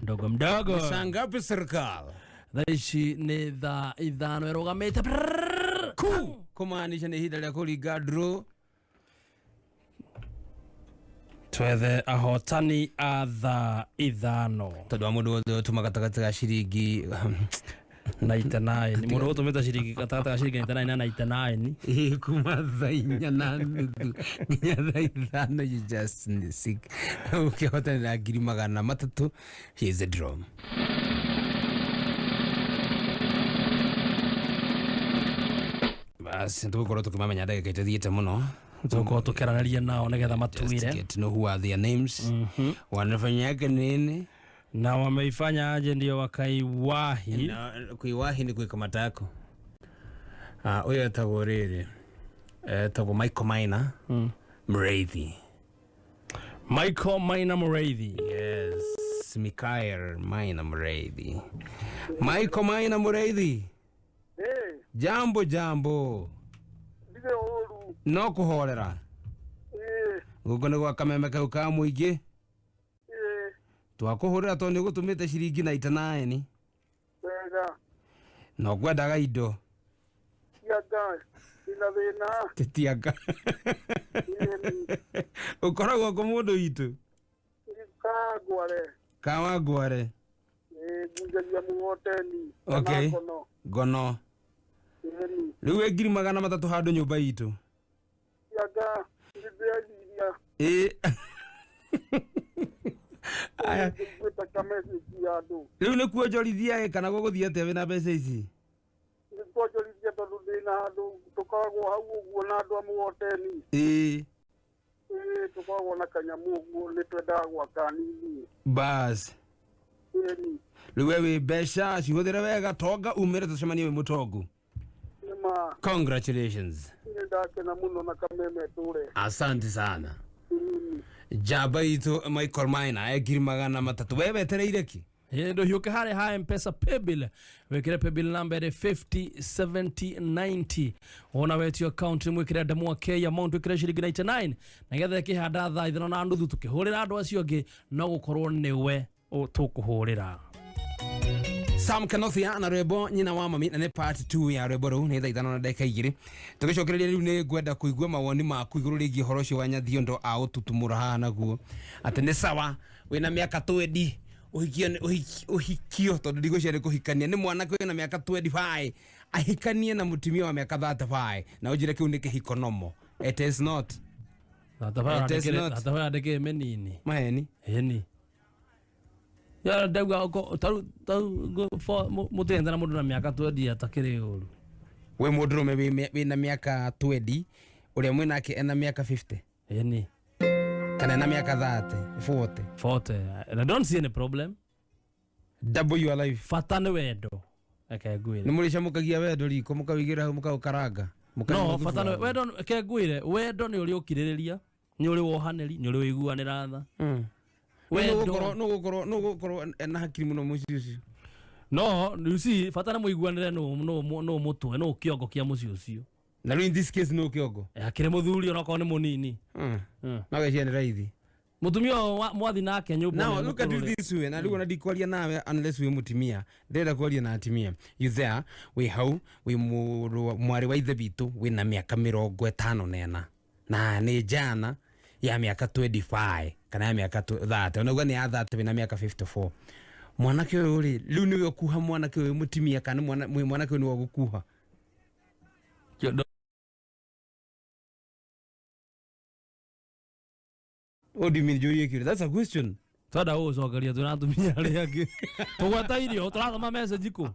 mdogo mdogo. Saa ngapi serikali? Thaa ici nĩ thaa 5 ĩrũgamĩte ku kumaanisha nĩ ihinda rĩa kũringa draw. Twethe ahotani a thaa 5 tondũ wa mũndũ wothe ũtũma gatagatĩ ga ciringi 99 mũndũ ũtũmĩte ciringi gatagatĩ ga ciringi 99 na 99 Ĩ, kuma thaa 4 na nuthu nginya thaa 5 you just sick ũkĩhotanĩra ngiri 300. Here's the drum. Basi tũgũkorwo tũkĩmamenya ndagĩka itathiĩte mũno, tũgũkorwo tũkĩaranĩria nao nĩgetha matwĩre get to know who are their names, wanafanyaka nini na wameifanya aje ndio wakaiwahi. Kuiwahi ni kuika matako. Ũyũ etagwo rĩrĩ, etagwo Michael Maina Mreithi. Michael Maina Mreithi. Yes, Mikael Maina Mreithi. Michael Maina Mreithi. Hey. Jambo jambo. No kũhorera gũkũ nĩ gwa Kameme kau ka mũingĩ. Twakũhũrĩra tondũ nĩ ũgũtũmĩte ciringi 99 Wega. na ũkwendaga indo Tianga ndina thĩna. Titianga ũkoragwo kũ mũndũ witũ? Kangware. Kawangware. Ngunjagia mũgoteni. Okay. Ngono. Rĩu wĩ ngiri 300 handũ nyũmba itũ. Tianga ndĩreciria. Ĩ. Aya. Rĩu nĩ kuonjorithia ĩ kana gũgũthiĩ atĩa wĩna mbeca ici? Nĩ kuonjorithia tondũ ndĩna handũ tũkoragwo hau ũguo na andũ a mũgoteni. Ĩ. Ĩ, tũkoragwo na kanyamũ ũguo nĩ twendaga gwaka nini. Bas. Ĩni. Rĩu we wĩ mbeca cihũthĩre wega, tonga umĩre tũcemanie wĩ mũtongu. Nĩma. Congratulations. Nĩ ndakena mũno na Kameme tũre. Asante sana. Njamba itũ Michael Maina e ngiri 300. We wetereire ki? Ndũhiũke harĩa ha Mpesa paybill wĩkĩre paybill namba ĩrĩ 50 70 90 wona wetio account mwĩkĩre ndemwa K amount wĩkĩre ciringi 99 nĩgetha ĩkĩhanda thaa 5 na nuthu tũkĩhũrĩra andũ acio angĩ no gũkorwo nĩwe tũkũhũrĩra. Sam Kanothia na rwĩmbo nyina wa mami na nĩ part 2 ya rwĩmbo rũu nĩ thaa 5 na ndagĩka 2 tũgĩcokereria rĩu nĩ ngwenda kũigua mawoni maku igũrũ rĩgiĩ ũhoro ũcio wa Nyathiondo a ũtutumũra haha naguo atĩ nĩ sawa wĩna mĩaka 20 ũhikio ũhikio tondũ ndigwĩciria nĩ kũhikania nĩ mwanake wĩna mĩaka 25 ahikanie na mũtumia wa mĩaka 35 na ũnjĩre kĩu nĩ kĩhiko nomo. It is not. It is not. Ndĩkĩrĩ mĩnini maheni ĩni ya ndauga taru mũtende na mũndũ na mĩaka 20 atakĩrĩ ũru. Wĩ mũndũrũme wĩna mĩaka 20 ũrĩa mwĩnake ena mĩaka 50 ĩni kana ena mĩaka 30 40 40. I don't see any problem. Double your life. Bata nĩ wendo. Reke ngwĩre. Nĩ mũrĩcamũkagia wendo riko mũkawĩigĩra hau mũkaũkaranga. No, bata nĩ wendo, reke ngwĩre, wendo nĩ ũrĩ ũkirĩrĩria, nĩ ũrĩ wohanĩri, nĩ ũrĩ ũiguanĩra tha. Wendo nũgũkorwo ena hakiri mũno mũciĩ ũcio. No you see, bata nĩ mũiguanĩre nũ mũtwe, nũ kĩongo kĩa mũciĩ ũcio. Na rĩu in this case nũ kĩongo? Akĩrĩ mũthuri onokorwo nĩ mũnini. No geciria nĩ raithi. Mũtumia ũyũ mwathi nake nyũmba. Now look at it this way, na rĩu ona ndikwaria nawe unless wĩ mũtumia, ndĩrenda kwaria na atumia. You there, wĩ hau, wĩ mwarĩ wa ithe witũ wĩna mĩaka 54 na nĩ njana ya mĩaka 25 kana ya mĩaka 30, onauga nĩ ya 30, wĩna mĩaka 54. Mwanake ũyũ rĩ, rĩu nĩwe ũkuha mwanake ũyũ mũtumia kana mwanake ũyũ nĩwe ũgũkuha? What do you mean, Joey? That's a question. Twenda gũgũcokeria twĩna atumia arĩa angĩ. Tũgweta irio, tũrathoma message kũ?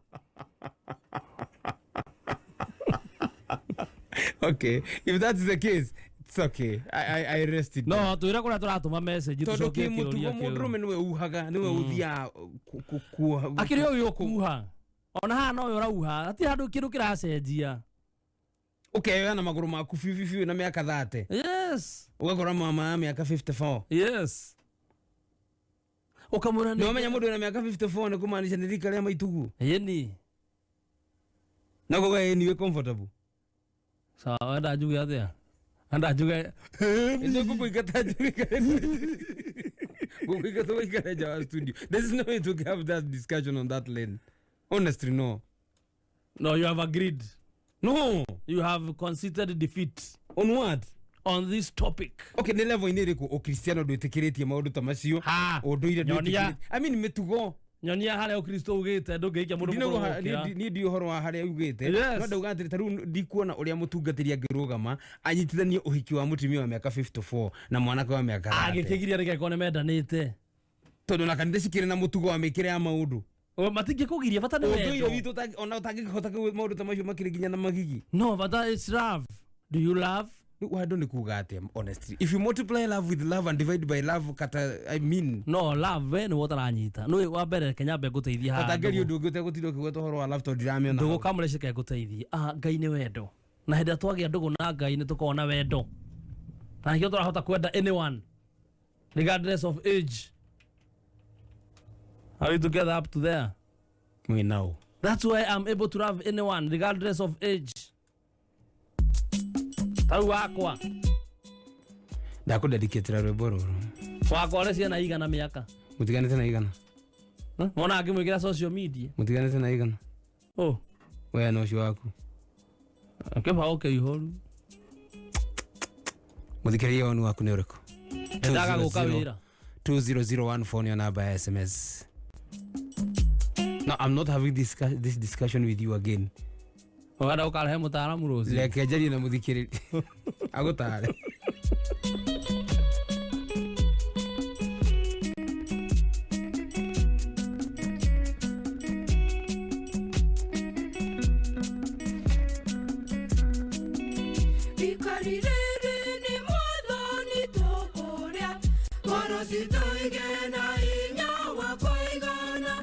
Okay, if that's the case, it's okay. I rest it. No, twĩre kũrĩa tũratũma message tondũ tũcokie kĩmũtugo kĩũria kĩu. mũndũrũme nĩwe uhaga, nĩwe ũthiaga kuoha. Akĩrĩ ũyũ ũkuha. Ona haha nowe ũrauha, hatirĩ handũ kĩndũ kĩracenjia. Ũkeyoya na magũrũ maku biũ biũ biũ na mĩaka 30. Yes. Ũgakora mama ya mĩaka 54. Yes. Ũkamwĩra nĩ wamenya mũndũ wĩna mĩaka 54 nĩ kũmaanisha nĩ rika rĩa maituguo. Ĩni. Na koguo ĩni wĩ comfortable. Sawa, wenda njuge atĩa? Wenda njuge Nĩ ngũkũingata njuge. Ngũkũingata ũikare nja wa studio. There is no way to have that discussion on that lane. Honestly, no. No, you have agreed. No. You have conceded defeat. On what? On this topic. Okay, nĩ level-inĩ ĩrĩkũ ũkristiano ndwĩtĩkĩrĩtie maũndũ ta macio? Ũndũire Nyonia. ndwĩtĩkĩrĩtie. I mean mĩtugo. Nyonia harĩa ũkristo ugĩte ndũngĩhikia mũndũ Ndinauga mũkũrũ gũkĩra. niĩ ndiũĩ ũhoro wa harĩa ugĩte. Yes. No ndauga atĩrĩ, ta rĩu ndikuona ũrĩa mũtungatĩri angĩrũgama anyitithanie ũhiki wa mũtumia wa mĩaka 54 na mwanake wa mĩaka 30. Agĩkĩgiria rĩgekwo nĩ mendanĩte. Tondũ na kanitha cikĩrĩ na mũtugo wa mĩkĩre ya maũndũ. Matingĩkũgiria, bata nĩ Ũndũire wendo. witũ ona ũtangĩhota maũndũ ta macio makĩrĩ nginya na magigi. No, bata is love. Do you love? Rĩu wendo nĩ kuga atĩa, honestly? If you multiply love with love and divide by love, kata, I mean. No, love we nĩwe ũtaranyita. Nĩwe wa mbere reke nyambe ngũteithie haha. Ũtangeria ũndũ ũngĩ ũtegũtinda ũkĩgweta ũhoro wa love tondũ ndiramĩona Ndũgũ hau. kamũreche ke ngũteithie. Ngai nĩ wendo. Na hĩndĩ ĩrĩa twagĩa ndũgũ na Ngai nĩ tũkoragwo na wendo. Na nĩkĩo tũrahota kwenda anyone regardless of age. Are we together up to there? We know. That's why I'm able to love anyone regardless of age. Tau wakwa. Ndakũdedicatĩra rwĩmbo rũrũ. Wakwa ũrĩ ciana igana mĩaka. Mũtiganĩte na igana. Mona angĩmwĩkĩra social media. Mũtiganĩte na igana. Oh. We na ũcio waku. Kĩbaũ kĩihũru. Mũthikĩrĩria woni waku nĩ ũrĩkũ? Ndendaga gũka wĩra. 20014 nĩyo namba ya SMS. No, I'm not having this discussion with you again. Ũrenda ũkarehe mũtaaramu rũciũ? Reke njarie na mũthikĩrĩria. Agũtare. Ikari rĩrĩ nĩ mwathani tũkũrĩa, ngoro citũ igĩe na hinya wa kũigana,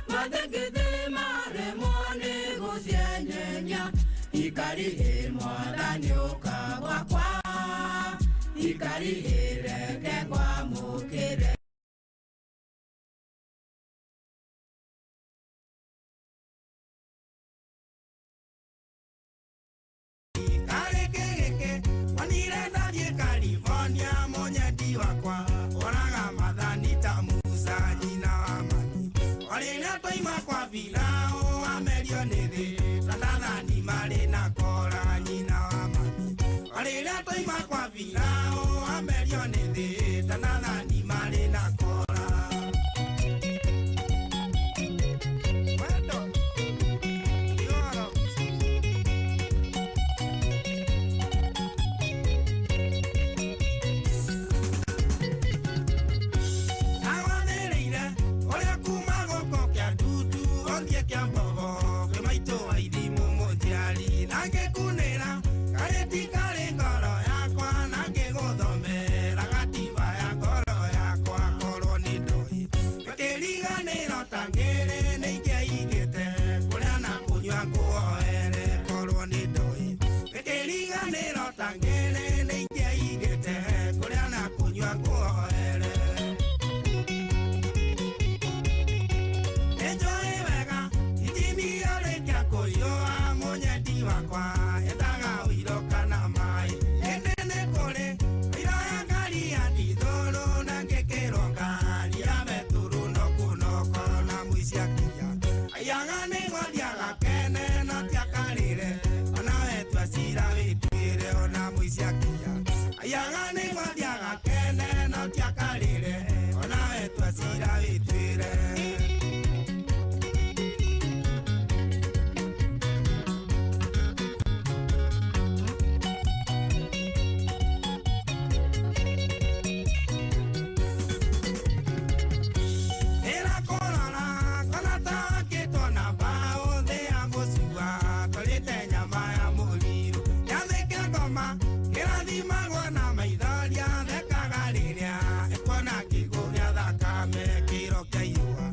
mathĩgĩthĩ maremwo nĩ gũcienyenya. Ikari ĩ mwathani ũka gwakwa, ikari ĩ reke ngwamũkĩre. California mũnyendi wakwa oraga mathani ta Musa nyina wa mami orĩrĩa twaima kwa Firaũ amerio nĩ thĩ tatathani marĩ na kora nyina wa mami orĩrĩa twaima kwa Firaũ amerio nĩ thĩ tatathani marĩ na kora. Wendo, Igoro. Awathĩrĩire ũrĩa kuma gũkũ kĩa ndutu ũthiĩ kĩa mbogo kĩmaitũ wa ithimũ mũnjiari na ngĩkunĩra karĩti karĩ ngoro yakwa na ngĩgũthomera gatiba ya ngoro yakwa korwo nĩ ndoĩ ngĩkĩriganĩro ta ngĩrĩ nĩ ingĩaigĩte kũrĩa na kũnyua nguoere korwo nĩ ndoĩ ngĩkĩriganĩro ta ngĩrĩ nĩ ingĩaigĩte kũrĩa na kũnyua nguoere. Nĩnjũĩ wega Ayaga nĩ gwathiaga kene no tiakarĩre onawe twacira wĩtuĩre. Ĩrakũrora ngona ta wakĩtwo na mbaũ thĩ ya mũcua tũrĩte nyama ya mũrirũ gĩathĩ kĩa ngoma kĩrathimagwo na maithoria thekaga rĩrĩa ĩkuona kĩgũ gĩa thakame kĩro kĩa ihũa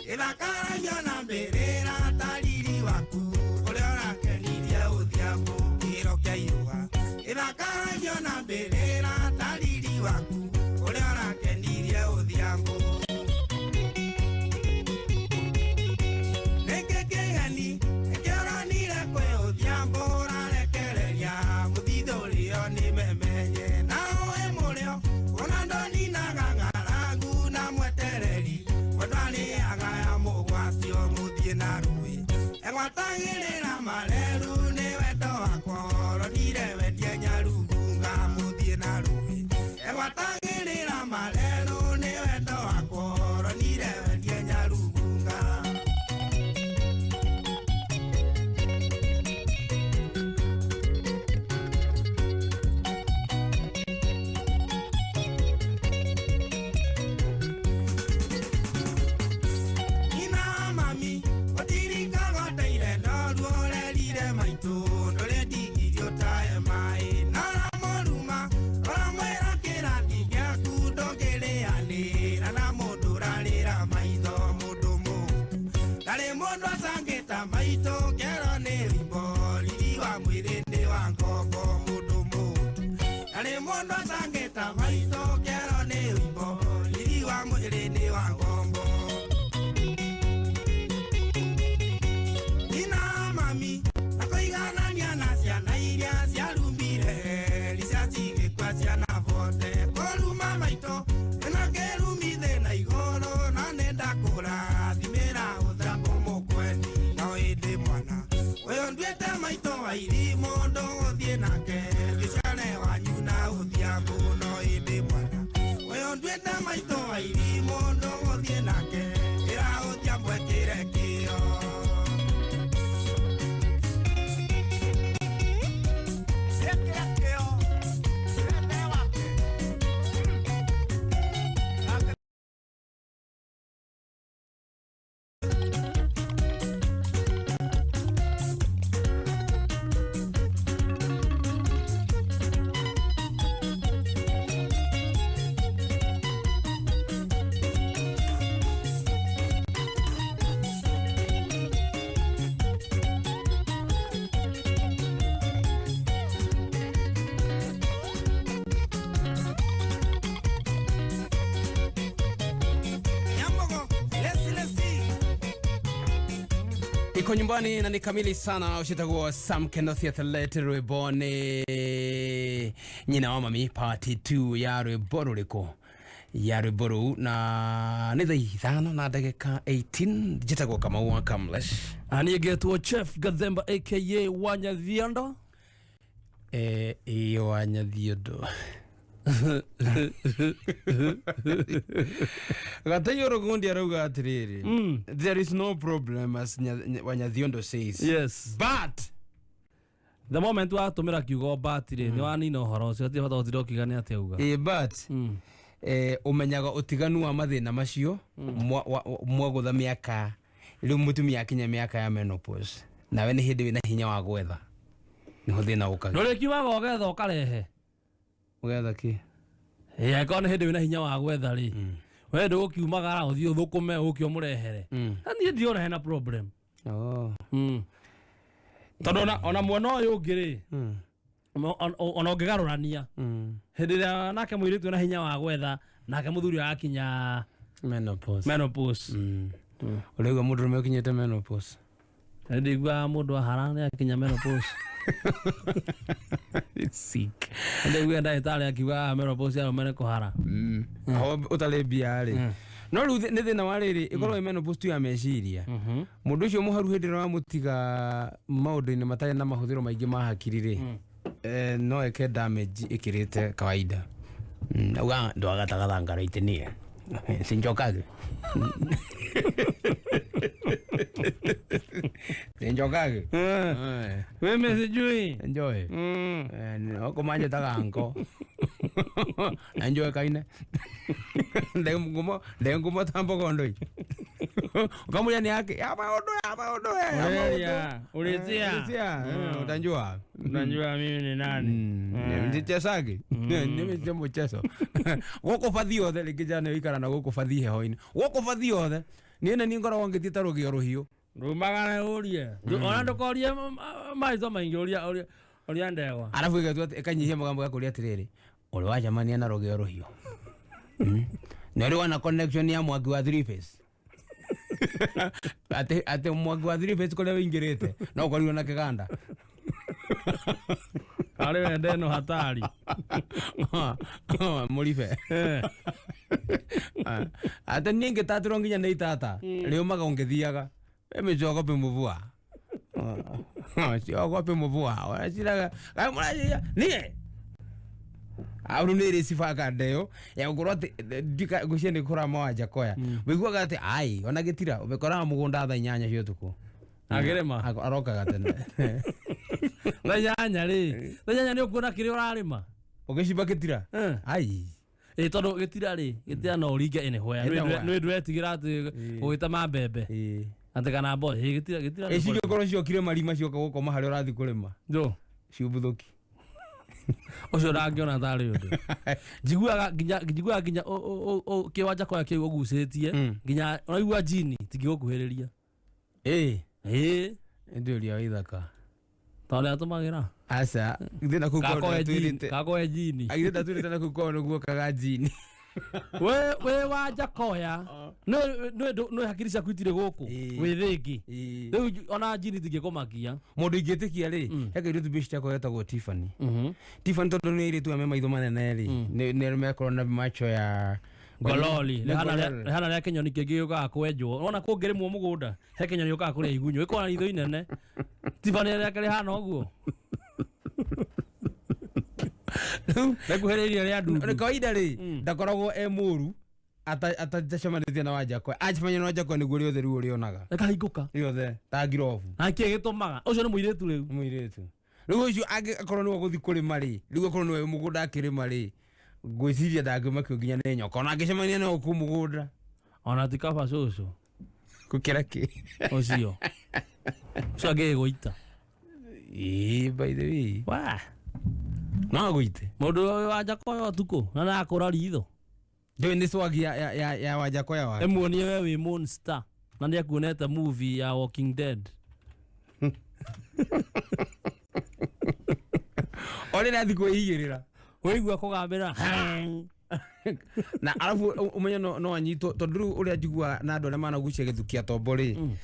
gĩthakaragio na mbĩrĩra ta riri waku ũrĩa ũrakenirie ũthiabu kĩro kĩa ihũa gĩthakaragio na mbĩrĩra ta riri waku ũrĩa ũrakenirie ũthiabu. Nĩkĩ kĩgeni nĩkĩoranire kwĩ ũthiambo ũrarekereria mũthithũ ũrĩo nĩ memenye na ũĩ mũrĩo ona ndoninaga ng'aragu na mwetereri mũndũ arĩaga ya mũgwatio mũthiĩ na rũĩ egwatagĩrĩra mareru nĩ wendo wakwa ronire wendie nyarugunga mũthiĩ na rũĩ egwatagĩrĩra mareru nĩ wendo wakwa ronire wendie nyarugunga. Nina mami otirikaga ndeire noruo ũrerire maitũ ndũrĩ ndigirio tae maĩ naramũruma ũramwĩra kĩrathi gĩaku ndũngĩrĩanĩra na mũndũ ũrarĩra maitho mũndũ mũtu ndarĩ mũndũ acangĩta maitũ kĩero nĩ rimbo riri wa mwĩrĩ nĩ wa ngombo mũndũ mũtu ndarĩ mũndũ acangĩta maitũ kĩero nĩ rimbo riri wa mwĩrĩ nĩ wa ngombo. Nina mami akũiganania na ciana iria ciarumire ricaci igĩkua ciana bote kũruma maitũ ĩna kĩrumi thĩna igũrũ na nĩ ndakũra thimĩra ũthambo mũkweni no ĩndĩ mwana ũyũ nduĩte maitũ wa irimũ ndũgũthiĩ nake gĩcare wanyu na ũthiambu no ĩndĩ mwana ũyũ nduĩte maitũ wa irimũ ndũgũthiĩ nake ĩra ũthiambu ekĩre kĩo. Nyambogo, lesi lesi. Iko nyumbani na ni kamili sana ucitagwo Sam Kenothi Athlete rwimbo ni nyina wa mami part 2 ya rwimbo rũrĩkũ ya rwimbo rũu na nĩ thaa 5 na ndagĩka 18 njĩtagwo Kamau wa Kamlesh. Niĩ ngetwo Chef Gathemba aka Wanyathiondo. Ĩĩ Wanyathiondo. Gataiyũ Rũgundi arauga atĩrĩrĩ, there is no problem as Wanyathiondo says. Yes. But the moment watũmĩra kiugo but rĩ nĩ wanina ũhoro ũcio hatirĩ bata gũtinda ũkiuga nĩ atĩa uga. Ĩĩ but ũmenyaga ũtiganu wa mathĩna macio mwagũtha mĩaka rĩu mũtumia akinya mĩaka ya menopause nawe nĩ hĩndĩ wĩna hinya wa gwetha nĩho thĩna ũkaga. Ndũrĩkiugaga ũgetha ũkarehe. Ũgetha kĩ? Ĩĩ angĩkorwo nĩ hĩndĩ wĩna hinya wa gwetha rĩ we ndũgũkiumagara ũthiĩ ũthũkũme ũke ũmũrehere. Na niĩ ndiona hena problem. Tondũ ona mwena ũyũ ũngĩ rĩ ona ũngĩgarũrania hĩndĩ ĩrĩa nake mũirĩtu ena hinya wa gwetha nake mũthuri agakinya menopause. Menopause. Ũraigua mũndũrũme ũkinyĩte menopause? Ndiguaga mũndũ ahara nĩ akinya menopause. It's sick. Ndiguaga ndagĩtarĩ akiuga menopause ya arũme nĩ kũhara. Aho ũtarĩ mbia rĩ no rĩu nĩ thĩna wa rĩrĩ ĩkorwo ĩ menopause tu ya meciria mũndũ ũcio mũharu hĩndĩ ĩrĩa wamũtiga maũndũ-inĩ matarĩ na mahũthĩro maingĩ ma hakiri rĩ No eke damage ikirite kawaida. Auga ndwagatagatha itinie sinjokage sinjokage. Mimi sijui. Enjoy. Okomanje taganko enjoy kaine ndenguma ndenguma tambo kondo ukamulia ni yake ya maodo ya maodo. Urelia, ulizia. Ulizia, utanjua. Utanjua mimi ni nani. Ndichesage nimi ndio mchezo goko bathi othe rĩngĩ jana wikara na gũkũ bathi heho-inĩ gũkũ bathi othe niĩ nĩ ngoragwo ngĩthiĩ ta rũgĩo rũhiũ. Rumagara urie. Ona ndukorie maizo maingi uria uria uria ndegwa. Arabu ĩgatua ĩkanyihia mũgambo gakũria atĩrĩrĩ ũrĩ wacemania na rũgĩo rũhiũ na ũrĩ wana connection ya mwaki wa three phase atĩ mwaki wa three phase kũrĩa wĩingĩrĩte no ũkorirwo na kĩganda. Arĩ wende no hatari. Mũribe atĩ niĩ ngĩtatĩrwo nginya nĩ itata rĩũmaga ũngĩthiaga mimi siogopi mvua. Siogopi mvua. Wanashiraga kama nie. Au nĩ rĩ ciba ndeo ya gũkorwo atĩ ndika ngũcia nĩ kũra mawanja koya. Wĩiguaga atĩ ai ona gĩtira ũmĩkoraga mũgũnda thaa 8 cia ũtukũ. Agĩrĩma. Arokaga tene. Thaa 8 rĩ. Thaa 8 nĩ ũkuona kĩrĩa ũrarĩma. Ũgĩcimba gĩtira. Ai. Ĩ tondũ gĩtira rĩ gĩtira no ũringe anywhere. Nĩ ndwetigĩra atĩ ũgĩtema mbembe. Ate kana mboco gĩtira gĩtira. Ĩ cingĩkorwo ciokire marima cioka gũkoma harĩa ũrathiĩ kũrĩma. Ndũ. Ciũmbũthũki. Ũcio ndangĩona tarĩ ũndũ. Njiguaga nginya kĩwanja koya kĩu ũgucĩtie nginya ũraigua jini tingĩgũkuhĩrĩria. Ĩ. Ĩ. Ndĩũria wa ithaka. Tondũ nĩatũmagĩra. Aca githĩ na kũu kwao ndatwĩrĩte. Kakoe jini. Githĩ ndatwĩrĩte na kũu kwao nĩguo kaga jini. We wanja koya nĩ hakiri ciaku itirĩ gũkũ wĩ thĩngĩ rĩu ona jini tingĩkũmakia. Mũndũ ingĩtĩkia rĩ he kairĩtu bĩci yakwa getagwo Tiffany. Tiffany tondũ nĩ airĩtu aya me maitho manene rĩ nĩ mekorwo na macho ya ngololi rĩhana rĩa kĩnyoni kĩngĩ gĩũkaga kwenjwo ona kũngĩrĩmwo mũgũnda he kĩnyoni gĩũkaga kũrĩa igunyũ ĩkorwo na ritho inene. Tiffany rĩake rĩhana ũguo. Rĩkuhĩrĩirie rĩa ndundu. Nĩ kawaida rĩ ndakoragwo e mũru atacemanĩtie na Wanjakoya. Acemania na Wanjakoya nĩguo rĩothe rĩu ũrĩonaga. Rĩkahingũka. Rĩothe ta ngirobu. Na kĩĩ gĩtũmaga ũcio nĩ mũirĩtu rĩu. Mũirĩtu. Rĩu ũcio angĩkorwo nĩwe ũgũthiĩ kũrĩma rĩ rĩu akorwo nĩwe mũgũnda akĩrĩma rĩ ngwĩciria ndangĩmakio nginya nĩ nyoka ona angĩcemania nayo kũu mũgũnda. Ona ti kaba cũcũ. Gũkĩra kĩ? Ũcio. Ũcio angĩgũita. Ĩĩ by the way. Wa. No agũite. Mũndũ ũyũ Wanjakoya ũtukũ na nĩakũra ritho. Ndũĩ nĩ swag ya Wanjakoya wake. Ĩmuonie we wĩ monster na nĩakuonete movie ya Walking Dead. Orĩ nathiĩ kwĩigĩrĩra. Wĩigua kũgambĩra. Na arabu ũmenye no anyitwo tondũ rĩu ũrĩa njiguaga na andũ arĩa managucia gĩthukia tombo rĩ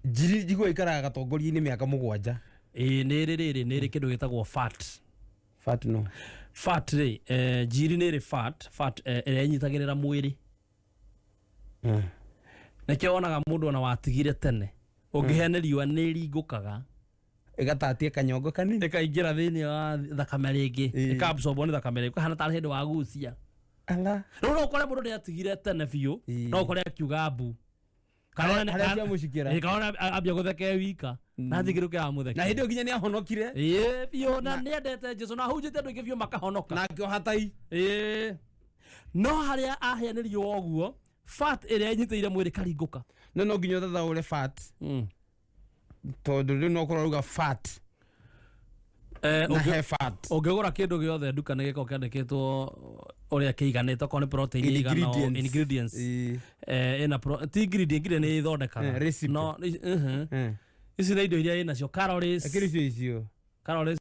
njiri njiguaga ikaraga gatongoria-inĩ mĩaka 7. Ĩ nĩ rĩ rĩrĩ nĩ rĩ kĩndũ gĩtagwo fat. Fat no. Fat rĩ njiri nĩ rĩ fat ĩrĩa ĩnyitagĩrĩra mwĩrĩ. Nĩkĩo wonaga mũndũ ona watigire tene ũngĩhenerio nĩ ĩringũkaga ĩgatatia kanyongo kanini ĩkaingĩra thĩinĩ wa thakame rĩngĩ ĩkaabsorbwo nĩ thakame rĩngĩ ũkahana tarĩ hĩndĩ wagucia. Ala. Rĩu no ũkore mũndũ nĩatigire tene biũ no ũkore akiuga mbu. Harĩa ciamũcikĩra. Kana ambia gũtheka e wika na hatirĩ kĩndũ kĩramũthekia. Na hĩndĩ ĩyo nginya nĩahonokire. Ĩĩ biũ na nĩendete Jesũ na ahunjĩtie andũ aingĩ biũ makahonoka. Na akĩoha tai. Ĩĩ. No harĩa aheanĩrio ũguo fat ĩrĩa ĩnyitĩrĩire mwĩrĩ karingũka. No no nginya ũthathaũre fat. Tondũ rĩu no ũkorwo ũrauga fat. Na he fat. Ũngĩgũra kĩndũ gĩothe nduka nĩ gĩkoragwo kĩandĩkĩtwo ũrĩa kĩiganĩte okorwo nĩ protein ĩigana ingredients. Ĩna ti ingredient nĩ ĩthondekaga. Recipe. No ici nĩ indo iria ĩnacio calories. Akĩrĩ cio icio. Calories.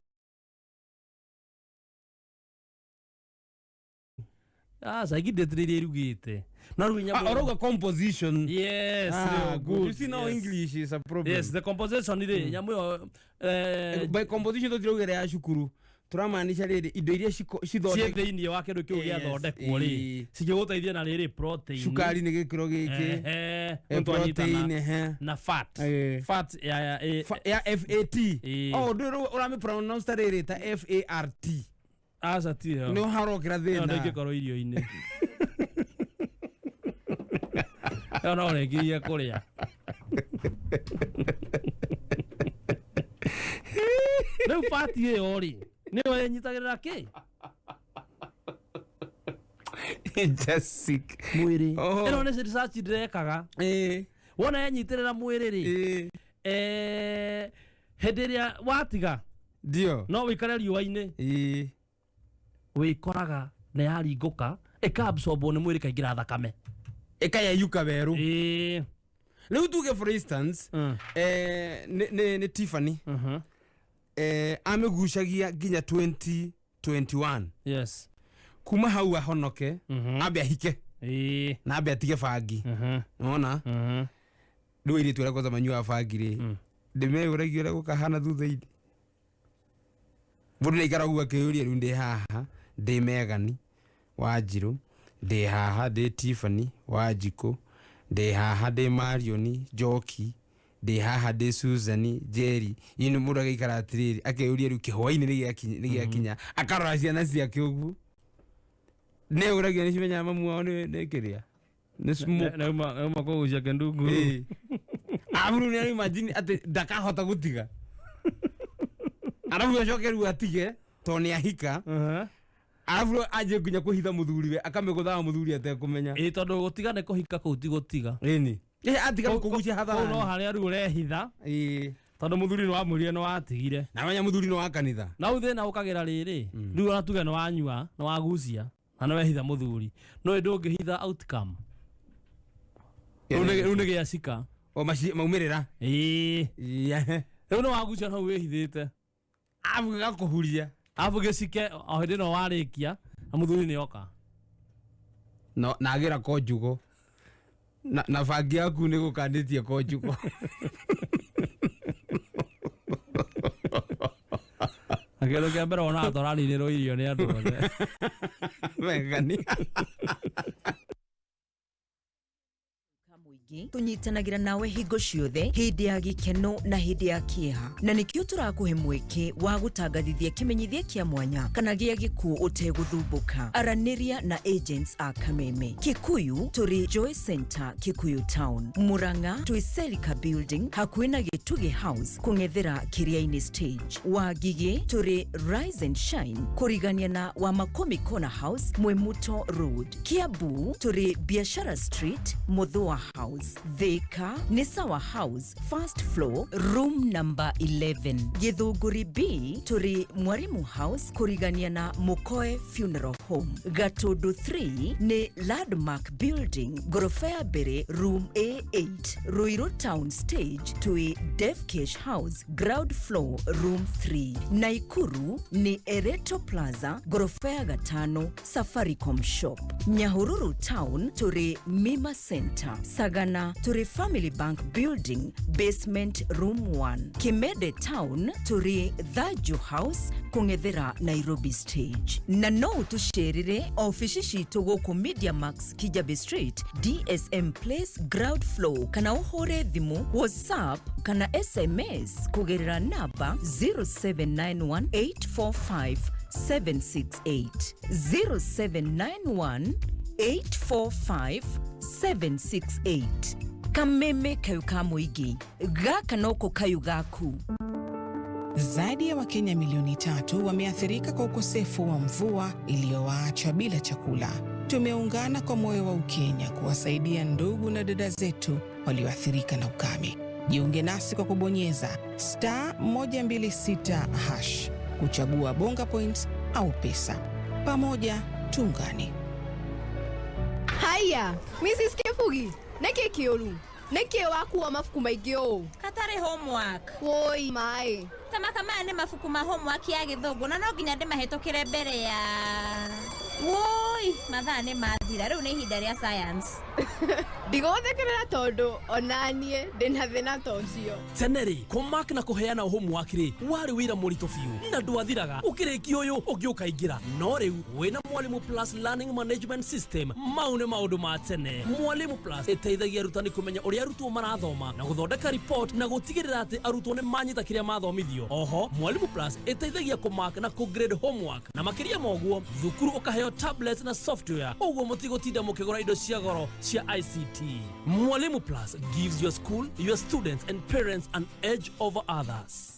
Aca ingredient nĩ iria irugĩte. No rĩu nyamũ. Ũrauga composition. Yes, good. You see now yes. English is a problem. Yes, the composition rĩ nyamũ ĩyo by composition tũtirauga ĩrĩa ya cukuru. Tũramaanisha rĩrĩ, indo iria ciĩ cithondek thĩinĩ wa kĩndũ kĩu Yes, gĩathondekwo rĩ, ĩĩ. cingĩgũteithia na rĩrĩ, protein, Cukari nĩ gĩkĩro gĩkĩ. Ehe, Eh, nĩ twanyitana. protein, ehe. Na fat. Eh. Fat ya Ya FAT. Oh, ndũ rĩu ũramĩ pronounce ta rĩrĩ, ta FART. Aca, ti ĩyo. Nĩ harokĩra Ĩyo thĩna. ndĩngĩkorwo irio-inĩ. Ĩyo no ũrĩkirie kũrĩa. Rĩu fat ĩyo rĩ, nĩyo ĩnyitagĩrĩra kĩ? Jessic. Mwĩrĩ. Oh. Ĩno nĩ research ndĩrekaga. Wona yenyitĩrĩra mwĩrĩ rĩ, hĩndĩ ĩrĩa watiga, ndio, no wĩikare riũa-inĩ, wĩkoraga nĩ yaringũka, ĩkaabsorbwo nĩ mwĩrĩ, ĩkaingĩra thakame. Ĩkayeyuka werũ. Ĩĩ. Rĩu tuge, for instance, nĩ Tiffany, amĩgucagia nginya 2021. Yes. Kuma hau ahonoke, ambe ahike na ambe atige bangi. Nona rĩu airĩtu arĩa kwanza manyuaga bangi rĩ, ndĩmeyũragia ũrĩa gũkahana thutha-inĩ. Mũndũ nĩaikara ũguo akĩyũria, rĩu ndĩ haha ndĩ Megani wa Njirũ, ndĩ haha ndĩ Tiffany wa Njikũ, ndĩ haha ndĩ Marioni Njoki, ndĩ haha ndĩ Susan Njeri. Ini mũndũ agaikara atĩrĩrĩ akeyũria, rĩu kĩhwainĩ nĩ gĩakinya, akarora ciana ciake ũguo, nĩeyũragia nĩcimenyaga mamu wao nĩ kĩrĩa nĩ smoke. Nauma kũgucia kĩndungu. Ĩĩ. Arabu rĩu nĩ imagine atĩ ndakahota gũtiga, arabu acoke rĩu atige tondũ nĩ ahika, arabu rĩu anjie nginya kũhitha mũthuriwe, akamĩgũthaga mũthuri atekũmenya. Ĩĩ, tondũ gũtiga nĩ kũhika, kũu ti gũtiga. Ĩni. Ĩ, atiga kũgucia Kũu hadharani. no harĩa rĩu ũrehitha, tondũ mũthuri nĩ wamwĩrire nĩ watigire. Na menya mũthuri nĩ wa kanitha. Na rĩu thĩna ũkagĩra rĩrĩ, rĩu ona tuge nĩ wanyua, nĩ wagucia na nĩ wehitha mũthuri, no ĩ ndũngĩhitha outcome. Rĩu nĩ gĩacika. O maumĩrĩra. Ĩĩ, rĩu nĩ wagucia hau wĩhithĩte. Arabu gĩgakũhuria. Arabu gĩcike o hĩndĩ ĩno warĩkia na mũthuri nĩ oka. No na agĩra konjugo na bangi yaku nĩ gũkandĩtie konjugo. Na kĩndũ kĩa mbere wonaga tũraninĩrwo irio nĩ andũ othe. Megani. Tũnyitanagĩra nawe hingo ciothe, hĩndĩ ya gĩkeno na hĩndĩ ya kĩeha, na nĩkĩo tũrakũhe mweke wa gũtangathithia kĩmenyithia kĩa mwanya kana gĩa gĩkuũ ũtegũthumbũka. Aranĩria na agents a Kameme. Kikuyu tũrĩ Joy Center, Kikuyu Town. Murang'a twĩ Selika Building, hakuhĩ na Gĩtugĩ House, kũng'ethera Kĩrĩa-inĩ stage. Wangigĩ tũrĩ Rise and Shine, kũrigania na Wamakomi Corner House, Mwimuto Road. Kiambu tũrĩ Biashara Street, Muthua House. Thika nĩ Sawa House, first floor, room number 11. Gĩthũngũri B tũrĩ Mwarimu House, kũrigania na Mũkoe Funeral Home. Gatũndũ 3 nĩ Landmark Building, ngoroba ya mbere, room A8. Ruiru Town Stage twĩ Devcash House, ground floor, room 3. Naikuru nĩ Ereto Plaza, ngoroba ya gatano, Safaricom shop. Nyahururu Town tũrĩ Mima Center. Sagana tũrĩ Family Bank Building, basement, room 1. Kimede Town tũrĩ Thaju House, kũng'ethera Nairobi Stage. Na no ũtũcerere ofici citũ gũkũ Media Max, Kijabe Street, DSM Place, ground floor, kana ũhũre thimũ, WhatsApp kana SMS kũgerera namba 0791 845 768, 0791 845 768. Kameme kayu ka mũingĩ, gaka noko kayu gaku. Zaidi ya Wakenya milioni 3 wameathirika kwa ukosefu wa mvua iliyowaacha bila chakula. Tumeungana kwa moyo wa Ukenya kuwasaidia ndugu na dada zetu walioathirika na ukame. Jiunge nasi kwa kubonyeza *126# kuchagua Bonga Points au pesa. Pamoja tuungane. Haya, Mrs Kibugi, nĩkĩ kĩũru? Nĩkĩ wakua mabuku maingĩ ũũ? Katarĩ homework. Woi maĩ. Tamaka maya nĩ mabuku ma homework ya gĩthũngũ na no nginya ndĩmahĩtũkĩre mbere ya Woi, mathaa nĩ mathira, rĩu nĩ ihinda rĩa science. Ndigũgũthekerera tondũ onaniĩ ndĩna thĩna ta ũcio. Tene rĩ, kũmark na kũheana homework rĩ, warĩ wĩra mũritũ biũ na ndwathiraga, ũkĩrĩkia ũyũ ũngĩ ũkaingĩra. No rĩu wĩna Mwalimu Plus Learning Management System, mau nĩ maũndũ ma tene. Mwalimu Plus ĩteithagia arutani kũmenya ũrĩa arutwo marathoma na gũthondeka report na gũtigĩrĩra atĩ arutwo nĩ manyita kĩrĩa mathomithio. Oho Mwalimu Plus ĩteithagia kũmark na kũgrade homework, na makĩria ma ũguo thukuru ũkaheo tablets na software, ũguo mũtigũtinda mũkĩgũra indo cia goro cia ICT. Mwalimu Plus gives your school, your students and parents an edge over others.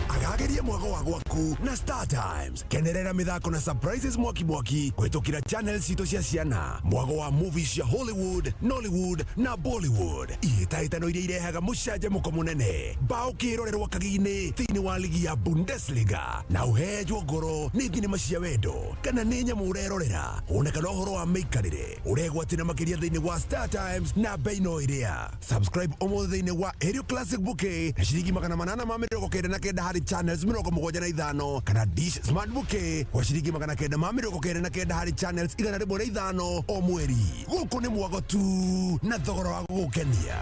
Agageria mwago wa gwaku na Star Times. Kenerera mithako na surprises mwaki mwaki kũhĩtũkĩra channel citũ cia ciana, mwago wa movies cia Hollywood, Nollywood na Bollywood, ihĩtahĩtano iria irehaga mũcanjamũko mũnene, bao kĩrorerwa kagi-inĩ thĩinĩ wa ligi ya Bundesliga, na ũhenjwo ngoro nĩ thinema cia wendo kana nĩ nyamũ ũrerorera, ona kana ũhoro wa mĩikarĩre ũregwatĩra makĩria thĩinĩ wa Star Times na bei no ĩrĩa. Subscribe ũmũthĩ thĩinĩ wa Aerial Classic Bouquet na ciringi 899 harĩ channels 75, kana Dish Smart Bouquet kwa ciringi 999 harĩ channels 105 o mweri. Gũkũ nĩ mwago tu na thogora wa gũgũkenia.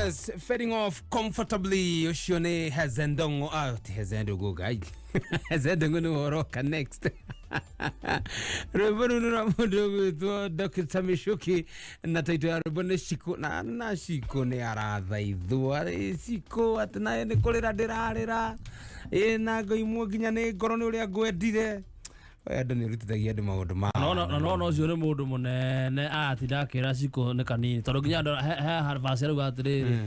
Yes, fading off comfortably ucio nĩ Hezendongo. Ah, ti Hezendongo guys. Hezendongo nĩ ũroka next. Rwĩmbo rũu nĩ rwa mũndũ ũgwĩtwo Dr. Michuki na taito ya rwĩmbo nĩ Shiko na Shiko nĩ arathaithwo. Arĩ Shiko atĩ naye nĩ kũrĩra ndĩrarĩra. Ĩ na ngoimwo nginya nĩ ngoro nĩ ũrĩa ngwendire. Oya andũ nĩ ũrutithagia andũ maũndũ ma. Na nona ũcio nĩ mũndũ mũnene atinda akĩra Shiko nĩ kanini tondũ nginya andũ he verse arauga atĩrĩrĩ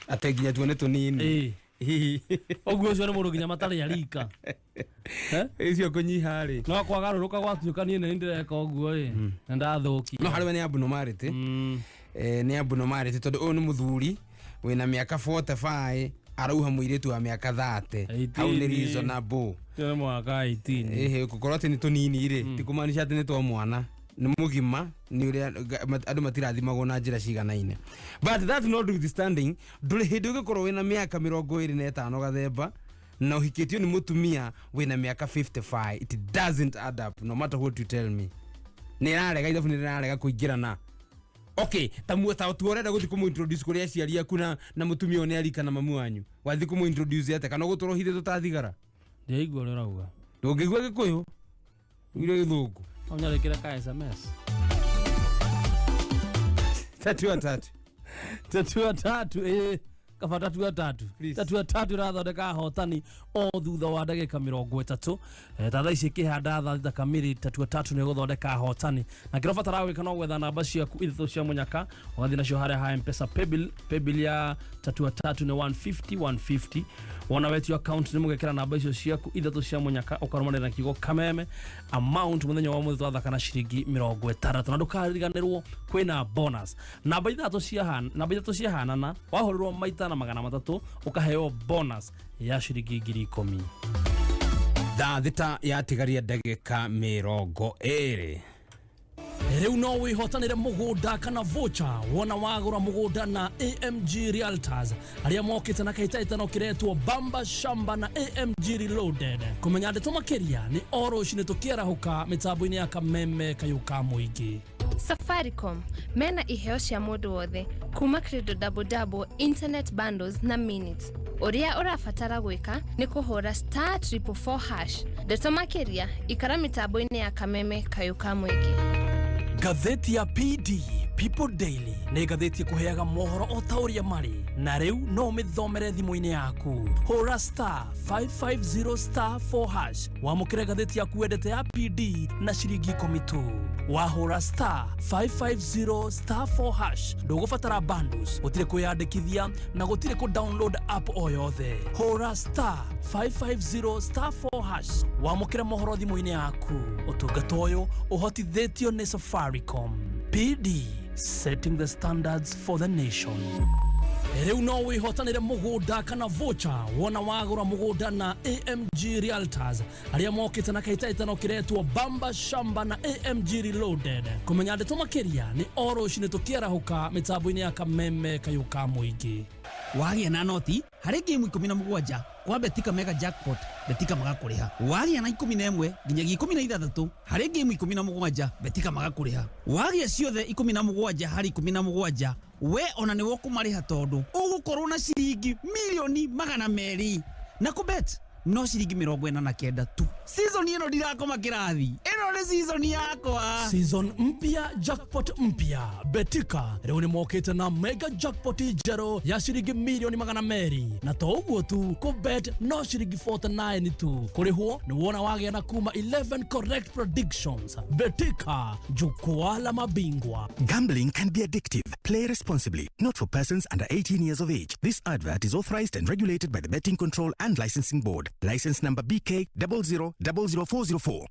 atĩ nginya tuone tũnini. Ũguo ũcio nĩ mũndũ nginya matarĩ arika. Icio kũnyiha rĩ. No kwagarũrũka gwatuĩka niĩ nĩ ndĩreka ũguo ĩ nĩ ndathũkia. No harĩ we nĩ abnormality. Nĩ abnormality tondũ ũyũ nĩ mũthuri wĩna mĩaka 45 arauha mũirĩtu wa mĩaka 30. Hau nĩ reasonable. Ũcio nĩ mwaka 18. Ĩhĩ gũkorwo atĩ nĩ tũnini rĩ ti kũmaanisha atĩ nĩ twa mwana. Nĩ mũgima nĩ ũrĩa andũ matirathimagwo na njĩra ciganaine. But that notwithstanding ndũrĩ hĩndĩ ũngĩkorwo wĩna mĩaka 25 gathemba na ũhikĩtio nĩ mũtumia wĩna mĩaka 55. It doesn't add up no matter what you tell me. Nĩ ĩrarega ithabu nĩ rĩrarega kũingĩrana. Okay, ta ta tu ũrenda gũthiĩ kũmũ-introduce kũrĩ aciari aku na mũtumia ũyũ nĩ arika na mamu wanyu. Wathiĩ kũmũ-introduce atĩa kana ũgũtũra ũhithĩtwo ta thigara? Ndiaigua ũrĩa ũrauga. Ndũngĩigua Gĩkũyũ? Ũiguire Gĩthũngũ? Ũnyandĩkĩre ka SMS. Tatua tatu. Tatua tatu, kaba tatua tatu. Tatua tatu ĩrathondeka ahotani o thutha wa ndagĩka 30. Ta thaa ici ĩkĩhanda thaa thita kamiri tatua tatu nĩ ĩgũthondeka ahotani. Na kĩrĩa ũbataraga gwĩka no gwetha namba ciaku ithatũ cia mũnyaka ũgathiĩ nacio harĩa ha M-Pesa paybill. Paybill ya tatua tatu nĩ 150 150. Wona wetio account nĩ mũgekĩra namba icio ciaku ithatũ cia mũnyaka ũkarũmanĩrĩra na kiugo kameme. Amount mũthenya wa ũmũthĩ twathaka na ciringi 60 na ndũkariganĩrwo kwĩna bonus. Namba ithatũ ciahanana wahũrĩrwo maita na 300 ũkaheo bonus ya ciringi 10,000. Thaa thita yatigaria ndagĩka 20. Rĩu no wĩhotanĩre mũgũnda kana voucher wona wagũra mũgũnda na AMG Realtors arĩa mokĩte na kĩhĩtahĩtano kĩretwo Bamba Shamba na AMG Reloaded. Kũmenya ndeto makĩria nĩ o rũcinĩ tũkĩarahũka mĩtambo-inĩ ya Kameme Kayũ ka Mũingĩ. Safaricom mena iheo cia mũndũ wothe kuma Credo double double, internet bundles na minutes. Ũrĩa ũrabatara gwĩka nĩ kũhũra *444# Ndeto makĩria ikara mĩtambo-inĩ ya Kameme Kayũ ka Mũingĩ. Ngathĩti ya PD People Daily nĩ ngathĩti ĩkũheaga mohoro o ta ũrĩa marĩ na rĩu no ũmĩthomere thimũ-inĩ yaku. Hũra *550*4# wamũkĩre ngathĩti yaku wendete ya PD na ciringi 10 tu. Wahũra *550*4# ndũgũbatara bundles, gũtirĩ kwĩyandĩkithia na gũtirĩ kũ download app o yothe. Hũra *550*4# wamũkĩre mohoro thimũ-inĩ yaku. Ũtungata ũyũ ũhotithĩtio nĩ Safaricom. PD, setting the standards for the nation. Rĩu no wĩhotanĩre mũgũnda kana voucher wona wagũra mũgũnda na AMG Realtors arĩa mokĩte na kĩhĩtahĩtano kĩretwo Bamba Shamba na AMG Reloaded. Kũmenya ndeto makĩria nĩ o rũcinĩ tũkĩarahũka mĩtambo-inĩ ya Kameme Kayũ ka Mũingĩ. Wagĩa na noti harĩ game 17 kwa Betika Mega Jackpot Betika magakũrĩha. Wagĩa na 11 nginyagia 16 harĩ game 17 Betika magakũrĩha. Wagĩa ciothe 17 harĩ 17 we ona nĩwe ũkũmarĩha tondũ ũgũkorwo na ciringi milioni 200 na kũbet no ciringi 49 tu. Season ĩno ndirakoma kĩrathi, ĩno nĩ season yakwa. Season mpya, jackpot mpya. Betika rĩu nĩ mokĩte na mega jackpot njerũ ya ciringi milioni 200 na to ũguo tu kũbet no ciringi 49 tu. Kũrĩhwo nĩ wona wagĩa na kuma 11 correct predictions. Betika, jukwaa la mabingwa. Gambling can be addictive. Play responsibly. Not for persons under 18 years of age. This advert is authorized and regulated by the Betting Control and Licensing Board. License number BK 0000404.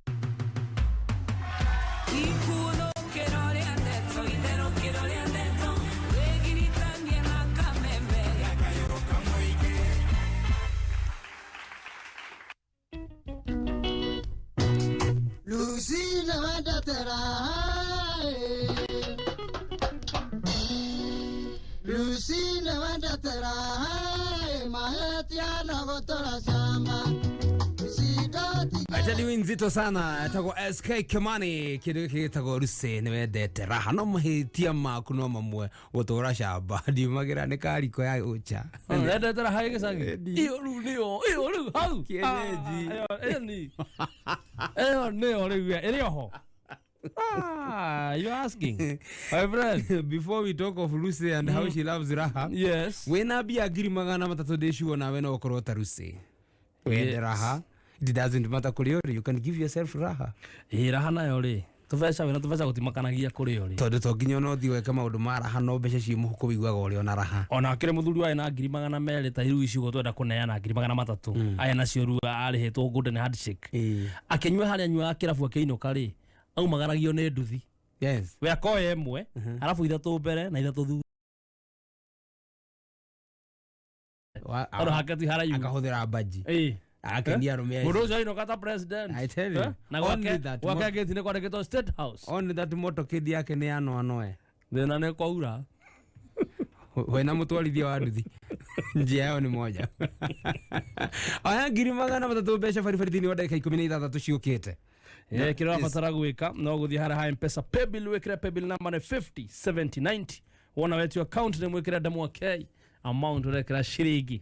Lucina wendete Lucina wendete raha mahĩtia no gũtũra cama. Ajali nzito sana etagwo SK Kimani kindu giki gitagwo Lucy ni wendete raha no mahitia maku no mamwe gutura camba ndiumagira ni kariko ya ucha. Wendete raha gicagi iyo riu niyo iyo riu hau kienyeji iyo niyo riu iri oho. Ah, you're asking. My friend. Before we talk of Lucy and how she loves raha. Yes. Wena mbia 300,000 ndĩciuo nawe no ũkorwo ta Lucy. Wende raha. It doesn't matter kũrĩa ũrĩ, you can give yourself raha. Ĩ raha nayo rĩ, tũbeca wĩna tũbeca gũtimakanagia kũrĩa ũrĩ. Tondũ to nginya ona ũthiĩ weke maũndũ ma raha no mbeca ciĩ mũhuko wĩiguaga ũrĩ ona raha. Ona akĩrĩ mũthuri warĩ na 200,000 ta rĩu ici ũguo twenda kũneana 300,000. Aya nacio rĩu arĩhĩtwo golden handshake. Akĩnyua harĩa anyuaga kĩrabu akĩinũka rĩ, aumagaragio nĩ nduthi. Yes. We akoya ĩmwe, arabu ithatũ mbere na ithatũ thutha. Tondũ hake ti haraihu. Akahũthĩra mbaji. Ĩ. Akenia arũme acio. Mũndũ ũcio ainũka ta president. I tell you. Na gwake gwake gate-inĩ kwandĩkĩtwo State House. Only that motorcade yake nĩ yanoanoe. Thĩna nĩ kwaura. Wena mũtwarithia wa nduthi. Njia yao nĩ moja. Aya 300,000 mbeca baribari thĩinĩ wa ndagĩka 16 ciũkĩte. Kĩrĩa ũrabatara gwĩka no gũthiĩ harĩa ha M-Pesa paybill wĩkĩre paybill number nĩ 50 70 90. Wona wetio account nĩ mwĩkĩre Ndemwa K, amount ũrekĩra ciringi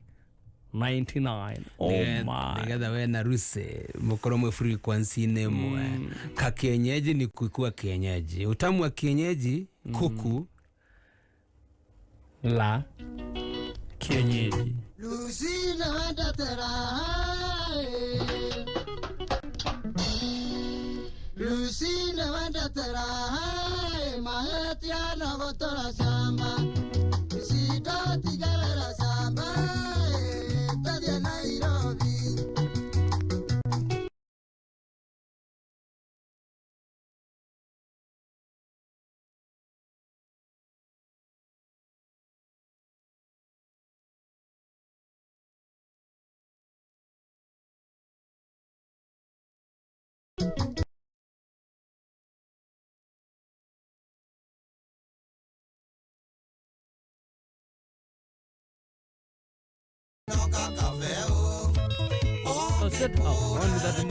99. Oh my. Nigetha we na Lucy mukorwo mwi frequency-inĩ ĩmwe. Ka kienyeji ni kuikua kienyeji. Utamu wa kienyeji kuku la kienyeji. Lucy nĩ wendete raha ĩ. Lucy nĩ wendete raha ĩ, mahĩtia no gũtũra camba. Ici ndotigerera camba ĩ, tũthiĩ Nairobi. Only that